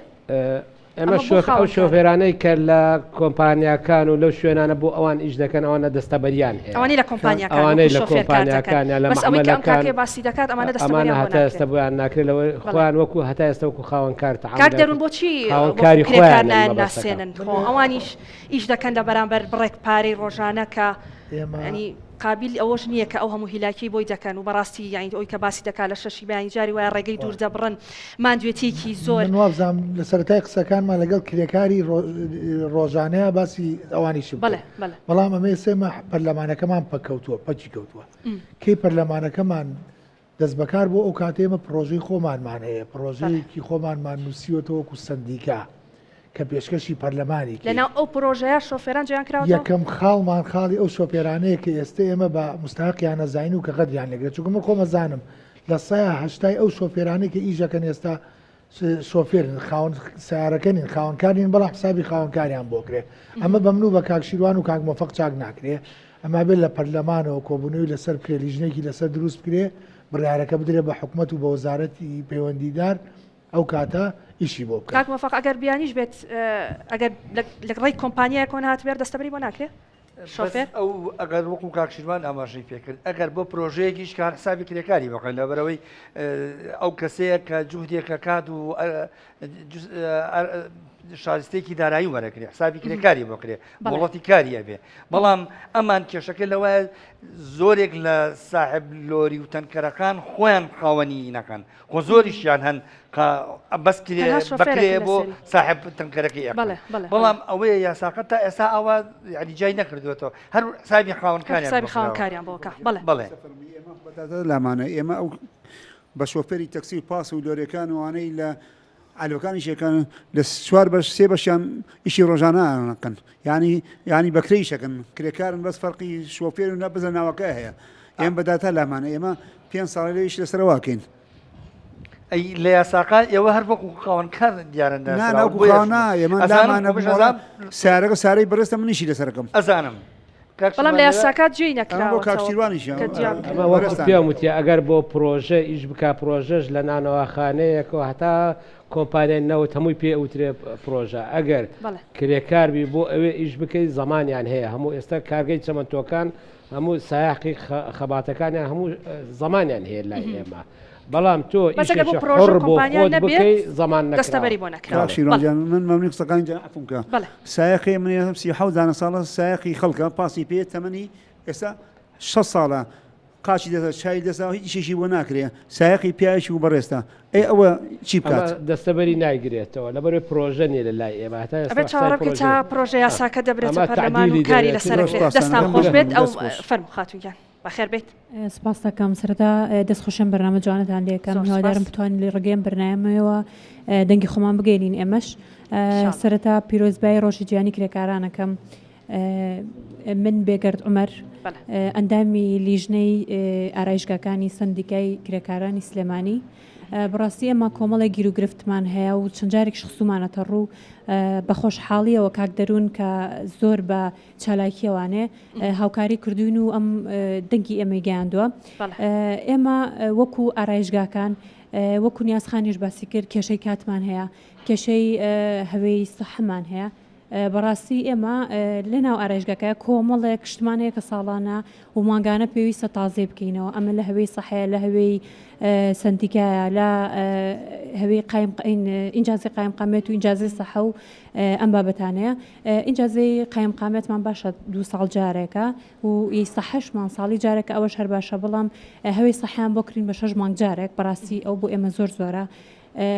ئێمە ئەو شۆفێرانەی کە لە کۆمپانیاکان و لەو شوێنانە بۆ ئەوان ئیش دەکەن ئەوانە دەستەبەریان هەیە ئەوانەی لە کۆمپانیاکان ئەوانەی لە کۆمپانیاکان یا لە بەس ئەوەی کە ئەم مەعمەلەکان کاکەیە باسی دەکات ئەمانە ئەمانە دەستەبەریان بۆ هەتا ئێستا ناکرێت بۆیان ناکرێت لەوەی بەڵێ. خۆیان وەکو هەتا ئێستا وەکو خاوەن کار کاک تەعامولیان دەروون بۆچی خاوەن وەکو کاری کرێکار خۆیانن نایان مەبەستەکە. ناسێنن خۆ ئەوانیش ئیش دەکەن لە بەرامبەر بڕێک پارەی ڕۆژانە کە ئێمە یانی. قابیل ئەوەش نییە کە ئەو هەموو هیلاکیەی بۆی دەکەن و بەڕاستی یانی ئەوی کە باسی دەکات لە شەشی بەیانی جاری وایە ڕێگەی دوور دەبڕن ماندوێتیەکی زۆر. من وابزانم لە سەرەتای قسەکانمان لەگەڵ کرێکاری ڕۆژانەیە باسی ئەوانیشم بەڵێ بەڵێ. بەڵام ئەمە ئێستا ئێمە پەرلەمانەکەمان پەککەوتووە پەکی کەوتووە کەی پەرلەمانەکەمان دەستبەکار بۆ ئەو کاتەی ئێمە پڕۆژەی خۆمانمان هەیە، پڕۆژەیەکی خۆمانمان نووسیوەتەوە وەکو سەندیکا کە پێشکەشی پەرلەمانی کەین. لەناو ئەو پڕۆژەیە شۆفێران جێیان کراوەتەوە؟ یەکەم خاڵمان خاڵی ئەو شۆفێرانەیە کە ئێستە ئێمە بە موستەهەقیان ئەزانین و کە غەدریان لێکرێت، چونکە من خۆم ئەزانم لە سەیا هەشتای ئەو شۆفێرانەی کە ئیش ئەکەن ئێستا شۆفێرن، خاوەن سەیارەکە نین، خاوەنکار نین، بەڵام حسابی خاوەنکاریان بۆ کرێ. ئەمە بە من و بە کاک شیروان و کاک مۆفەق چاک ناکرێ. ئەمە بێت لە پەرلەمانەوە کۆبوونەوەی لەسەر بکرێ، لیژنەیەکی لەسەر دروست بکرێ، بڕیارەکە بدرێ بە حکومەت و بە وەزارەتی پەیوەندیدار، ئەو کاتە ئیشی بۆ بکەن. کاک مۆفەق ئەگەر بیانیش بێت، ئەگەر لە ڕێی کۆمپانیایەکەوە نەهاتبێ دەستەبەری بۆ ناکرێ؟ شۆفێر؟ ئەو ئەگەر وەکو کاک شیروان ئاماژەی پێکرد ئەگەر بۆ پرۆژەیەکیش کار حسابی کرێکاری بکەن لەبەرەوەی ئەو کەسەیە کە جوهدێکە کات و شارستێکی دارایی وەرەگرێ حسابی کرێکاری بکرێ مۆڵەتی کاری ئەبێ بەڵام ئەمان کێشەکە لەوە زۆرێک لە ساحب لۆری و تەنکەرەکان خۆیان خاوەنی نەکەن خۆ زۆریشیان هەن بەس بکرێ بۆ ساحب تەنکەرەکەی بەڵام ئەوەیە یاساکە تا ئێستا ئەوە یعنی جای نەکردوێتەوە هەر حسابی خاوەنکاریان خاوەنکاریان بۆکە بەڵێ بەڵێ لامانە ئێمە ئەو بە شۆفێری تەکسی و پاس و لۆرێکان وانەی لە عەلوەکانیش یەکان لە چوار بەش سێ بەشیان ئیشی ڕۆژانە ئەکەن یانی یانی بەکرێ ئیشەکەن کرێکارن بەس فەرقی شۆفێر و نە بزە ناوەکە هەیە ئێمە بە داتا لامانە ئێمە پێ ساڵە لێ ئیش لەسەر واکەین. ئەی لە یاساکە ئێوە هەر وەکو خاوەنکار دیارن نا نا وەکو خاوەن نا ئێمە لامانە سارەکە سارەی بەڕێزتە منیشی لەسەرەکەم ئەزانم بەڵام لە یاساکە جێی نەکراوەتەوە ئەمە وەکو پێم وتی ئەگەر بۆ پرۆژە ئیش بکا پرۆژەش لە نانەواخانەیەکەوە هەتا کۆمپانیای نەوت هەمووی پێ ئەوترێ پرۆژە ئەگەر کرێکار بی بۆ ئەوێ ئیش بکەی زەمانیان هەیە هەموو ئێستا کارگەی چەمەنتۆکان هەموو سایەقی خەباتەکانیان هەموو زەمانیان هەیە لای ئێمە بەڵام تۆ بەس ئەگەر بۆ ئیشێکی پرۆژە حوڕ بۆ کۆمپانیا خۆت نەبێت بکەی زەمان نەکراوە. دەستەبەری بۆ نەکراوە. کاک شیروان بەڵێ. گیان من مەمنونی قسەکانی جان عەفوم کە بەڵێ. سایەقی من ئێستا 37 دانە ساڵە سایەقی خەڵکە پاسی پێ تەمەنی ئێستا 60 ساڵە قاچی دەسە چای دەسا هیچ ئیشێکی بۆ ناکرێ سایەقی پیاوێکی و بەڕێزتە ئەی ئەوە چی ئەمە بکات؟ دەستەبەری نایگرێتەوە لەبەرئەوەی پرۆژە نیە لە لای ئێمە هەتا ئێستا ئەبێت حسابی چاوەڕێ بکەین پرۆژەی تا پرۆژە یاساکە دەبرێتە ئەمە پەرلەمان و تەعدیلی کاری دەوێت. لەسەر زۆر ئەکرێت. سوپاستان دەستان ئەکەم خۆش بێت دەست ئەو خۆش. فەرموو خاتوون گیان. بەخێر بێیت. سپاست دەکەم سەرەتا دەست خۆشی ئەم بەرنامە جوانەتان لێکەم زۆر هیوادارم سپاس. بتوانین لە ڕێگەی ئەم بەرنامەیەوە دەنگی خۆمان بگەینین ئێمەش ئینشاڵڵا. سەرەتا پیرۆزبایی ڕۆژی جیهانی کرێکاران ئەکەم من بێگەرد عومەر بەڵێ. ئەندامی لیژنەی ئارایشگاکانی سەندیکای کرێکارانی سلێمانی بەڕاستی ئێمە کۆمەڵێک گیروگرفتمان هەیە و چەند جارێکیش خستوومانەتە ڕوو بە خۆشحاڵیەوە کاک دەروون کە زۆر بە چالاکیەوانێ هاوکاری کردوین و ئەم دەنگی ئێمەی گەیاندووە ئێمە وەکو ئارایشگاکان وەکو نیازخانیش باسی کرد کێشەی کاتمان هەیە کێشەی هەوێی سەحەمان هەیە بەڕاستی ئێمە لە ناو ئارایشگاکە کۆمەڵێک شتمان هەیە کە ساڵانە و مانگانە پێویستە تازەی بکەینەوە ئەمە لە هەوێی سەحەیە لە هەوێی سەندیکایە لە هەوێی قایم ئینجازی قایمقامێت و ئینجازی سەحە و ئەم بابەتانەیە ئینجازەی قایمقامیەتمان باشە دوو ساڵ جارێکە و ی سەحەشمان ساڵی جارێکە ئەوەش هەر باشە بەڵام هەوێی سەحیان بۆ کرین بە شەش مانگ جارێک بەڕاستی ئەو بۆ ئێمە زۆر زۆرە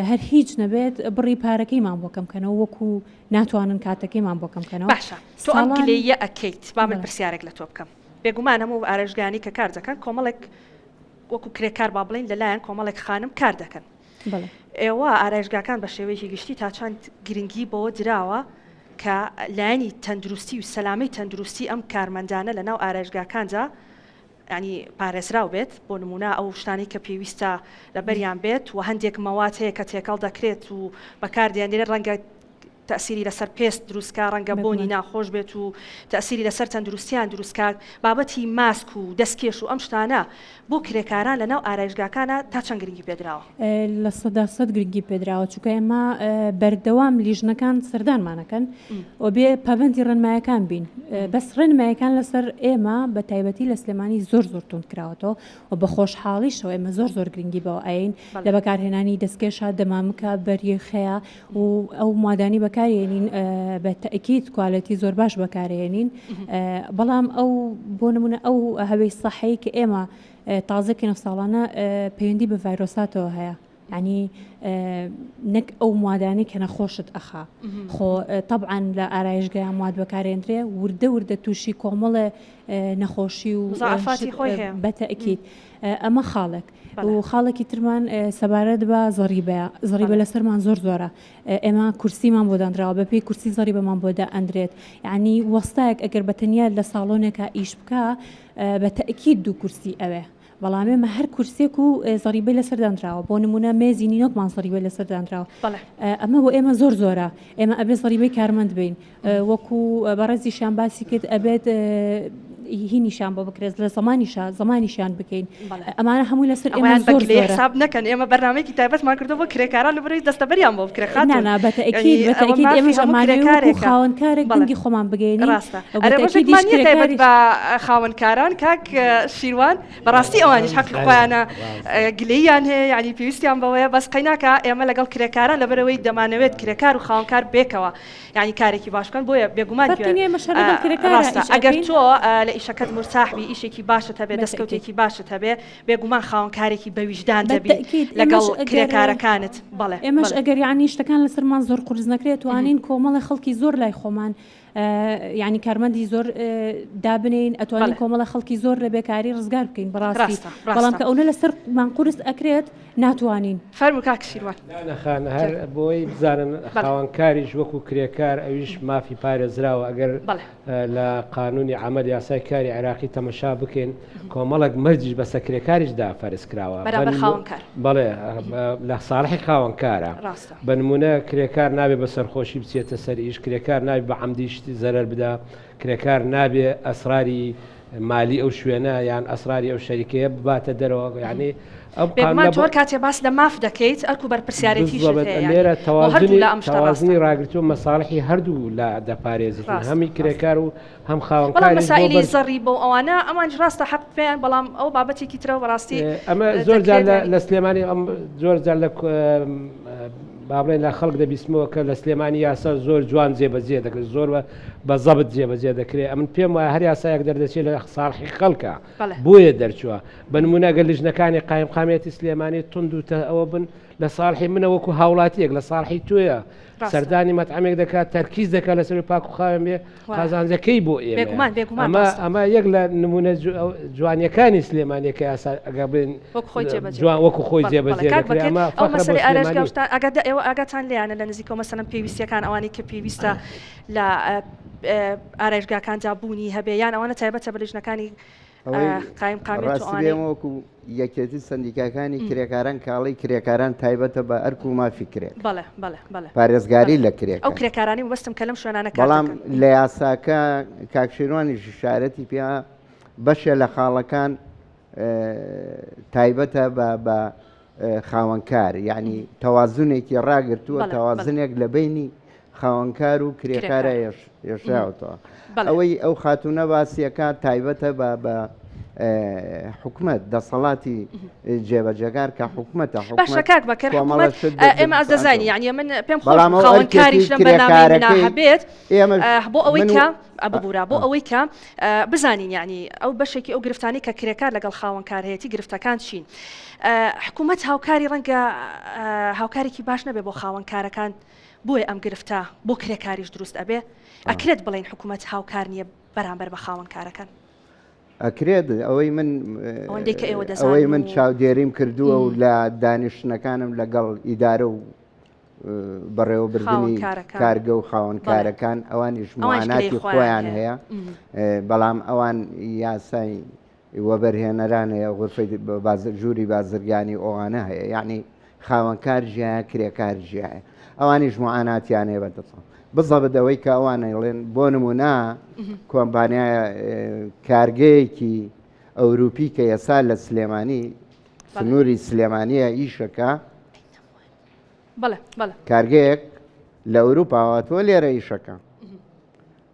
هەر هیچ نەبێت بڕی پارەکەیمان بۆ کەم کەنەوە وەکو ناتوانن کاتەکەیمان بۆ کەم کەنەوە باشە تۆ ئەم ساڵان گلەییە ئەکەیت با من بەڵێ. پرسیارێک لە تۆ بکەم بێگومان هەموو ئارایشگایانەی کە کار دەکەن کۆمەڵێک وەکو کرێکار با بڵێین لەلایەن کۆمەڵێک خانم کار دەکەن بەڵێ. ئێوە ئارایشگاکان بە شێوەیەکی گشتی تا چەند گرنگی بەوە دراوە کە لایەنی تەندروستی و سەلامەی تەندروستی ئەم کارمەندانە لە ناو ئارایشگاکاندا ینی پارێزراو بێت بۆ نمونە ئەو شتانەی کە پێویستە لەبەریان بێت و هەندێک مەوات هەیە کە تێکەڵ دەکرێت و بەکاردێنرێت ڕەنگە تەئسیری لەسەر پێست دروست کا، ڕەنگە بۆنی بێگومان. ناخۆش بێت و تەئسیری لەسەر تەندروستیان دروست کا، بابەتی ماسک و دەستکێش و ئەم شتانە بۆ کرێکاران لەناو ئارایشگاکانا تا چەند گرنگی پێدراوە؟ 100% گرنگی پێدراوە، چونکە ئێمە بەردەوام لیژنەکان سەردانمان ئەکەن و بێ پابەندی ڕێنمایەکان بین، بەس ڕێنمایەکان لەسەر ئێمە بە تایبەتی لە سلێمانی زۆر زۆر توند کراوەتەوە و بە خۆشحاڵیشەوە ئێمە زۆر زۆر گرنگی بەوە ئەیەین لە بەکارهێنانی دەستکێشە، دەمامکە، بەریخەیە و ئەو مادانەی بەکار. بەکارێنین بە تەئکید کوالێتی زۆر باش بەکارێنین بەڵام ئەو بۆ نمونە ئەو هەوێی سەحەی کە ئێمە تازەکەینەوە ساڵانە پەیوەندی بە ڤایرۆساتەوە هەیە یانی نەک ئەو موادانەی کە نەخۆشت ئەخا خۆ تەبعەن لە ئارایشگەیا مواد بەکارێندرێ وردە وردە تووشی کۆمەڵێ نەخۆشی و مزاعەفاتی خۆی هەیە بەتەئکید ئەمە خاڵێک و خاڵێکی ترمان سەبارەت بە زەڕیبەیە زەڕیبە لەسەرمان زۆر زۆرە ئێمە کورسیمان بۆ دانراوە بەپێی کورسی زەڕیبەمان بۆ دائەندرێت یعنی وەستایەک ئەگەر بە تەنیا لە ساڵۆنێکا ئیش بکا بە تەئکید دوو کورسی ئەوێ بەڵام ئێمە هەر کورسیەک و زەڕیبەی لەسەر دانراوە بۆ نمونە مێزی نینۆکمان زەڕیبەی لەسەر دانراوە ئەمە بۆ ئێمە زۆر زۆرە ئێمە ئەبێ زەڕیبەی کارمەند بین وەکو بەڕێزیشیان باسی کرد ئەبێت هینیشان بۆ بکرێت لە زمانیشا زمانیشیان بکەین ئەمانە هەموو لەسەر ئێمە زۆر زۆرە حساب نەکەن ئێمە بەرنامەیەکی تایبەتمان کردو بۆ کرێکاران لەبەرەی دەستەبەریان بۆ بکرێ خاتوون نا نا بەتەئکید بەتەئکید ئێمەش ئەمانەوێ وەکو خاوەنکارێک دەنگی خۆمان بگەیەنین ڕاستە ئەرێ ڕۆژێکمان نییە تایبەت بە خاوەنکاران کاک شیروان بەڕاستی ئەوانیش حەقی خۆیانە گلەییان هەیە یعنی پێویستیان بەوەیە بەس قەیناکە ئێمە لەگەڵ کرێکاران لەبەرەوەی دەمانەوێت کرێکار و خاوەنکار بێکەوە یعنی کارێکی باش بکەن بۆیە بێگومان ڕاستە ئەگەر تۆ لە ئیشەکەت مورتاح بی ئیشێکی باشت هەبێ دەستکەوتێکی باشت هەبێ بێگومان خاوەنکارێکی بەویژدان دەبی لەگەڵ کرێکارەکانت بەڵێ ئێمەش ئەگەر یعنی شتەکان لەسەرمان زۆر قورس نەکرێت توانین کۆمەڵی خەڵکی زۆر لای خۆمان یانی کارمەندی زۆر دابنێین ئەتوانین کۆمەڵە خەڵکی زۆر لە بێکاری ڕزگار بکەین بەڕاستی بەڵام کە ئەونە لەسەرمان قورس ئەکرێت ناتوانین. فەرموو کاک شیروان. لانا خان هەر بۆی بزانن خاوەنکاریش وەکو کرێکار ئەویش مافی پارێزراوە ئەگەر لە قانونی عەمەل یاسای کاری عێراقی تەمەشا بکەین کۆمەڵێک مەرجیش بەسە کرێکاریشدا فەرز کراوە بەرامبەر خاوەنکار. بەڵێ لە ساڵحی خاوەنکارە. ڕاستە. بە نموونە کرێکار نابێ بە سەرخۆشی بچێتە سەر ئیش، کرێکار نابێ بە عەمدی شتی زەرەر بدا، کرێکار نابێ ئەسراری مالی ئەو شوێنە یان ئەسراری ئەو شەریکەیە بباتە دەرەوە، یانی ئەم بێگومان قانونە تۆ هەر کاتێ باس لە ماف دەکەیت ئەرک و بەرپرسیارێتیشت بالضبط هەیە یانی لێرە بۆ هەردوو تەوازنی لا ئەم شتە ڕاستە. تەوازنی ڕاگرتووە مەساڵحی هەردوو لا دەپارێزیت ڕاستە هەمی ڕاستە. کرێکار و هەم بەڵام خاوەنکاریش بۆ مەسائیلی بەرز زەڕیبە و ئەوانە ئەمانیش ڕاستە حەق پێیان بەڵام ئەوە بابەتێکی ترە و بەڕاستی ئەمە زۆر جار دەکرێت یانی لە سلێمانی ئەم زۆر جار لە با بڵێن لە خەڵک دەبیستمەوە کە لە سلێمانی یاسا زۆر جوان جێبەجێ دەکرێت زۆر بە زەبت جێبەجێ دەکرێت ئەمن پێم وایە هەر یاسایەک دەردەچێت لە ساڵحی خەڵکە بۆیە دەرچووە بە نمونە گەر لیژنەکانی قایمقامیەتی سلێمانی توند و ئەوە بن لە ساڵحی منە وەکو هاوڵاتیەک لە ساڵحی تۆیە سەردانی مەتعەمێک دەکات تەرکیز دەکات لەسەر پاک و خاوێن بێ قازانجەکەی بۆ ئێمە ئەمە ئەمە یەک لە نمونە جوانیەکانی سلێمانیە کە یاسا ئەگەر بڵێن جوان وەکو خۆی جێبەجێ دەکرێت ئەمە ئەو مەسەلەی ئارایشگا و شتان ئەگەر ئێوە ئاگاتان لێیانە لە نزیکەوە مەسەلەن پێویستیەکان ئەوانەی کە پێویستە لە ئارایشگاکاندا بوونی هەبێ یان ئەوانە تایبەتە بە لیژنەکانی قایمقامیەت و ڕاستی ئەوانەی بێمە وەکو یەکێتی سەندیکاکانی کرێکاران کاڵی کرێکاران تایبەتە بە ئەرک و مافی کرێک بەڵێ بەڵێ بەڵێ پارێزگاری بەڵێ لە ئەو کرێکار کرێکارانەی مەبەستم کە لەم شوێنانە کار بەڵام دەکەن. لە یاساکە کاک شێروانیش ئیشارەتی پێ بەشێ لە خاڵەکان تایبەتە بە بە خاوەنکار یعنی تەوازنێکی ڕاگرتووە تەوازنێک لە بینی خاوەنکار و کرێکارە یەشراوەتەوە ئەوەی ئەو خاتونە باسیەکە تایبەتە بە بە حکومت دەسەڵاتی جێبەجێکار کە حکومەتە باشە کاک بەکر حکومەت ئێمە ئەز دەزانین یعنی من پێم خۆش خاوەنکاریش لەم بەرنامەی منا هەبێت بۆ ئەوەی کە ببورە بۆ ئەوەی کە بزانین یعنی ئەو بەشێکی ئەو گرفتانی کە کرێکار لەگەڵ خاوەنکار هەیەی گرفتەکان چین حکوومەت هاوکاری ڕەنگە هاوکارێکی باش نەبێ بۆ خاوەنکارەکان بۆیە ئەم گرفتە بۆ کرێکاریش دروست ئەبێ ئەکرێت بڵێین حکوومەت هاوکار نییە بەرامبەر بە خاوەنکارەکان؟ ئەکرێت ئەوەی من ئەوەندەی کە ئێوە دەزانن ئەوەی من و چاودێریم کردووە و لە دانیشتنەکانم لەگەڵ ئیدارە و بەڕێوەبردنی خاوەنکارەکان. کارگە و بەڵێ. خاوەنکارەکان ئەوانیش ئەوانیش گلەیی موعاناتی خۆیان خۆیان هەیە. هەیە بەڵام ئەوان یاسای وەبەرهێنەران هەیە غورفەی ژووری بازرگانی ئەوانە هەیە یعنی خاوەنکار جیایە کرێکار جیایە ئەوانیش موعاناتیان هەیە بەدەسەڵ بزەبت ئەوەی کە ئەوان ئەیڵێن بۆ نمونە کۆمپانیا کارگەیەکی ئەوروپی کە ئێستا لە سلێمانی سنووری سلێمانیە ئیشەکە کارگەیەک لە ئەوروپاوە تۆ لێرە ئیشەکە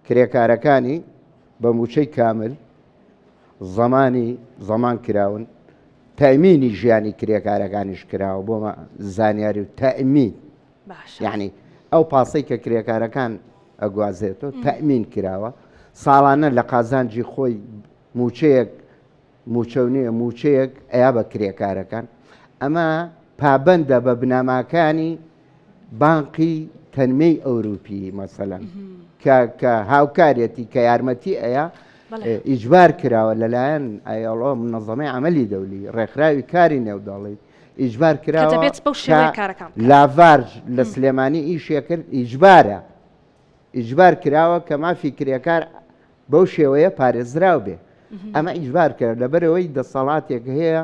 کرێکارەکانی بە موچەی کامل زەمانی زەمان کراون تەئمینی ژیانی کرێکارەکانیش کراوە بۆ زانیاری و تەئمین یعنی ئەو پاسەی کە کرێکارەکان ئەگوازێتەوە تەئمین کراوە، ساڵانە لە قازانجی خۆی مووچەیەک مووچەو نییە مووچەیەک ئەیا بە کرێکارەکان. ئەمە پابەندە بە بنەماکانی بانقی تەنمیەی ئەوروپی مەسەلەن کە کە هاوکارێتی کە یارمەتی ئەیا ئیجبار کراوە لەلایەن ILO منەزەمەی عەمەلی دەولی ڕێکخراوی کاری نێودەوڵەتی ئیجبار کراوە دەبێت بەو شێوەیە کارەکان بکات. لاڤارج لە سلێمانی ئیشێ کرد ئیجبارە ئیجبار کراوە کە مافی کرێکار بەو شێوەیە پارێزراو بێ ئەمە ئیجبار کرا لەبەرئەوەی دەسەڵاتێک هەیە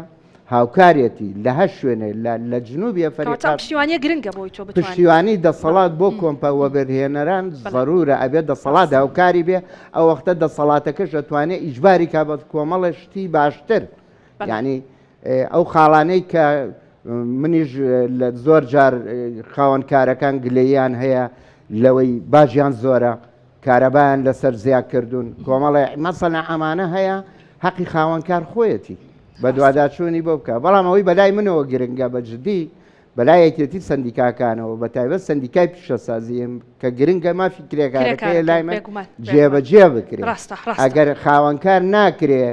هاوکارێتی لە هەر شوێنێ لە لە جنوبی کەواتە ئەم ئەفەریقا پشتیوانیە گرنگە بۆی تۆ بتوانی پشتیوانی دەسەڵات بۆ کۆمپە وەبەرهێنەران زەرورە ئەبێ دەسەڵات ڕاستە. هاوکاری بێ ئەو وەختە دەسەڵاتەکەش ئەتوانێ ئیجباری کا بە کۆمەڵێ شتی باشتر بەڵێ. یانی ئەو خاڵانەی کە منیش لە زۆر جار خاوەن کارەکان گلەییان هەیە لەوەی باجیان زۆرە کارەبایان لەسەر زیاد کردوون کۆمەڵێ مەسەلەن ئەمانە هەیە حەقی خاوەنکار خۆیەتی بەدواداچوونی بۆ بکە بەڵام ئەوەی بەلای منەوە گرنگە بە جدی بەلای یەکێتی سەندیکاکانەوە بە تایبەت سەندیکای پیشەسازی کە گرنگە مافی کرێکارەکەی لای من جێبەجێ بکرێت ئەگەر خاوەنکار ناکرێ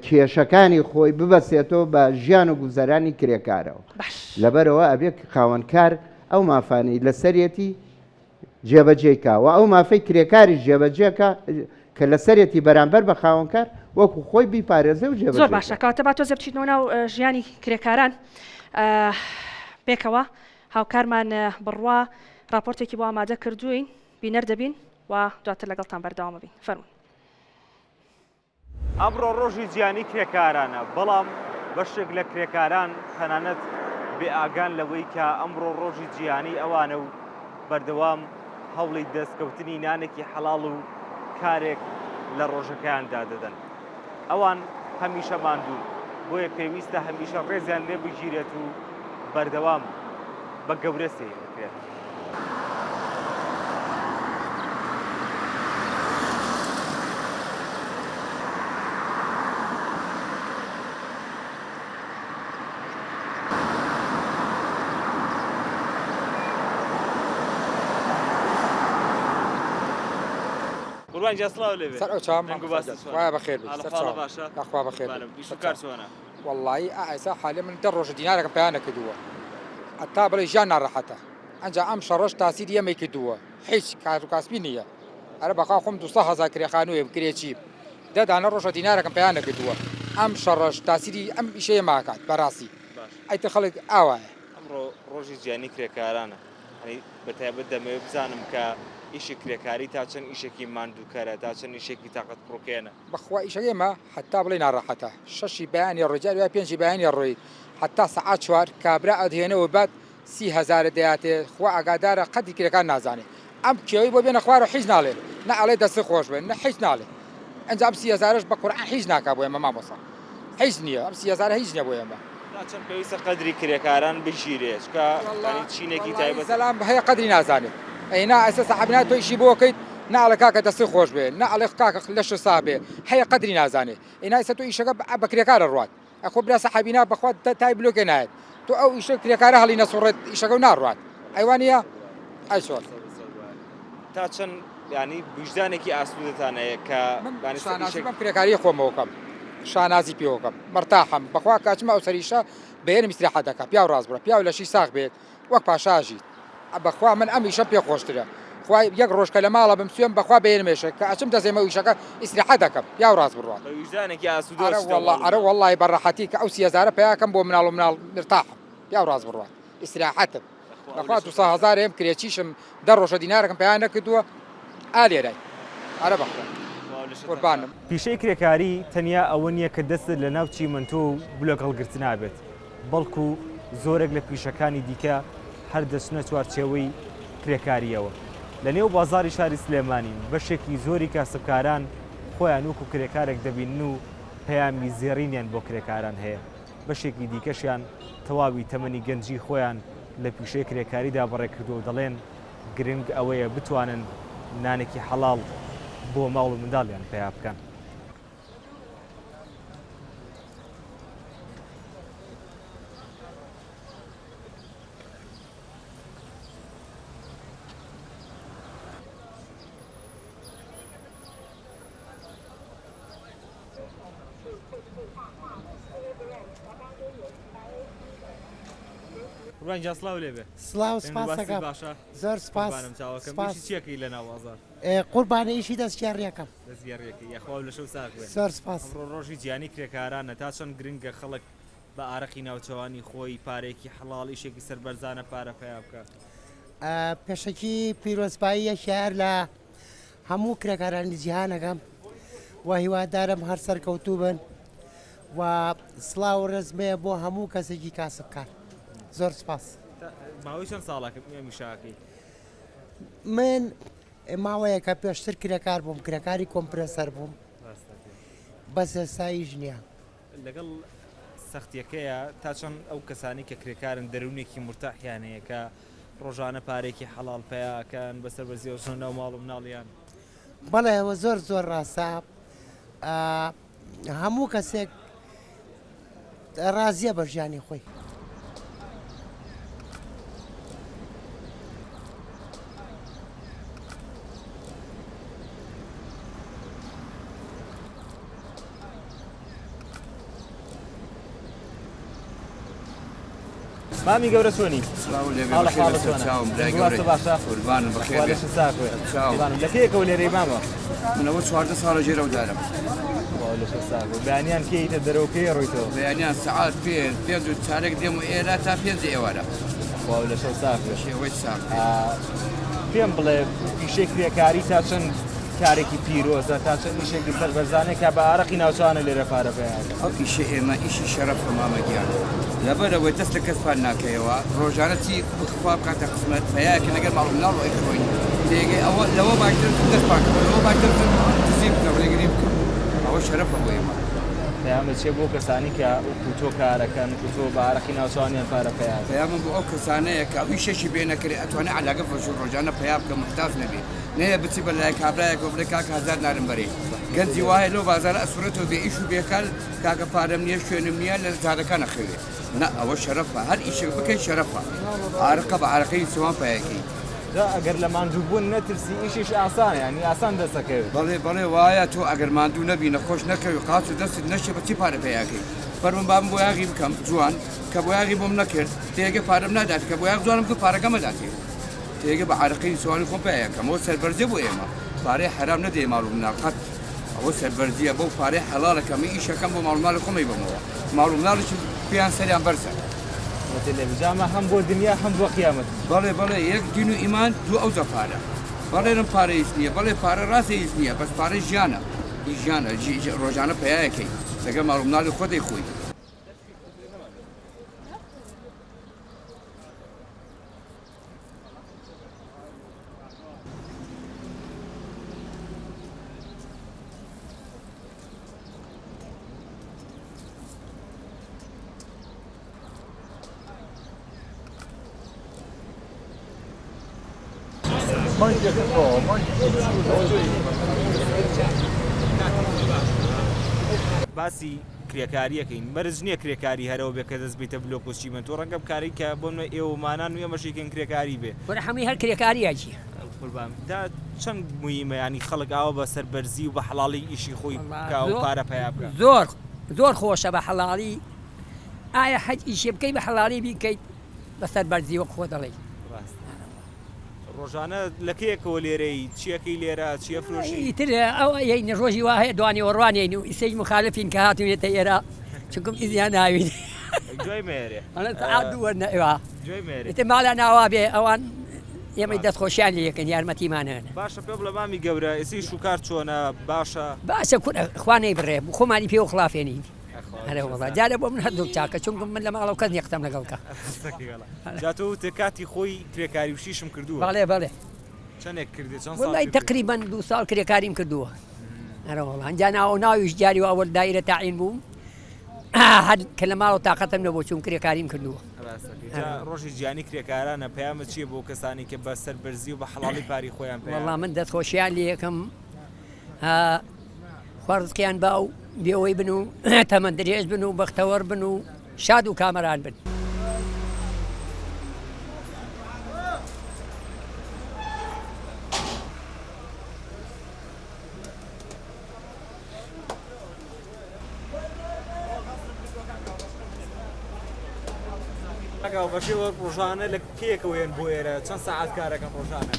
کێشەکانی خۆی ببەسێتەوە بە ژیان و گوزەرانی کرێکارەوە لەبەرەوە ئەبێ خاوەنکار ئەو مافانەی لەسەرەتی جێبەجێی کا و ئەو مافەی کرێکاریش جێبەجێ کا کە لەسەرێتی بەرامبەر بە خاوەنکار وەکو خۆی بیپارێزێ و جێبەجێی زۆر باشە کا. کەواتە با تۆزێ بچیتنەوە ناو ژیانی کرێکاران پێکەوە هاوکارمان بڕوا ڕاپۆرتێکی بۆ ئامادە کردووین بینەر دەبین و دواتر لەگەڵتان بەردەوام ئەبین فەرموون. ئەمڕۆ ڕۆژی جیهانی کرێکارانە، بەڵام بەشێک لە کرێکاران تەنانەت بێ ئاگان لەوەی کە ئەمڕۆ ڕۆژی جیهانی ئەوانە و بەردەوام هەوڵی دەستکەوتنی نانێکی حەڵاڵ و کارێک لە ڕۆژەکەیاندا دەدەن. ئەوان هەمیشە ماندوون، بۆیە پێویستە هەمیشە ڕێزیان لێ بگیرێت و بەردەوام بە گەورە سەیر بکرێت. قوربان گیان سڵاو لێ بێ. سەر ئەو چاوم دەنگ و مامۆستا باست گیان چۆنە؟ خوایە بەخێر بێی ئاڵە سەر خواڵە چاوم باشە؟ یاخوا بەخێر بێی بالم ئیش و سەر کار چاوم چۆنە؟ وەڵایی ئا ئێستا حالێ من دە ڕۆژە دینارێکم پەیا نەکردووە هەتا بڵێی ژیان ناڕەحەتە ئەنجا ئەم شەڕەش تاسیری ئێمەی کردووە هیچ کار و کاسبی نییە ئەرە بەخوا خۆم 200 هەزار کرێ خانوویەم کرێچیم دە دانە ڕۆژە دینارێکم پەیا نەکردووە ئەم شەڕەش تاسیری ئەم ئیشەی ئێمە ئەکات بەڕاستی باشە ئەیتر خەڵک ئاوایە. ئەمڕۆ ڕۆژی جیهانی کرێکارانە یانی بە تایبەت دەمەوێت بزانم کە ئیشی کرێکاری تا چەند ئیشێکی ماندووکەرە تا چەند ئیشێکی تاقەت پڕوکێنە؟ بەخوا ئیشەکەی ئێمە هەتا بڵێی ناڕەحەتە شەشی بەیانی ڕۆی جاری وایە پێنجی بەیانی ڕۆی هەتا سەعات چوار کابرا ئەتهێنەوە بات سی هەزارت دەیاتێ خوا ئاگادارە قەدری کرێکار نازانێ ئەم کێوەی بۆ بێنە خوارەوە حیچ ناڵێ نە ئەڵێ دەستت خۆش بێ نە حیچ ناڵێ ئەنجا ئەم سی هەزارەش بە قورعان حیچ ناکا بۆ ئێمە مامۆستا حیچ نییە ئەم سی هەزارە هیچ نییە بۆ ئێمە. تا چەند پێویستە قەدری کرێکاران بگیرێ چونکە یانی چینێکی تایبەتە. زەلام هەیە قەدری نازانێ ئەی نا ئێستا سەحەب نا تۆ ئیشی بۆ کەیت نا ئەڵێ کاکە دەستت خۆش بێ نا ئەڵێ کاکە لەشت ساغ بێ هەیە قەدری نازانێ ئەی نا ئێستا تۆ ئیشەکە بە کرێکار ئەڕوات ئەخۆ برا سەحەبی نا بەخوا تای بلۆکێ نایەت تۆ ئەو ئیشە کرێکارە هەڵی نەسوڕێت ئیشەکە و ناڕوات ئەی وانییە ئەی چۆن. تا چەند یانی ویژدانێکی ئاسوودەتان هەیە کە من شانازی بەم کرێکاریە خۆمەوە کەم شانازی پێوە کەم مەرتاحم بەخوا کاچمە ئەو سەریشە بەیەنم ئیسراحەت دەکا پیاو ڕاست بڕە پیاو لەشی ساغ بێت وەک پاشا ئەژیت بەخوا من ئەم ئیشەم پێ خۆشترە خوا یەک ڕۆژ کە لە ماڵە بم سوێم بەخوا بەیەنم ئێشە کە ئەچم دەزێمە ئیشەکە ئیسراحەت دەکەم پیاو ڕاست بڕوات بە ویژدانێکی ئاسوودەوە ئەرە ئەچیتەوە وەڵا ماڵ و ئەرە مناڵ. وەڵی بە ڕەحەتی کە ئەو سیەزارە پەیاکەم بۆ مناڵ و مناڵ مرتاحم پیاو ڕاست بڕوات ئیسراحەتم بەخوا دوسە هەزارێم کرێچیشم دە ڕۆژە دینارەکم پەیا نەکردووە ئا لێرای ئەرە بەخوا قوربانم. پیشەی کرێکاری تەنیا ئەوە نییە کە دەستت لە ناو چیمەنتۆ و بلۆک هەڵگرتنا بێت، بەڵکو زۆرێک لە پیشەکانی دیکە هەر دەچنە چوارچێوەی کرێکارییەوە. لە نێو بازاڕی شاری سلێمانی بەشێکی زۆری کاسبکاران خۆیان وەکو کرێکارێک دەبینن و پەیامی زێڕینیان بۆ کرێکاران هەیە. بەشێکی دیکەشیان تەواوی تەمەنی گەنجی خۆیان لە پیشەی کرێکاریدا بەڕێکردووە و دەڵێن، گرنگ ئەوەیە بتوانن نانێکی حەڵاڵ بۆ ماڵ و منداڵیان پەیا بکەن. قوربان گیان سڵاو لێ بێ. سڵاو سپاس تەندروستی ئەکەم باشە؟ زۆر سپاس قوربانم چاوەکەم سپاس. ئیشی چیەکەی لە ناو بازاڕ؟ ئێ قوربانە ئیشی دەستگێڕیەکەم. دەستگێڕیەکەی یاخوا لەشەو ساغ بێ. زۆر سپاس. ئەمڕۆ ڕۆژی جیهانی کرێکارانە تا چەند گرنگە خەڵک بە ئارەقی ناوچەوانی خۆی پارەیەکی حەڵاڵ ئیشێکی سەربەرزانە پارە پەیا بکا؟ پێشەکی پیرۆزبایی یەکیار لە هەموو کرێکارانی جیهان ئەکەم و هیوادارم هەر سەرکەوتوو بن و سڵاو و ڕێزم هەیە بۆ هەموو کەسێکی کاسبکار زۆر سپاس. ماوەی چەند ساڵە ئەم ئیشە ئەکەی؟ من ماوەیەکە پێشتر کرێکار بووم کرێکاری کۆمپرێسەر بووم بەس ئێستا ئیش نییە. لەگەڵ سەختیەکەیا تا چەند ئەو کەسانەی کە کرێکارن دەروونێکی مورتاحیان هەیە کە ڕۆژانە پارەیەکی حەڵاڵ پەیا ئەکەن بەسەر بەرزیەوە چنە ناو ماڵ و مناڵیان؟ بەڵێ ئەوە زۆر زۆر ڕاستە هەموو کەسێک ڕازیە بە ژیانی خۆی. مامی گەورە چۆنی؟ سڵاو لێ بێ حاڵە بەخێر حاڵە بێ چۆنە؟ سەرچاوم برای تەندروستە گەورەی باشە؟ قوربانم بەخێر خوا بێ لەشت ساغ بێ. سەرچاوم قوربانم لە کەیەکەوە لێرەی مامە؟ من ئەوە 14 ساڵە ژێرەو دارم. خوا لەشت ساغ بێ. بەیانیان کەی یتە دەرەوە کەی ڕۆیتەوە؟ بەیانیان سەعات پێنج پێنج و چارەک دێم و ئێرە تا پێنج ئێوارە. خوا لەشت ساغ بێ. شێوەی ساغ بێ. پێم بڵێ پیشەی کرێکاری تا چەند کارێکی پیرۆزە تا چەند ئیشێکی سەربەرزانەیە کە بە ئارەقی ناوچانە لێرە پارە پەیا ئەکەن. ئەو ئیشە ئێمە ئیشی شەرەفە مامە گیان لەبەرئەوەی دەست لە کەس پان ناکەیەوە ڕۆژانە چی خوا بکاتە قسمەت پەیاکەین لەگەر ماڵ و مناڵ و ئەیخۆین تێگەی ئەوە لەوە باشتر دەست پاک کەوە لەوە باشتر دزی بکەم ڕێگری بکەم ئەوە شەرەفە بۆ ئێمە. پەیامت چیە بۆ کەسانی کە وەکو تۆ کارەکەن وەکو تۆ بە ئارەقی ناوچەوانیان پارە پەیا ئەکەن؟ پەیامم بۆ ئەو کەسانەیە کە ئەو ئیشەشی پێ نەکرێ ئەتوانێ عەلاگە فرۆشی ڕۆژانە پەیا بکە موحتاج نەبێ نەیە بچی بە لای کابرایەکەوە بڵێ کاکە هەزار دینارم بەرێ گەنجی وایە لەو بازارە ئەسوڕێتەوە بێ ئیش و بێکار کاکە پارەم نییە شوێنم نییە لە جادەکان ئەخەوێ نا ئەوە شەرەفە هەر ئیشێک بکەی شەرەفە ئارەقە بە ئارەقەی سوان پایەکەی. جا ئەگەر لە ماندوو بوون نەترسی ئیشیش ئاسانە یانی ئاسان دەست ئەکەوێت. بەڵێ بەڵێ وایە تۆ ئەگەر ماندوو نەبی نەخۆش نەکەوی قاچ و دەستت نەشێ بە چی پارە پەیاکەی فەرموون با من بۆیاغی بکەم جوان کە بۆیاغی بۆم نەکرد تێگە پارەم نادات کە بۆیاغ جوانم کرد پارەکەم ئەداتێ. تێگە بە عارەقەی سواری خۆم پێ ئەکەم ئەوە سەربەرزیە بۆ ئێمە پارەی حەرام نەدەیە ماڵ و مناڵ قەت ئەوە سەربەرزیە بەو پارەی حەڵاڵە کە من ئیشەکەم بۆ ماڵ و مناڵی خۆم ئەیبەمەوە ماڵ و مناڵیشم پێیان سەریان بەرزە. وتێ لێ بجامە هەم بۆ دنیا هەم بۆ قیامەت. بەڵێ بەڵێ یەک دین و ئیمان دوو ئەوجا پارە بەڵێنم پارە هیچ نییە بەڵێ پارە ڕاستە هیچ نییە بەس پارە ژیانە هی ژیانە ڕۆژانە پەیایەکەی لەگەڵ ماڵ و مناڵی خۆت ئەیخۆی. باسی کرێکاریەکەین مەرج نییە کرێکاری هەرەوە بێ کە دەست بیتە بلۆک و چیمەنتۆ ڕەنگە بکاری کە بۆ منە ئێوەمانان و ئێمەشیکەن کرێکاری بێ کورە حەمووی هەر کرێکاریە چی. قوربان تا چەند مویمە یانی خەڵک ئاوا بە سەربەرزی و بە حەڵاڵی ئیشی خۆی بکا و پارە پەیا بکا. زۆر زۆر خۆشە بە حەڵاڵی ئایا هەر ئیشێ بکەی بە حەڵاڵی بیکەیت بە سەربەرزی وەک خۆت دەڵێی. ڕاستە. ڕۆژانە لە کەیەکەوە لێرەی؟ چی ئەکەی لێرە؟ چی ئەفرۆشی؟ ئیتر ئەوە یەین ڕۆژی وا هەیە دوانیوەڕوان یەین و ئیسەیش موخالفین کە هاتووینەتە ئێرە چونکم ئیزنیان ناوین. دوای مەیەرێ. ئەڵێن سەعات دوو وەرنە ئێوە. دوای مەیەرێ. ئیتر ماڵیان ئاوا بێ ئەوان ئێمەی دەستخۆشیان لێ یەکەن یارمەتیمان هەن. باشە پێ بڵێ مامی گەورە ئیسە ئیش و کار چۆنە باشە؟ باشە کورە خوا نەیبڕێ خۆمانی پێوە خڵافێنین. ئەرێ وەڵا جارێ بۆ من هەردووک چاکە چونکم من لە ماڵەوە کەس نیە قسەم لەگەڵ کا. جا تۆ وتت کاتی خۆی کرێکاری و شیشم کردووە. بەڵێ بەڵێ. چەندێک کردی چەند ساڵ وەڵای تەقریبەن دوو ساڵ کرێکاریم کردووە. ئەرێ وەڵا ئینجا ناوە ناویش جاری وا وەل دایرە تاعین بووم هەر کە لە ماڵەوە تاقەتم نەبوو چووم کرێکاریم کردووە. جا ڕۆژی جیهانی کرێکارانە پەیامت چییە بۆ کەسانی کە بە سەربەرزی و بە حەڵاڵی پاری خۆیان پەیا وەڵا من دەستخۆشیان لێ یەکەم خوا ڕزقیان با و بێوەی بن و تەمەن درێژ بن و بەختەوەر بن و شاد و کامەران بن. هاوبەشی وەک ڕۆژانە لە کەیەکەوە یەن بۆ ئێرە چەند سەعات کارەکەن ڕۆژانە؟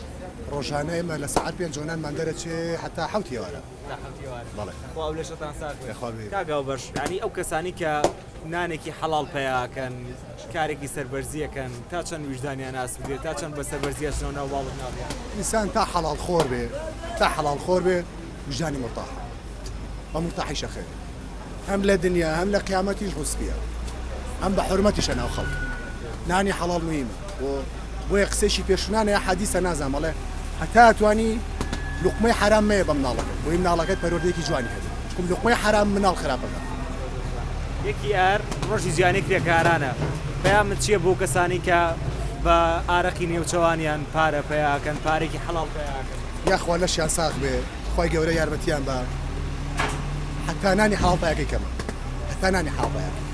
ڕۆژانە ئێمە لە سەعات پێنجەوە نانمان دەرەچێ هەتا حەوتی ئێوارە. تا حەوتی ئێوارە. بەڵێ. خوا ئەو لەشەتان ساغ بێت. یاخوا بێ. کاک هاوبەش یانی ئەو کەسانی کە نانێکی حەڵاڵ پەیا ئەکەن کارێکی سەربەرزی ئەکەن تا چەند ویژدانیان ئاسوودەیە تا چەند بە سەربەرزی ئەچنەوە ناو ماڵ و مناڵیان؟ ئینسان تا حەڵاڵ خۆر بێ تا حەڵاڵ خۆر بێ ویژدانی مورتاحە بە مورتاحیش ئەخەوێ. هەم لە دنیا هەم لە قیامەتیش ڕوسپیە هەم بە حورمەتیشە ناو خەڵک نانی حەڵاڵ مهیمە بۆ بۆیە قسەیشی پێشونانە یا حەدیسە نازانم ئەڵێ هەتا توانی لوقمەی حەرام مەیە بە مناڵەکەت بۆی مناڵەکەت پەروەردەیەکی جوانی هەبێ چکم لوقمەی حەرام مناڵ خراپەکە. یەکی ئایار ڕۆژی جیهانی کرێکارانە، پەیامت چییە بۆ کەسانی کە بە ئارەقی نێوچەوانیان پارە پەیا ئەکەن، پارەیەکی حەڵاڵ پەیا ئەکەن؟ یاخوا لەشیان ساغ بێ خوای گەورە یارمەتیان با هەتا نانی حەڵاڵ پایەکەی کەمە هەتا نانی حەڵاڵ پایەکەی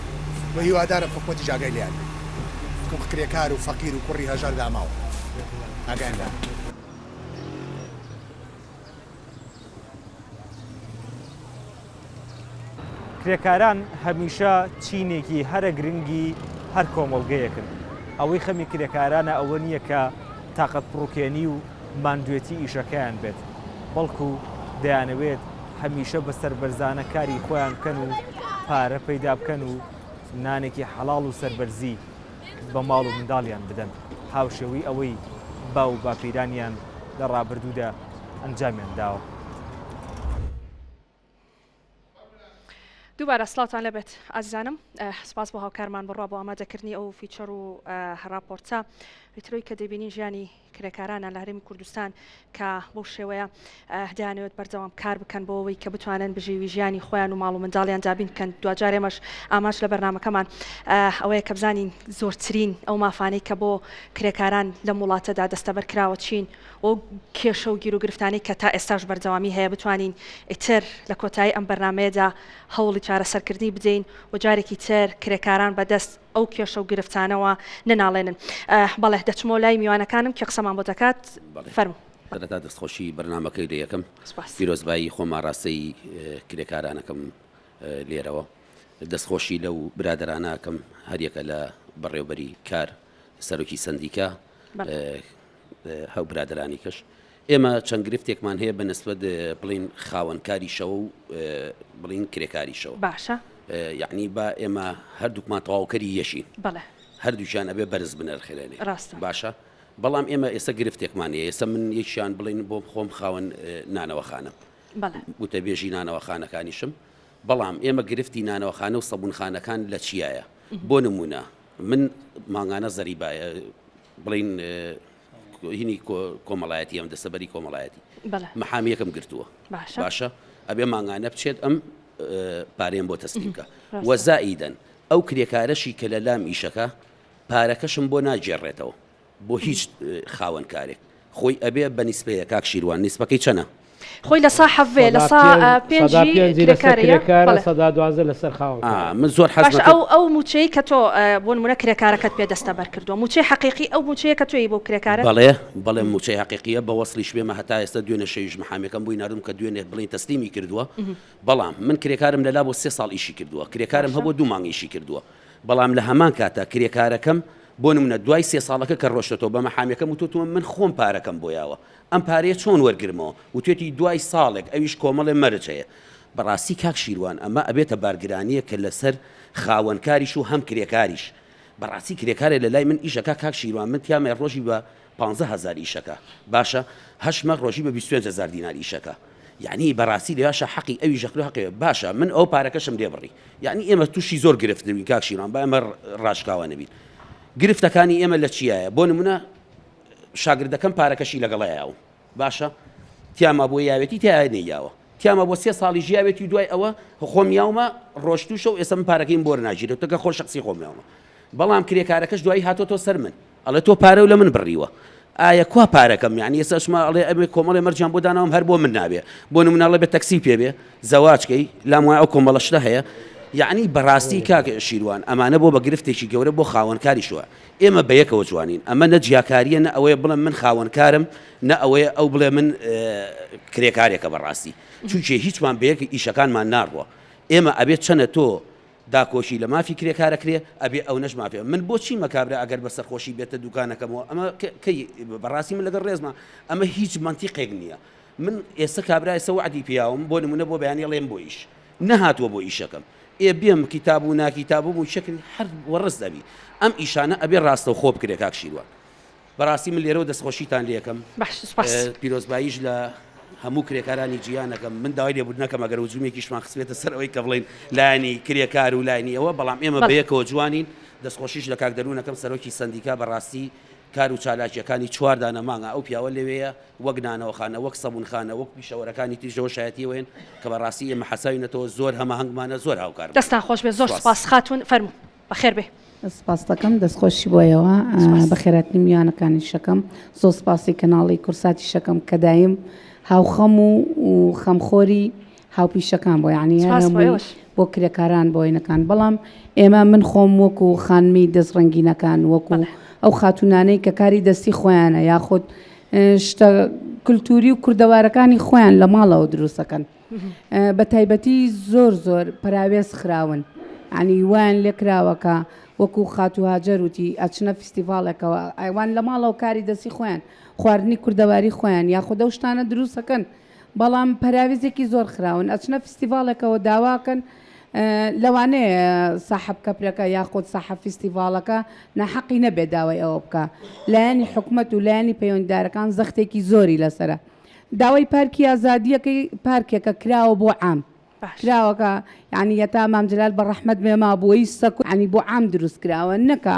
وە هیوادارم حکومەتیش ئاگای لێیان بێت چونکە کرێکار و فەقیر و کوڕی هەژار داماوە ئاگایان لێیان بێت. کرێکاران هەمیشە چینێکی هەرە گرنگی هەر کۆمەڵگەیەکن. ئەوەی خەمی کرێکارانە ئەوە نییە کە تاقەت پڕوکێنی و ماندوێتی ئیشەکەیان بێت، بەڵکو دەیانەوێت هەمیشە بە سەربەرزانە کاری خۆیان بکەن و پارە پەیدا بکەن و نانێکی حەڵاڵ و سەربەرزی بە ماڵ و منداڵیان بدەن، هاوشێوەی ئەوەی باو و باپیرانیان لە ڕابردوودا ئەنجامیان داوە. دووبارە سڵاوتان لێبێت ئازیزانم سپاس بۆ هاوکارمان بڕوا بۆ ئامادەکردنی ئەو feature و ڕاپۆرتە ئیترۆی کە دەبینین ژیانی کرێکارانە لە هەرێمی کوردستان کە بەو شێوەیە دەیانەوێت بەردەوام کار بکەن بۆ ئەوەی کە بتوانن بژێوی ژیانی خۆیان و ماڵ و منداڵیان دابین بکەن دواجار ئێمەش ئامانج لە بەرنامەکەمان ئەوەیە کە بزانین زۆرترین ئەو مافانەی کە بۆ کرێکاران لەم وڵاتەدا دەستەبەر کراوە چین و کێشە و گیروگرفتانەی کە تا ئێستاش بەردەوامی هەیە بتوانین ئیتر لە کۆتایی ئەم بەرنامەیەدا هەوڵی چارەسەرکردنی بدەین و جارێکی تر کرێکاران بەدەست ئەو کێشە و گرفتانەوە نەناڵێنن. بەڵێ دەچمەوە لای میوانەکانم کێ قسەمان بۆ دەکات فەرموو. سەرەتا دەستخۆشی بەرنامەکەی لێ یەکەم سپاس. پیرۆزبایی خۆم ئاراستەی کرێکارانەکەم لێرەوە دەستخۆشی لەو برادەرانە ئەکەم هەریەکە لە بەڕێوبەری کار سەرۆکی سەندیکا هەو برادەرانی کەش ئێمە چەند گرفتێکمان هەیە بە نسبەت بڵین خاوەنکاریشەوە و بڵین کرێکاریشەوە باشە یعنی با ئێمە هەردووکمان تەواوکەری یەشین بەڵێ هەردووکیان ئەبێ بەرز بنرخێنێ ڕاستە باشە بەڵام ئێمە ئێستا گرفتێکمان هەیە ئێستا من یەکیان بڵین بۆ خۆم خاوەن نانەوەخانم وتەبێژی نانەوەخانەکانیشم بەڵام ئێمە گرفتی نانەوەخانە و سەبوونخانەکان لە چیایە بۆ نمونە من مانگانە زەریبە بڵین هینی کۆمەڵایەتی ئەم دەستەبەری کۆمەڵایەتی محامیەکەم گرتووە باشە ئەبێ مانگانە بچێت ئەم پارێن بۆ تەسلیم بکە وەزائیدەن ئەو کرێکارەشی کە لە لام ئیشەکە پارەکەشم بۆ ناگێڕێتەوە بۆ هیچ خاوەن کارێک خۆی ئەبێ بە نیسبەیە کاک شیروان نیسبەکەی چەنە؟ خۆی لە سا حەڤەیە لە سا پێنجی کرێکارە سەدا 12 لەسەر خاوەن کار. من زۆر حەز باشە ئەو ئەو مووچەی کە تۆ بۆ نمونە کرێکارەکەت پێ دەستەبەر کردووە مووچەی حەقیقی ئەو مووچەیە کە تۆی بۆ کرێکارە بەڵێ بەڵێ مووچەی حەقیقیە بە وەسڵیش بێمە هەتا ئێستا دوێنێ شەویش محامیەکەم بۆی ناردوم کە دوێنێ بڵێن تەسلیمی کردووە بەڵام من کرێکارم لەلا بۆ سێ ساڵ ئیشی کردووە کرێکارم هەبووە دوو مانگ ئیشی کردووە بەڵام لە هەمان کاتا کرێکارەکەم بۆ نمونە دوای سێ ساڵەکە کە ڕۆشتەوە بە مەحامیەکەم وتوتمە من خۆم پارەکەم بۆ یاوە ئەم پارەیە چۆن وەرگرمەوە وتوێتی دوای ساڵێک ئەویش کۆمەڵێ مەرج هەیە بەڕاستی کاک شیروان ئەمە ئەبێتە بارگرانیەک کە لەسەر خاوەنکاریش و هەم کرێکاریش بەڕاستی کرێکارێ لەلای من ئیشەکا کاک شیروان من تیامێ ڕۆژی بە 15 هەزار ئیشەکا باشە هەشت مانگ ڕۆژی بە 25 هەزار دینار ئیشەکا یەعنی بەڕاستی لەویاشا حەقی ئەویش ئەخرێ حەقی باشە من ئەو پارەکەشم لێ بڕی یەعنی ئێمە تووشی زۆر گرفت دەبین کاک شیروان با ئێمە ڕاشکاوە نەبین گرفتەکانی ئێمە لە چیایە بۆ نمونە شاگردەکەم پارەکەشی لەگەڵە یاوم باشە تیاما بۆ یاوێتی تیا نەیاوە تیاما بۆ سێ ساڵی ژیاوێتی دوای ئەوە خۆم یاومە ڕۆشتوشە و ئێستا من پارەکەیم بۆر ناگیرێت تەکە خۆ شخصی خۆم یاومە بەڵام کرێکارەکەش دوایی هاتۆتەوە سەر من ئەڵێ تۆ پارەو لە من بڕیوە ئایا کوا پارەکەم یانی ئێستا شما ئەڵێ ئەمێ کۆمەڵێ مەرجیان بۆ داناوم هەر بۆ من نابێ بۆ نمونە ئەڵێ بێ تەکسی پێ بێ زەواج کەی لام وایە ئەو کۆمەڵە شتە هەیە یعنی بەڕاستی کاک شیروان ئەمانە بۆ بە گرفتێکی گەورە بۆ خاوەنکاریشوە ئێمە بە یەکەوە جوانین ئەمە نە جیاکاریە نە ئەوەیە بڵێم من خاوەنکارم نە ئەوەیە ئەو بڵێ من کرێکارێکە بەڕاستی چونکێ هیچمان بەیەک ئیشەکانمان ناڕوە ئێمە ئەبێت چەنە تۆ. داکۆکی لە مافی کرێکار ئەکرێ ئەبێ ئەونەش مافێ من بۆچی مە کابرا ئەگەر بە سەرخۆشی بێتە دوکانەکەمەوە ئەمە کەی بەڕاستی من لەگەڵ ڕێزما ئەمە هیچ مەنتیقێک نییە من ئێستا کابرا ئێستا وەعدی پیاوم بۆ نمونە بۆ بەیانی ئەڵێم بۆ ئیش نەهاتووە بۆ ئیشەکەم ئێ بێم کیتاب و ناکیتابم و شکل هەر وەڕس دەبی ئەم ئیشانە ئەبێ ڕاستەوخۆ بکرێ کاک شیروان بەڕاستی من لێرەوە دەستخۆشیتان لێکەم باش سوپاس. پیرۆزباییش لە هەموو کرێکارانی جیهان ئەکەم من داوای لێبوردن ئەکەم ئەگەر هجومێکیشمان خستبێتە سەر ئەوەی کە بڵێین لایەنی کرێکار و لایەنی ئەوە بەڵام ئێمە بەڵێ. بەیەکەوە جوانین دەستخۆشیش لە کاک دەروون ئەکەم سەرۆکی سەندیکا بەڕاستی کار و چالاکییەکانی چوار دانە مانگە ئەو پیاوە لەوێیە وەک نانەوەخانە وەک سەبوونخانە وەک پیشەوەرەکانی تریشەوە شایەتی ئەوەین کە بەڕاستی ئێمە حەساوینەتەوە زۆر هەماهەنگمانە زۆر هاوکارمانە دەستان خۆش بێت زۆر سوپاس. سوپاس خاتوون فەرموو. بەخێر بێی. سپاست دەکەم دەستخۆشی بۆ ئێوە بەخێرهاتنی میوانەکانیش ئەکەم زۆر سپاسی کەناڵی کوردساتیش ئەکەم کە دایم هاوخەم و خەمخۆری هاوپیشەکان بۆ یعنی هەر سپاس بۆ هەمووی ئێوەش. بۆ کرێکاران بۆ وێنەکان بەڵام ئێمە من خۆم وەکو خانمی دەست ڕەنگینەکان وەکو بەڵێ. ئەو خاتوونانەی کە کاری دەستی خۆیانە یاخود شتە کلتوری و کوردەوارەکانی خۆیان لە ماڵەوە دروستەکەن بە تایبەتی زۆر زۆر پەراوێز خراون یانی وایان لێکراوە کە وەکو خاتوو هاجەر وتی ئەچنە فیستیڤاڵێکەوە ئەوان لە ماڵەوە کاری دەستی خۆیان خواردنی کوردەواری خۆیان یاخود ئەو شتانە دروستەکەن بەڵام پەراوێزێکی زۆر خراون ئەچنە فیستیڤاڵێکەوە داواکەن لەوانەیە ساحەب کەپرەکە یاخود ساحەب فیستیڤاڵەکە ناحەقی نەبێت داوای ئەوە بکا لایەنی حکومەت و لایەنی پەیوەندیدارەکان زەختێکی زۆری لەسەرە داوای پارکی ئازادیەکەی پارکێکە کراوە بۆ عام کراوەکە یعنی هەتا مام جلال بە ڕەحمەت بێ مابووی سەکو یعنی بۆ عام دروست کراوە نەکا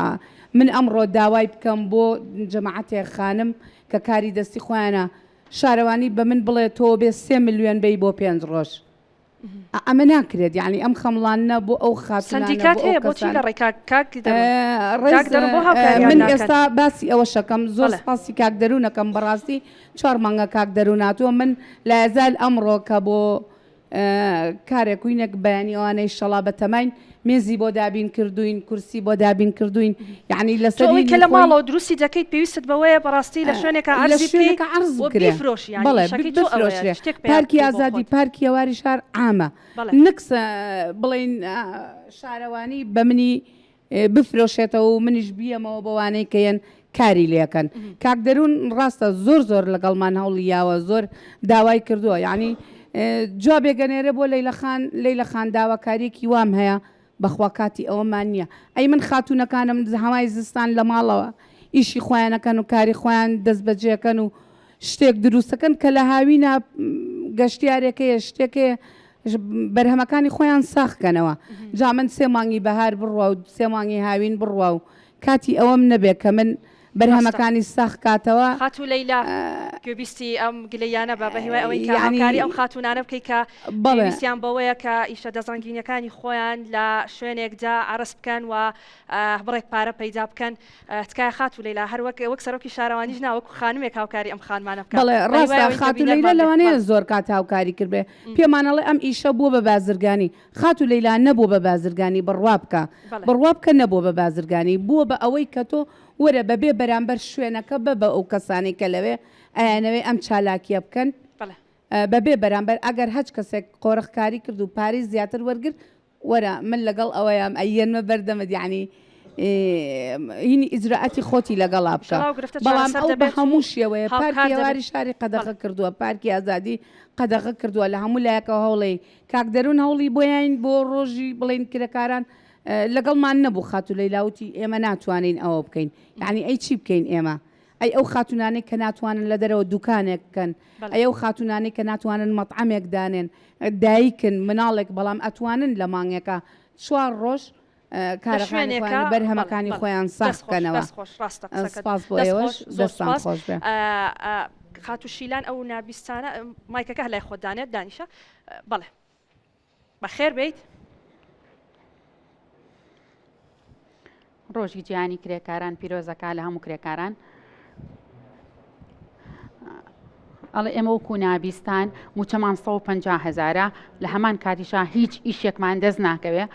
من ئەمڕۆ داوای بکەم بۆ جەماعەتێ خانم کە کاری دەستی خۆیانە شارەوانی بە من بڵێ تۆ بێ سێ ملیۆن بەی بۆ پێنج ڕۆژ ئەمە ناکرێت یانی ئەم خەمڵاندنە بۆ ئەو خاتوونانە سەندیکات بۆ ئەو هەیە بۆچی کەسانە لە ڕێی کاک کاک دەروون ڕێز کاک دەروون بۆ هاوکاریان من ناکەن ئێستا باسی ئەوەشەکەم زۆر بەڵێ. سپاسی کاک دەروون ئەکەم بەڕاستی چوار مانگە کاک دەروون هاتووە من لایەزال ئەمڕۆ کە بۆ کارێک وینێک بەیانی ئەوانەی شەڵا بەتەماین مێزی بۆ دابین کردووین کورسی بۆ دابین کردووین یانی تۆ لەسەر ئەوەی کە هینی لە خۆی ماڵەوە دروستی دەکەیت پێویستت بەوەیە بەڕاستی لە شوێنێکا لە عەرزی بکەی شوێنێکا عەرز و بکرێ بیفرۆشی یانی بەڵێ ئیشەکەی تۆ ئەوەیە بفرۆشرێ شتێک پەیا پارکی بکەی بۆ ئازادی خۆت پارکی هەواری شار عامە بەڵێ. نەک بڵێین شارەوانی بە منی بفرۆشێتەوە و منیش بیەمەوە بەوانەی کە یەن کاری لێکەن کاک دەروون ڕاستە زۆر زۆر لەگەڵمان هەوڵی یاوە زۆر داوای کردووە یعنی جوابێک ئەنێرێ بۆ لەیلە خان لەیلە خان داواکاریەکی وام هەیە بەخوا کاتی ئەوەمان نییە ئەی من خاتوونەکانم هەوای زستان لە ماڵەوە ئیشی خۆیانەکەن و کاری خۆیان دەست بەجێکەن و شتێک دروستەکەن کە لە هاوینە گەشتیارێک هەیە شتێک هەیە بەرهەمەکانی خۆیان ساخ کەنەوە جا من سێ مانگی بەهار بڕوا و سێ مانگی هاوین بڕوا و کاتی ئەوەم نەبێ کە من بەرهەمەکانی ساخ کاتەوە. خاتوو لەیلا گوێبیستی ئەم گلەییانە بە، بەهیوای ئەوەین کە هاوکاری ئەم خاتوونانە بکەی کە پێویستیان بەوەیە کە ئیشە دەستڕەنگینیەکانی خۆیان لە شوێنێکدا عەرز بکەن و بڕێک پارە پەیدا بکەن. تکایە خاتوو لەیلا هەر وەک وەک سەرۆکی شارەوانیش نا وەکو خانمێک هاوکاری ئەم خانمانە بکە. بەڵێ ڕاستە خاتوو لەیلا لەوانەیە زۆر کات هاوکاری کردبێ پێمان ئەڵێ ئەم ئیشە بووە بە بازرگانی خاتوو لەیلا نەبووە بە بازرگانی بڕوا بکە بڕوا بکە نەبووە بە بازرگانی بووە بە ئەوەی کە تۆ وەرە بە بێ بەرامبەر شوێنەکە بە بە ئەو کەسانەی کە لەوێ ئەیانەوێ ئەم چالاکیە بکەن بە بێ بەرامبەر ئەگەر هەچ کەسێک قۆرخکاری کرد و پارەی زیاتر وەرگرت وەرە من لەگەڵ ئەوەیام ئەیەنمە بەردەمت یەعنی هینی ئیجرائاتی خۆتی لەگەڵا بکە بەڵام ئەو بە هەموو شێوەیە پارکی هەواری شاری قەدەغە کردووە پارکی ئازادی قەدەغە کردووە لە هەموو لایەکەوە هەوڵی کاک دەروون هەوڵی بۆیان بۆ ڕۆژی بڵێن کرێکاران لەگەڵمان نەبوو خاتوو لەیلا وتی ئێمە ناتوانین ئەوە بکەین یعنی ئەی چی بکەین ئێمە ئەی ئەو خاتوونانەی کە ناتوانن لە دەرەوە دوکانێک بکەن، ئەی ئەو خاتوونانەی کە ناتوانن مەتعەمێک دانێن، دایکن، مناڵێک، بەڵام ئەتوانن لە مانگێکا چوار ڕۆژ کارەکانی خۆیان و بەرهەمەکانی خۆیان ساغ بکەنەوە. سپاس بۆ ئێوەش، دەستتان خۆش بێ. خاتوو شیلان ئەو نابیستانە مایکەکە لای خۆت دانێ دانیشە بەڵێ. بەخێر بێیت. ڕۆژی جیهانی کرێکاران پیرۆزەکە لە هەموو کرێکاران ئەڵێ ئێمە وەکو نابیستان موچەمان 150 هزارە لە هەمان کاتیشا هیچ ئیشێکمان دەست ناکەوێ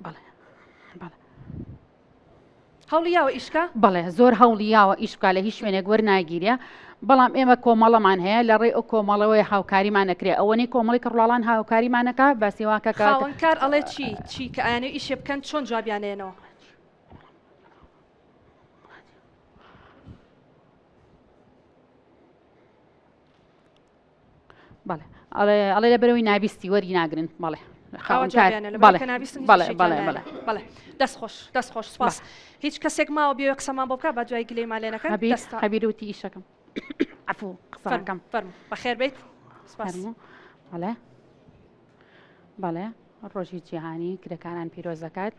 بەڵێ بەڵێ. هەوڵی یاوە ئیش کا؟ بەڵێ زۆر هەوڵی یاوە ئیش بکا لە هیچ شوێنێک وەرناگیرێ بەڵام ئێمە کۆمەڵەمان هەیە لە ڕێی ئەو کۆمەڵەوەی هاوکاریمان ئەکرێ ئەوەنەی کۆمەڵی کڕڵاڵان هاوکاریمان ئەکا باسی وا کە کە خاوەن کار ئەڵێ چی چی کە ئەیانەوێ ئیشێ بکەن چۆن جوابیان ئەیەنەوە؟ بەڵێ ئەڵێ ئەڵێ لەبەرەوەی نابیستی وەری ناگرن بەڵێ خاوەنکار بەڵێ بەڵێ بەڵێ بەڵێ بەڵێ دەست خۆش دەست خۆش سپاس هیچ کەسێک ماوە بێ قسەمان بۆ بکە بە دوای گلەیمان لێ نەکەن خەبیر وتی ئیشەکەم عفو قسەکەم فەرموو بەخێر بیت سپاس بەڵێ بەڵێ ڕۆژی جیهانی کرێکاران پیرۆز دەکات.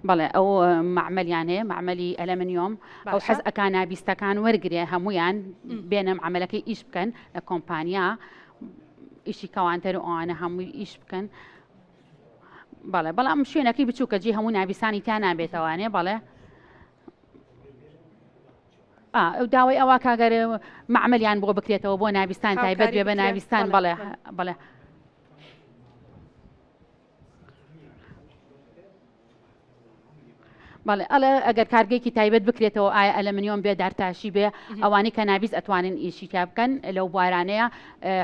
بەڵێ ئەو مەعمەلیان هەیە مەعمەلی ئەلەمنیۆم ئەو حەز ئەکا نابیستەکان وەرگێ هەمویان بێنە عملەکەی ئیش بکەن لە کۆمپانیا ئیشی کەوانتەر و ئەوانە هەمووی ئیش بکەن بەڵێ بەڵام شوێنەکەی بچووکە جی هەموو نابیستانی تا نابێتەوانێ بەڵێ ئەو داوای ئەوە کاگەر معمەلیان بۆ بکرێتەوە بۆ نابیستان تایبەت بێ بە نابیستان بەڵێ بەڵێ بەڵێ ئەڵێ ئەگەر کارگەیەکی تایبەت بکرێتەوە ئایا ئەلەمنیۆم بێ دارتاشی بێ ئەوانەی کە نابیست ئەتوانن ئیشی تیا بکەن لەو بوارانەیە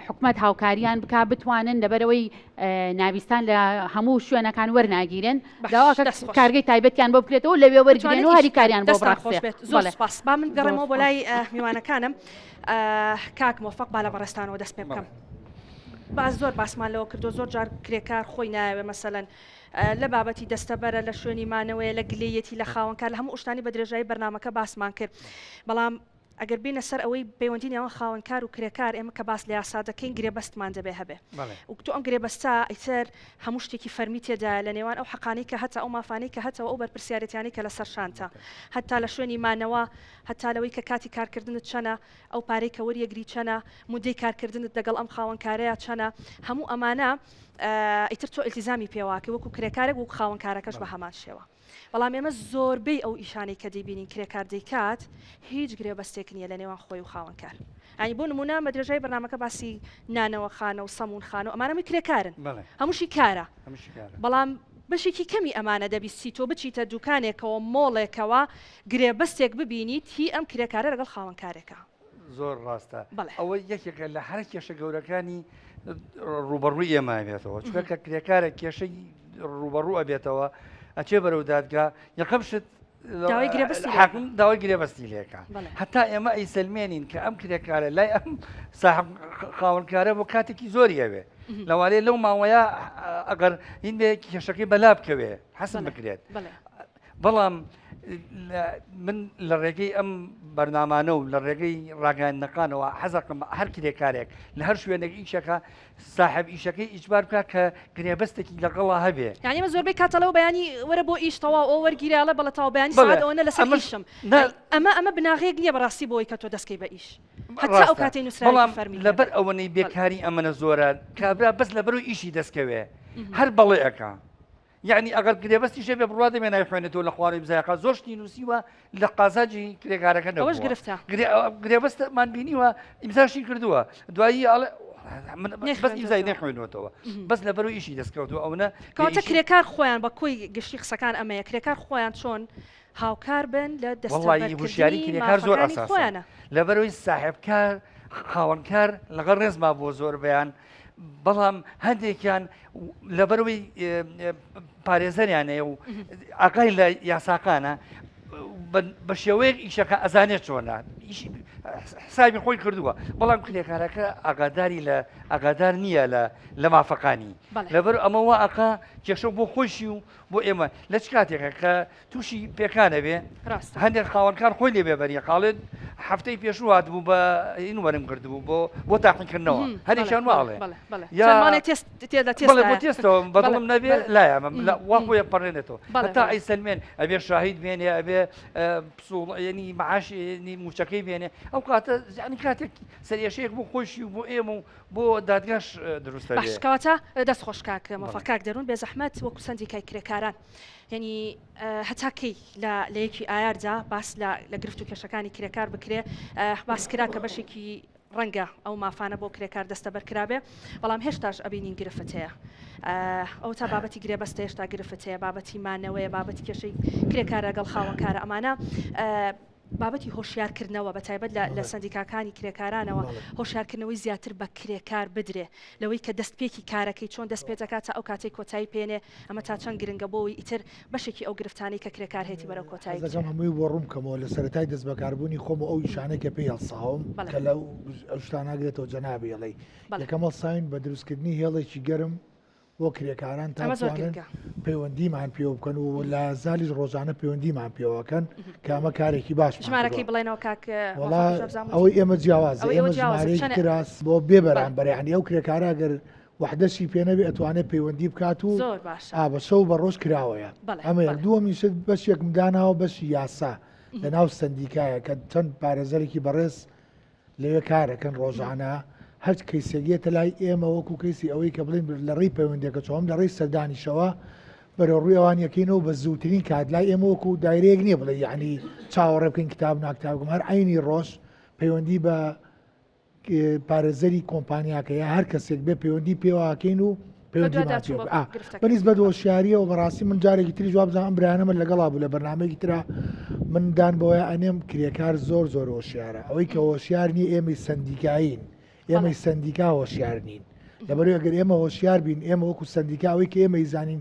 حکومەت هاوکاریان بک بتوانن لەبەرەوەی نابیستان لە هەموو شوێنەکان وەرناگیرن داواکە کارگەی تایبەتیان بۆ بکرێتەوە لەوێ وەرگێن و هەریکاریان بۆ خۆش بێت زۆر سپاس با من گەڕێمەوە بۆ لای میوانەکانم کاک مۆفق با لە بەڕێزتانەوە دەست پێ بکەم. باس زۆر باسمان لەوە کردو زۆر جار کرێکار خۆی نایەوێ مەسەلەن لە بابەتی دەستەبەرە لە شوێنی مانەوەیە لە گلەیەتی لە خاوەنکار لە هەموو شتانی بە درێژایی بەرنمەکە باسمان کرد بەڵام ئەگەر بینە سەر ئەوەی پەیوەندی نێوان خاوەنکار و کرێکار ئێمە کە باس لە یاسا دەکەین گرێبەستمان دەبێ هەبێ و تۆ ئەم گرێبەستە ئیتر هەموو شتێکی فەرمی تێدایە لە نێوان ئەو حەقانەی کە هەتە ئەو مافانەی کە هەتەوە ئەو بەرپرسیارێتیانەی کە لەسەر شانتە هەتا لە شوێنی مانەوە هەتا لەوەی کە کاتی کارکردنت چەنە ئەو پارەی کە وەریەگری چەنە، مودەی کارکردنت لەگەڵ ئەم خاوەن کارەیا چەنە، هەموو ئەمانە ئیتر تۆ ئیلتیزامی پێوەکەی وەکو کرێکارێک وەکو خاوەن کارەکەش بە هەمان شێوە. بەڵام ئێمە زۆربەی ئەو ئیشانەی کە دەیبینین کرێکار دەیکات هیچ گرێبەستێک نییە لە نێوان خۆی و خاوەن کار. یانی بۆ نموونە بە درێژای بەرنامەکە باسی نانەوەخانە و سەموونخانە و ئەمانە هەمووی کرێکارن. هەمووشی کارە. بەڵام بەشێکی کەمی ئەمانە دەبیستی تۆ بچیتە دوکانێکەوە مۆڵێکەوە گرێبەستێک ببینیت هی ئەم کرێکارە لەگەڵ خاوەنکارێکە. زۆر ڕاستە بەڵێ. ئەوە یەکێکە لە هەرە کێشە گەورەکانی ڕووبەڕووی ئێمە ئەبێتەوە چونکە کە کرێکارێک کێشەی ڕووبەڕوو ئەبێتەوە ئەچێ بەرەو دادگا یەکەم شت داوای گرێبەستی لێ حاکم داوای گرێبەستی لێکا بەڵێ. هەتا ئێمە ئەیسەلمێنین کە ئەم کرێکارە لای ئەم ساحب خاوەنکارە بۆ کاتێکی زۆری ئەوێ لەوانەیە لەو ماوەیە ئەگەر هین بێ کێشەکەی بەلا بکەوێ حەسم بکرێت بەڵام من لە ڕێگەی ئەم بەرنامانە و لە ڕێگەی ڕاگەیاندنەکانەوە حەزەکەم هەر کرێکارێک لە هەر شوێنێک ئیشەکە ساحب ئیشەکەی ئیجبار بکە کە گرێبەستێکی لەگەڵا هەبێ. یانی ئێمە زۆربەی کات ئەڵێ بەیانی وەرە بۆ ئیش تەواو ئەوە وەرگیرا ئەڵێ بەڵێ تەواو بەیانی سەعات ئەوەنە لەسەر ئیشم ئەمە ئەمە بناغەیەک نییە بەڕاستی بۆ ئەوەی کە تۆ دەستکەی بە ئیش هەتا ئەو کاتەی نووسراوێکی فەرمی بەڵام لەبەر ئەوەنەی بێکاری ئەمەنە زۆرە کابرا بەس لەبەرو ئیشی دەستکەوێ هەر بەڵێ ئەکا یەعنی ئەگەر گرێبەستیش هەبێ بڕوا دەبێ نایخوێنێتەوە لە خوارەوەی بزایەکە زۆر شتی نووسیوە لە قازانجی کرێکارەکە نەبووە ئەوەش گرفتە. گرێبەستمان بینیوە ئیمزاشی کردووە دوایی ئەڵێ من بەس ئیمزای نەخوێنوەتەوە بەس لەبەرو ئیشی دەستکەوتووە ئەونە کەواتە کرێکار خۆیان بە کۆی گشتی قسەکان ئەمەیە کرێکار خۆیان چۆن هاوکار بن لە وەڵڵاهی هوشیاری دەستەبەرکردنی کرێکار زۆر مافەکانی ئەساسە خۆیانە. لەبەرەوەی ساحێبکار خاوەنکار لەگەڵ ڕێزما بۆ زۆربەیان بەڵام هەندێکیان لەبەرەوەی پارێزەریان هەیە و ئاگای لە یاساکانە بە شێوەیەک ئیشەکە ئەزانێت چۆنە حسابی خۆی کردووە بەڵام کرێکارەکە ئاگاداری لە ئاگادار نییە لە لە مافەکانی لەبەر ئەمەوە ئەقا کێشە بۆ خۆشی و بۆ ئێمە لە چ کاتێکە کە تووشی پێکان ئەبێ ڕاستە. هەندێک خاوەنکار خۆی لێ بێبەریە قاڵێت هەفتەی پێشوو هاتبوو بە این وەرم کردبوو بۆ بۆ تاقیکردنەوە هەرێکیان وا ئەڵێ یا بەڵێ بۆ تێستەوە بەدڵم نەبێ لایە وا خۆی پەڕێنێتەوە هەتا ئەیسەلمێن ئەبێ شاهید بێنێ ئەبێ پسوڵ یعنی معاش یعنی موچەکەی بێنێ ئەو کاتە یعنی کاتێک سەرئێشەیەک بۆ خۆشی و بۆ ئێمە و بۆ دادگاش دروستە باش کەواتە دەست خۆش کاک مۆفەق کاک دەروون بێزەحمەت وەکو سەندیکای کرێکاران یعنی هەتا کەی لە لە یەکی ئایاردا باس لە لە گرفت و کێشەکانی کرێکار بکرێ باس کرا کە بەشێکی. ڕەنگە ئەو مافانە بۆ کرێکار دەستەبەر کرابێ، بەڵام هێشتاش ئەبینین گرفت هەیە. ئەوەتا بابەتی گرێبەستە هێشتا گرفت هەیە، بابەتی مانەوەیە، بابەتی کێشەی کرێکارە لەگەڵ خاوەنکارە، ئەمانە بابەتی هۆشیارکردنەوە بە تایبەت لە سەندیکاکانی کرێکارانەوە هۆشیارکردنەوەی زیاتر بە کرێکار بدرێ لەوەی کە دەستپێکی کارەکەی چۆن دەست پێ دەکات تا ئەو کاتەی کۆتایی پێنێ ئەمە تا چەند گرنگە بۆ ئەوەی ئیتر بەشێکی ئەو گرفتانەی کە کرێکار هەیەتی بەرەو کۆتایی حەز دەکەم بچێ. هەمووی بۆ ڕوون بکەمەوە لە سەرەتای دەستبەکاربوونی خۆم و ئەو ئیشانەی کە پێی هەڵساوم بەڵێ. کە لەو ئەو شتانە ناگرێتەوە جەنابی ئەڵێی بەڵێ. یەکەم هەڵساوین بە دروستکردنی هێڵێکی گەرم بۆ کرێکاران تا ئەمە زۆر بتوانن گرنگە. پەیوەندیمان پێوە بکەن و لە زالیش ڕۆژانە پەیوەندیمان پێوەکەن کە ئەمە کارێکی باشمان ژمارەکەی کردووە. بڵێنەوە کاک وەڵا مۆفەق شەبزان وتی. ئەوەی ئێمە جیاوازە ئەوەی ئێوە ئێمە جیاوازە ژمارەیەکی چەنە؟ تراس بۆ بێ بەڵێ. بەرامبەر یانی ئەو کرێکارە گەر وەحدەشی پێ نەبێ ئەتوانێ پەیوەندی بکات و زۆر باشە. ئا بە شەو بە ڕۆژ کراوەیە بەڵێ ئەمە یەک بەڵێ. دووەمین شت بەشێکم داناوە بەشی یاسا لە ناو سەندیکایە کە چەند پارێزەرێکی بەڕێز لەوێ کارەکەن ڕۆژانە هەر کەیسێک یەتە لای ئێمە وەکو کەیسی ئەوەی کە بڵێین لە ڕێی پەیوەندیەکە چۆن لە ڕێی سەردانیشەوە بەرەو ڕووی ئەوان یەکەینەوە بە زووترین کات لای ئێمە وەکو دایرەیەک نییە بڵێ یعنی چاوەڕێ بکەین کتاب ناکتاب بکەم هەر عینی ڕۆژ پەیوەندی بە پارێزەری کۆمپانیاکە یا هەر کەسێک بێ پەیوەندی پێواکەین و پەیوەندیمان پێ بکە. بەنیسبەت هۆشیاریەوە بەڕاستی من جارێکی تریش وابزانم ئەم برایانە من لەگەڵا بوو لە بەرنامەیەکی ترا من دان بەوەیا ئەنێم کرێکار زۆر زۆر هۆشیارە ئەوەی کە هۆشیار نییە ئێمەی سەندیکایین ئێمەی سەندیکا هۆشیار نین لەبەرەوەی ئەگەر ئێمە هۆشیار بین ئێمە وەکو سەندیکا ئەوەی کە ئێمە ئیزانین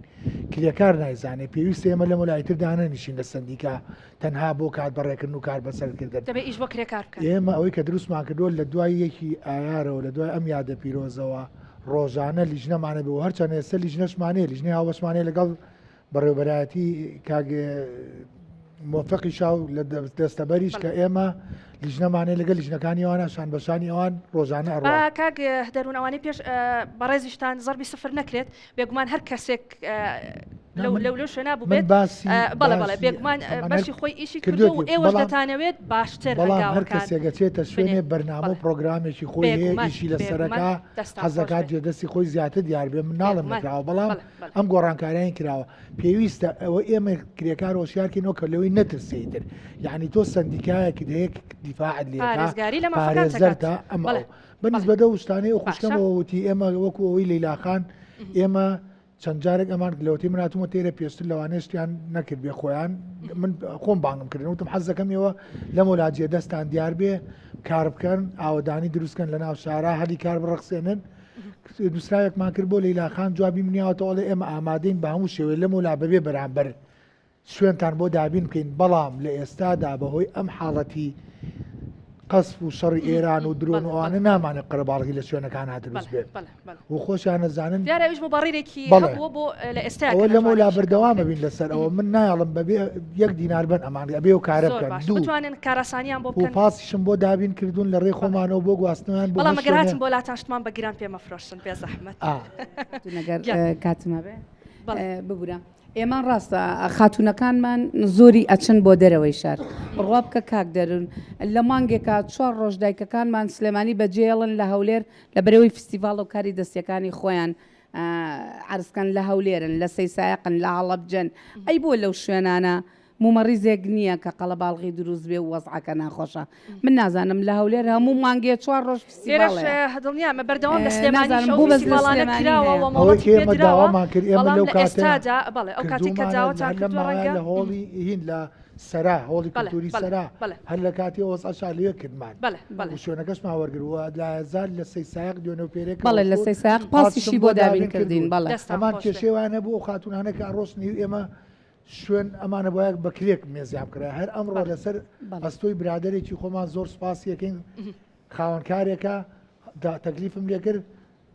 کرێکار نایزانێ پێویستە ئێمە لەمە لای تر دانەنیشین لە سەندیکا تەنها بۆ کار بەڕێکردن و کار بەسەرکردن. دەبێ ئیش بۆ کرێکار بکەن. ئێمە ئەوەی کە دروستمان کردووە لە دوای یەکی ئایارەوە لە دوای ئەم یادە پیرۆزەوە ڕۆژانە لیژنەمان هەبێ و هەرچەندە ئێستا لیژنەشمان هەیە لیژنەی هاوبەشمان هەیە لەگەڵ بەڕێوەبەرایەتی کاک مۆفەقی شا و لە دەستەبەریش کە ئێمە لیژنەمان هەیە لەگەڵ لیژنەکانی ئەوانە شان بەشانی ئەوان ڕۆژانە ئەڕوا. با کاک دەروون ئەوانەی پێش بەڕێزیشتان زەربی سفر نەکرێت بێگومان هەر کەسێک لەو لەو لەو شوێنە بووبێت بەڵێ بەڵێ بێگومان بەشی خۆی ئیشی کردووە و ئێوەش دەتانەوێت باشتر بەڵام هەر کەسێک ئەچێتە شوێنێ بەرنامە و پرۆگرامێکی خۆی هەیە ئیشی لەسەرەکا حەزەکات جێدەستی خۆی زیاتر دیار بێ من ناڵێم نەکراوە بەڵام ئەم گۆڕانکاریان کراوە پێویستە ئەوە ئێمە کرێکار هۆشیارکەینەوە کە لەوەی نەترسێ ئیتر یعنی تۆ سەندیکایەکت هەیە دیفاعت لێکا پارێزگاری لە مافەکانت پارێزەرتە ئەمە بەڵێ بەنیسبەت ئەو شتانەی ئەو خوشکەمەوە وتی ئێمە وەکو ئەوەی لەیلاخان ئێمە چەند جارێک ئەمان لەوەتی من هاتوومە تێرە پێشتر لەوانەیە شتیان نەکرد بێ خۆیان من خۆم بانگم کردن وتم حەز دەکەم ئێوە لەمەولا جێ دەستان دیار بێ کار بکەن ئاوەدانی دروستکەن لە ناو شارا هەلی کار بڕەخسێنن نووسراوێکمان کرد بۆ لەیلاخان جوابی منیاوەتەوە ئەڵێ ئێمە ئامادەین بە هەموو شێوەیە لەمەولا بەبێ بەرامبەر شوێنتان بۆ دابین بکەین، بەڵام لە ئێستادا بەهۆی ئەم حاڵەتی قەسف و شەڕی ئێران و درۆن و ئەوانە نامانێت قەرەباڵغی لە شوێنەکانا دروست بێت و خۆشیان ئەزانن. دیارە ئەویش موبەڕیرێکی هەبووە بۆ لە ئێستایا ئەوە کە لەمەولا ناتوانێت ئیشەکە بەردەوام بکرێت. ئەبین لەسەر ئەوە، من نایەڵم بەبێ یەک دینار بەن ئەمان ئەبێ ئەو کارە زۆر بکەن. باش دوو بتوانن کاراسانیان بۆ و بکەن. پاسیشم بۆ دابین کردوون لە ڕێی خۆمانەوە بۆ گواستنەوەیان بۆ بەڵام هەر ئەگەر شوێنێ. هاتن بۆ لاتان شتمان بە گران پێ مەفرۆشن بێ زەحمەت. ئا. خاتوون ئەگەر گیان. کاتم هەبێ بەڵێ. ببورە. ئێمە ڕاستە خاتوونەکانمان زۆری ئەچن بۆ دەرەوەی شار بڕوا بکە کاک دەرون لە مانگێکا چوار ڕۆژ دایکەکانمان سلێمانی بەجێڵن لە هەولێر لە بەرەوەی فستیڤاڵ و کاری دەستیەکانی خۆیان عەرزکەن لە هەولێرن لە سەیسایەقن لە هەڵەبجەن ئەی بۆ لەو شوێنانە مومەڕیزێک نییە کە قەڵەباڵغی دروست بێ و وەزعەکە ناخۆشە من نازانم لە هەولێر هەموو مانگێ چوار ڕۆژ لێرەش فستیڤاڵ هەیە دڵنیام بەردەوام لە سلێمانیش نازانم ئەو بۆ بەس لە فستیڤاڵانە سلێمانی کراوە هەیە و ئەوەی مۆڵەتی کە پێ ئێمە دراوە داوامان کرد ئێمە بەڵام لەو لە کاتە ئێستادا بەڵێ ئەو کاتەی کە کردوومانە داوەتان هەر لەم کردووە ماوەیە ڕەنگە لە هۆڵی هین لە سەرا هۆڵی بەڵێ کولتووری بەڵێ سەرا بەڵێ هەر لە کاتی ئەو وەزعەشا لەوێ کردمان بەڵێ بەڵێ و شوێنەکەشمان وەرگرت و لایەزار لە سەی سایەق دوێنێ و پێرێ کە بەڵێ لە ڕۆشتوون سەی سایەق پاسیشم پاسیشی بۆ بۆ دابین دابین کردین کردوون بەڵێ دەستان هەمان خۆش بێ کێشەی وایان هەبوو ئەو خاتوونانە کە ئەڕۆشتن هی ئێمە شوێن ئەمانە بایەک بە کرێک مێزیان بکرایە هەر ئەمڕۆ بەڵێ لەسەر بەڵێ ئەستۆی برادەرێکی خۆمان زۆر سوپاسی ئەکەین خاوەنکارێکە تەکلیفم لێکرد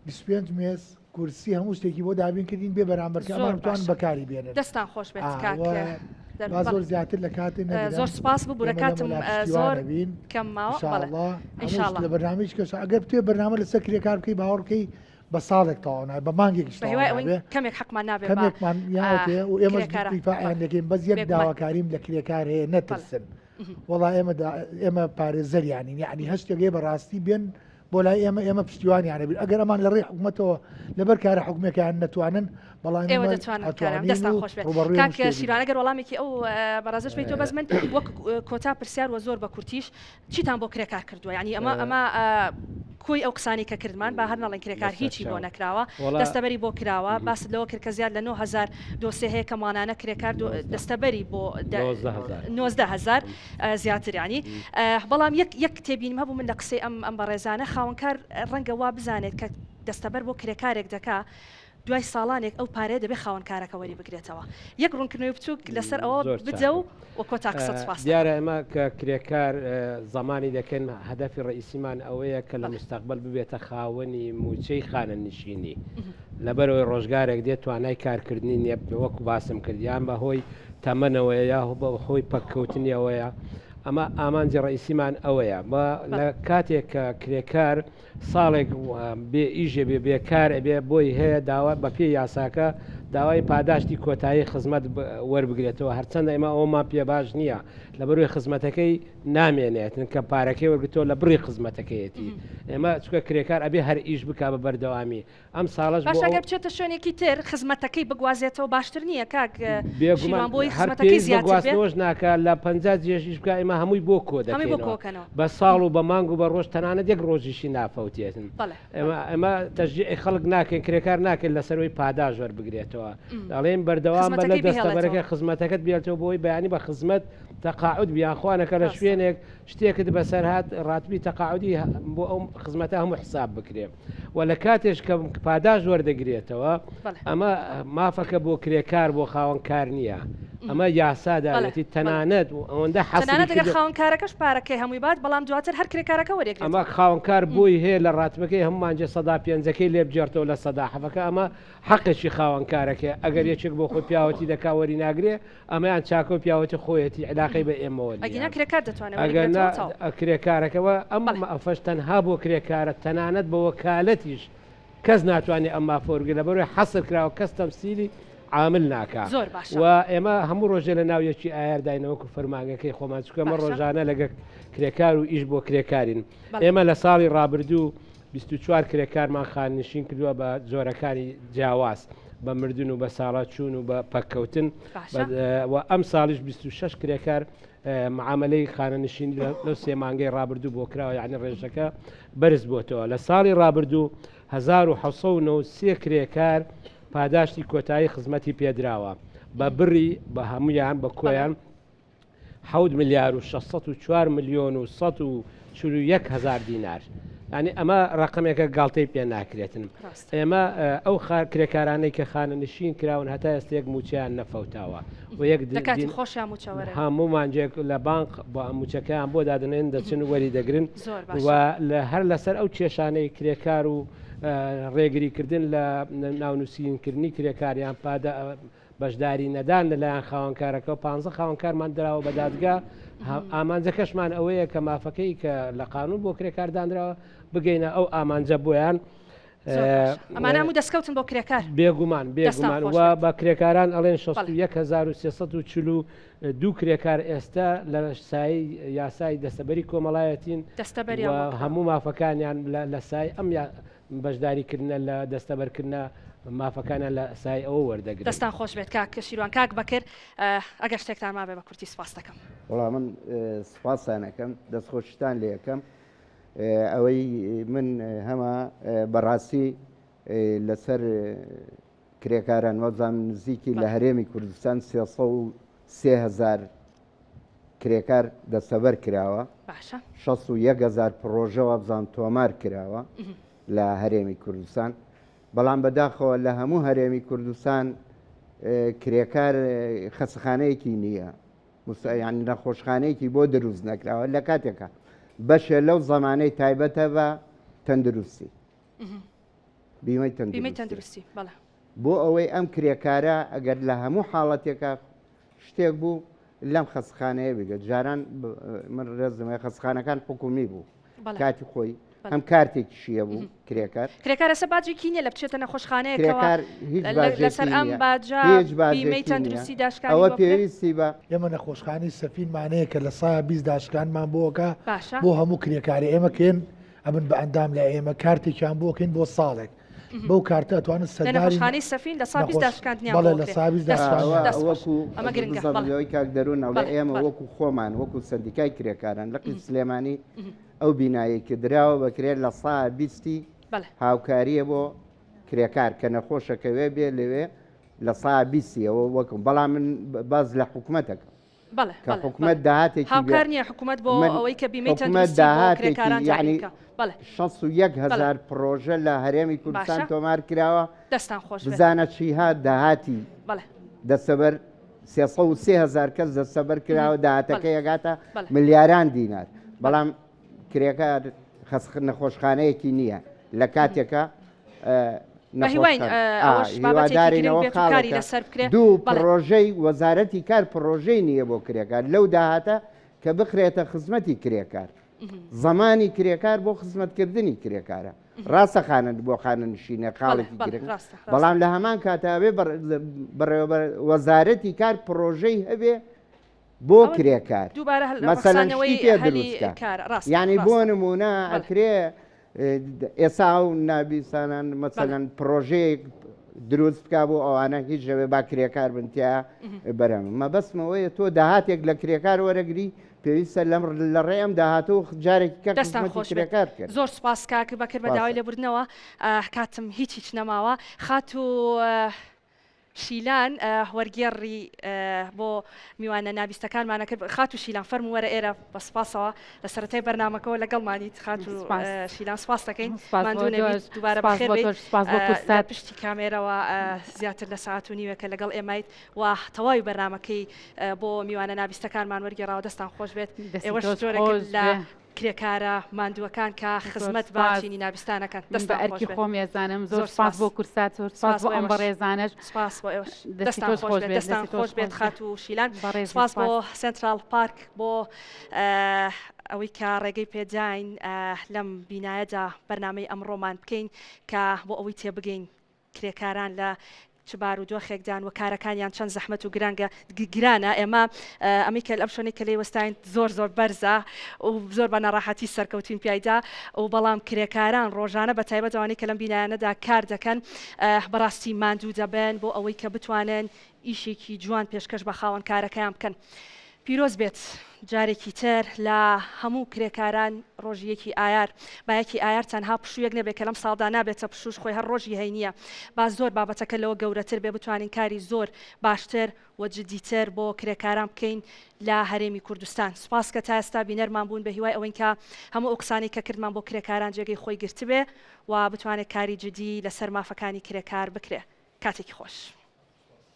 25 مێز کورسی هەموو شتێکی بۆ دابین کردین بێ بەرامبەر کە زۆر ئەمان بتوان باشە بەکاری بێنن دەستان خۆش بێت کاک ئاوە دەروون با بەڵێ زۆر زیاتر لە کاتێ نەگرم زۆر سپاس ببورە ئێمە کاتم لەمەلا پشتیوان زۆر ئەبین کەم ماوە بەڵێ ئینشاءاللە إن هەموو شاء شت الله لە بەرنامەی کەش ئەگەر بتوێ بەرنامە لەسەر کرێکار بکەی باوەڕ بکەی بە ساڵێک تەواو نابێ بە مانگێکیش بە تەواو هیوای ئەوەین نابێ کەمێک حەقمان نابێ بە کەمێکمان یاوەتێ و ئێمەش کرێکاران دیفاعیان بەڵێ دەکەین بەس یەک بێگومان داواکاریم لە کرێکار هەیە بەڵێ نەترسن وەڵا ئێمە دا ئێمە پارێزەریانین یعنی هەر شتێک هەیە بەڕاستی بێن. بۆ لای ئێمە ئێمە پشتیوانیان ئەبین ئەگەر ئەمان لە ڕێی حکومەتەوە لەبەر کارە حکومیەکەیان نەتوانن بەڵام ئێوە ئێمە دەتوانن کارە ئەتوانین دەستان و خۆش بێت ڕووبەڕووی هەموو کاک شتێک شیروان بینەوە. ئەگەر وەڵامێکی ئەو بەڕێزەش بەیتەوە بەس من وەک کۆتا پرسیار وە زۆر بە کورتیش چیتان بۆ کرێکار کردووە یانی ئەمە ئەمە کۆی ئەو قسانەی کە کردمان با هەر نەڵێن کرێکار هیچی بۆ نەکراوە دەستەبەری بۆ کراوە باست لەوە کرد کە زیاد لە 9000 دۆسێ هەیە کە مانانە کرێکار دەستەبەری بۆ 19000 زیاتر ینی بەڵام یەک یەک تێبینیم هەبوو من لە قسەی ئەم ئەم بەڕێزانە خاوەنکار ڕەنگە وا بزانێت کە دەستەبەر بۆ کرێکارێک دەکا دوای ساڵانێک ئەو پارەیە دەبێت خاوەن کارەکە وەری بگرێتەوە. یەک ڕوونکردنەوەی بچووک لەسەر ئەوە بدە و و کۆتا قسەت سوپاست دەکەم. دیارە ئێمە کە کرێکار زەمانی دەکەین هەدەفی ڕەئیسیمان ئەوەیە کە لە مستەقبەل ببێتە خاوەنی مووچەی خانەنشینی لەبەرئەوەی ڕۆژگارێک دێت توانای کارکردنی نییە وەکو باسم کرد یان بە هۆی تەمەنەوەیە یا بە هۆی پەککەوتنیەوەیە ئەمە ئامانجی ڕەئیسیمان ئەوەیە لە کاتێک کە کرێکار ساڵێک بێ ئیش ئەبێ بێ کار ئەبێ بۆی هەیە داوا بە پێی یاساکە داوای پاداشتی کۆتایی خزمەت وەربگرێتەوە هەرچەندە ئێمە ئەوەمان پێ باش نییە لەبەروی خزمەتەکەی نامێنێتن کە پارەکەی وەرگتەوە لە بڕی خزمەتەکەیەتی ئێمە چکە کرێکار ئەبێ هەر ئیش بک بە بەردەوامی ئەم ساڵەش بۆ باشە ئەو گەر بچێتە شوێنێکی تر خزمەتەکەی بگوازێتەوە باشتر نییە کاک بێگومان شیروان بۆی هەر خزمەتەکەی پێویست بە زیاتر بێ؟ گواستنەوەش ناکا لە 50 جێژ ئیش بکا ئێمە هەمووی بۆ کۆ هەمووی بۆ دەکەینەوە کۆکەنەوە. بە ساڵ و بە مانگ و بە ڕۆژ تەنانەت یەک ڕۆژیشی نافەوتێتن بەڵێ ئێمە ئێمە تەشجیعی خەڵک ناکەین کرێکار ناکەین لەسەرەوەی پاداش وەربگرێتەوە ئەڵێین بەردەوام بە لە خزمەتەکەی بهێڵێتەوە. دەستەبەرەکە خزمەتەکەت بێڵتەوە بۆی بەیانی بە خزمەت تەقاعود بیان خوانەکە لە ڕاستە. شوێنێک شتێکت بەسەر هات ڕاتبی تەقاعودی بۆ ئەو خزمەتە هەموو حساب بکرێ. و لە کاتێش کە پاداش وەردەگرێتەوە ئەمە مافەکە بۆ کرێکار بۆ خاوەن کار نییە ئەمە یاسا داوێتی تەنانەت و ئەوەندە حەسەنانەت ئەگەر خاوەن کارەکەش پارەکەی هەمووی بات بەڵام دواتر هەر کرێکارەکە وەرێگرێت ئەمە خاوەنکار بۆی هەیە لە ڕاتبەکەی هەموو مانجێ سەدا پێنجەکەی لێ بگێڕتەوە لە سەدا حەفەکە ئەمە حەقێکی خاوەنکارەکەیە ئەگەر یەکێک بۆ خۆی پیاوەتی دەکا وەری ناگرێ ئەمەیان چاکە و پیاوەتی خۆیەتی عیلاقەی بە ئێمەوە نییە. ئەگینا کرێکار دەتوانێت ئەگەر نا وەریگرێتەوە تەواو. کرێکارەکەوە ئەم بەڵێ. مافەش تەنها بۆ کرێکارە تەنانەت بە وەکالەتیش کەس ناتوانێت ئەم مافە وەرگرێت لەبەرئەوەی حەسر کراوە کەس تەمسیلی عامل ناکا زۆر باشە. و ئێمە هەموو ڕۆژێ لە ناو یەکی ئایارداین وەکو فەرمانگەکەی خۆمان چونکە ئەمە باشە. ڕۆژانە لەگە کرێکار و ئیش بۆ کرێکارین بەڵێ. ئێمە لە ساڵی ڕابردوو 24 کرێکارمان خانەنشین کردووە بە جۆرەکانی جیاواز بە مردن و بە ساڵاچوون و بە پەککەوتن و ئەم ساڵیش 26 کرێکار معاملەی خانەنشینی لەو سێ مانگەی ڕابردوو بۆ کراوە یعنی ڕێژەکە بەرز بۆتەوە لە ساڵی ڕابردوو 1993 کرێکار پاداشتی کۆتایی خزمەتی پێدراوە بە بڕی بە هەمویان بە کۆیان حەوت ملیار و 604 ملیۆن و 141 هەزار دینار یانی ئەمە ڕقمێکە گاڵتەی پێ ناکرێتن ئێمە ئەو کرێکارانەی کە خانەنشین کراون هەتا ئێستا یەک موچەیان نەفەوتاوە و یەک هەموو مانجێک لە بانق بۆ موچەکەیان بۆ دادنێن دەچن وەری دەگرن و لە هەر لەسەر ئەو کێشانەی کرێکار و ڕێگریکردن لە ناونووسینکردنی کرێکاریان پادە بەشداری نەدان لەلایەن خاوەنکارەکەوە پانزە خاوەنکارمان دراوە بە دادگا ئامانجەکەشمان ئەوەیە کە مافەکەی کە لە قانون بۆ کرێکار دانراوە بگەینە ئەو ئامانجە بۆیان ئەمانە هەموو دەستکەوتن بۆ کرێکار بێگومان بێگومان و بە کرێکاران ئەڵێن 61342 کرێکار ئێستا لە سای یاسای دەستەبەری کۆمەڵایەتین دەستەبەری هەموو مافەکانیان لە سای ئەم بەشداری کردنە لە دەستەبەر کردنە مافەکانیان لە سای ئەوە وەردەگرن. دەستان خۆش بێت کاک شیروان. کاک بەکر ئەگەر شتێکتان مابێ بە کورتی سوپاست دەکەم. وەڵا من سوپاستان ئەکەم دەستخۆشیتان لێ ئەکەم ئەوەی من هەمە بەڕاستی لەسەر کرێکاران وەبزانم نزیکی لە هەرێمی کوردستان 303 هزار کرێکار دەستەبەر کراوە، باشە. 61 هەزار پڕۆژە وابزانم تۆمار کراوە لە هەرێمی کوردستان، بەڵام بەداخەوە لە هەموو هەرێمی کوردستان کرێکار خەسەخانەیەکی نییە، یان نەخۆشخانەیەکی بۆ دروست نەکراوە لە کاتێکا بەشێ لەو زەمانەی تایبەتە بە تەندروستی. بیمەی تەندروستی بەڵێ. بۆ ئەوەی ئەم کرێکارە ئەگەر لە هەموو حاڵەتێکا شتێک بوو لەم خەستخانەیە بگەت جاران من ڕێزم هەیە خەستخانەکان حکومی بوو کاتی خۆی هەم کارتێکیشیە بوو کرێکار کرێکار ئێستا باجێکی نییە لە بچێتە نەخۆشخانەیەکەوە کرێکار هیچ لەسەر ئەم باجە هیچ بیمەی باجێکی تەندروستی نییە داشکانی ئەوە بۆ بکرێت؟ پێویستی بە ئێمە نەخۆشخانەی سەفینمان هەیە کە لە سایە 20 داشکانمان بۆ ئەکا باشە. بۆ هەموو کرێکارێ ئێمە کێن ئەبن بە ئەندام لە ئێمە کارتێکیان بۆ کەین بۆ ساڵێک بەو کارتە ئەتوانن لە سەرداری نەخۆشخانەی سەفین لە سا 20 نەخۆش داشکاندنیان بەڵێ بۆ لە کرێ سا 20 دەست خۆش داشکاندنیان دەست خۆش وەکو ئەمە گرنگە بزەبت بەڵێ لەوەی کاک دەروون ئەڵێ بەڵێ ئێمە بەڵێ وەکو خۆمان وەکو سەندیکای کرێکاران لقی سلێمانی ئەو بینایەی کە دراوە بە کرێ لە سا بیستی بەڵێ. هاوکارییە بۆ کرێکار کە نەخۆشە کەوێ بێ لەوێ لە سا بیستی ئەوە وەکم بەڵام من باس لە حکومەتەکەم بەڵێ کە بەڵێ حکومەت بەڵێ داهاتێکی بێ هاوکار نییە حکومەت بۆ من ئەوەی کە بیمەی حکومەت تەندروستی بۆ داهاتێکی کرێکاران دابین یعنی بکا بەڵێ 61 بەڵێ هەزار پڕۆژە لە هەرێمی کوردستان باشە تۆمار کراوە دەستان خۆش بێت بزانە چی هات داهاتی بەڵێ دەستەبەر 303 هەزار کەس دەستەبەر کراوە بەڵێ داهاتەکەی ئەگاتە بەڵێ ملیاران دینار بەڵێ بەڵام کرێکار خەست نەخۆشخانەیەکی نییە لە کاتێکە بەهیواین ئەوەش بابەتێکی گرنگ هیوادارینەوە بێت و کاری خاڵێکە لەسەر بکرێ دوو بەڵێ. پڕۆژەی وەزارەتی کار پڕۆژەی نییە بۆ کرێکار لەو داهاتە کە بخرێتە خزمەتی کرێکار زمانی کرێکار بۆ خزمەتکردنی کرێکارە ڕاستە خانە بۆ خانەنشینە بەڵێ خاڵێکی بەڵێ گرنگ ڕاستە ڕاستە بەڵام لە هەمان کاتا بێ بەڕێوەبەر وەزارەتی کار پڕۆژەی هەبێ بۆ ئەوە کرێکار دووبارە هەل مەسەلەن شتی ڕەخسانەوەی پێ هەلی دروست کە کارە ڕاستە یعنی بۆ ڕاستە نمونە بەڵێ ئەکرێ ئێسا و نابیسانان بەڵێ مەسەلەن پڕۆژەیەک دروست بکا بۆ ئەوانە هیچ نەبێ با کرێکار بن تیا بەرەم مەبەستمەوەیە تۆ داهاتێک لە کرێکار وەرەگری پێویستە لەم لە ڕێ ئەم داهاتە و جارێکی کە دەستان خزمەتی خۆش بێت کرێکار بکەن زۆر سوپاس کاک بەکر بە داوای سوپاسە. لێبوردنەوە کاتم هیچ هیچ نەماوە خاتوو شیلان وەرگێڕی بۆ میوانە نابیستەکانمانە کرد. خاتوو شیلان فەرموو وەرە ئێرە بە سپاسەوە لە سەرەتای بەرنامەکەوە لەگەڵمانیت خاتوو سپاس. شیلان سپاس دەکەین سپاس بۆ ماندوو نەبیت تۆش دووبارە سپاس بەخێر بۆ بێیت تۆش سپاس بۆ لە کورسات. پشتی کامێرەوە زیاتر لە سەعات و نیوێکە لەگەڵ ئێمەیت و تەواوی بەرنامەکەی بۆ میوانە نابیستەکانمان وەرگێڕاوە دەستان خۆش بێت دەستی ئێوەش تۆش جۆرێکن خۆش لە بێ. کرێکارە ماندووەکان کە زۆر خزمەت بە سپاس. چینی نابیستان ئەکەن. من بە دەستتان خۆش ئەرکی بێت. خۆم ئەزانم. زۆر زۆر سپاس سپاس. بۆ کورسات، زۆر سپاس سپاس بۆ بۆ ئەم ئێوەش. بەڕێزانەش. سپاس بۆ ئێوەش. دەستی دەستتان تۆش خۆش خۆش بێت. بێت. دەستتان دەستی تۆش خۆش بێت خۆش بێت. خاتوو شیلان. بەڕێزی سپاس بۆ سپاس. سێنتراڵ پارک بۆ ئەوەی کە ڕێگەی پێداین لەم بینایەدا بەرنامەی ئەمڕۆمان بکەین کە بۆ ئەوەی تێبگەین کرێکاران لە چ بارودۆخێکدان و کارەکانیان چەند زەحمەت و گرانگە گرانە ئێمە ئەمەی کە ئەم شوێنەی کە لێی وەستاین زۆر زۆر بەرزە و زۆر بە ناڕەحەتی سەرکەوتین پیایدا و بەڵام کرێکاران ڕۆژانە بە تایبەت ئەوانەی کە لەم بینایانەدا کار دەکەن بەڕاستی ماندوو دەبن بۆ ئەوەی کە بتوانن ئیشێکی جوان پێشکەش بە خاوەن کارەکەیان بکەن. پیرۆز بێت جارێکی تر لە هەموو کرێکاران ڕۆژی یەکی ئایار. با یەکی ئایار تەنها پشوویەک نەبێت کە لەم ساڵدا نابێتە پشووش خۆی هەر ڕۆژی هەینییە. با زۆر بابەتەکە لەوە گەورەتر بێ بتوانین کاری زۆر باشتر و جدیتر بۆ کرێکاران بکەین لە هەرێمی کوردستان. سوپاس کە تا ئێستا بینەرمان بوون بە هیوای ئەوەین کە هەموو ئەو قسانەی کە کردمان بۆ کرێکاران جێگەی خۆی گرتبێ و بتوانێ کاری جدی لەسەر مافەکانی کرێکار بکرێ. کاتێکی خۆش.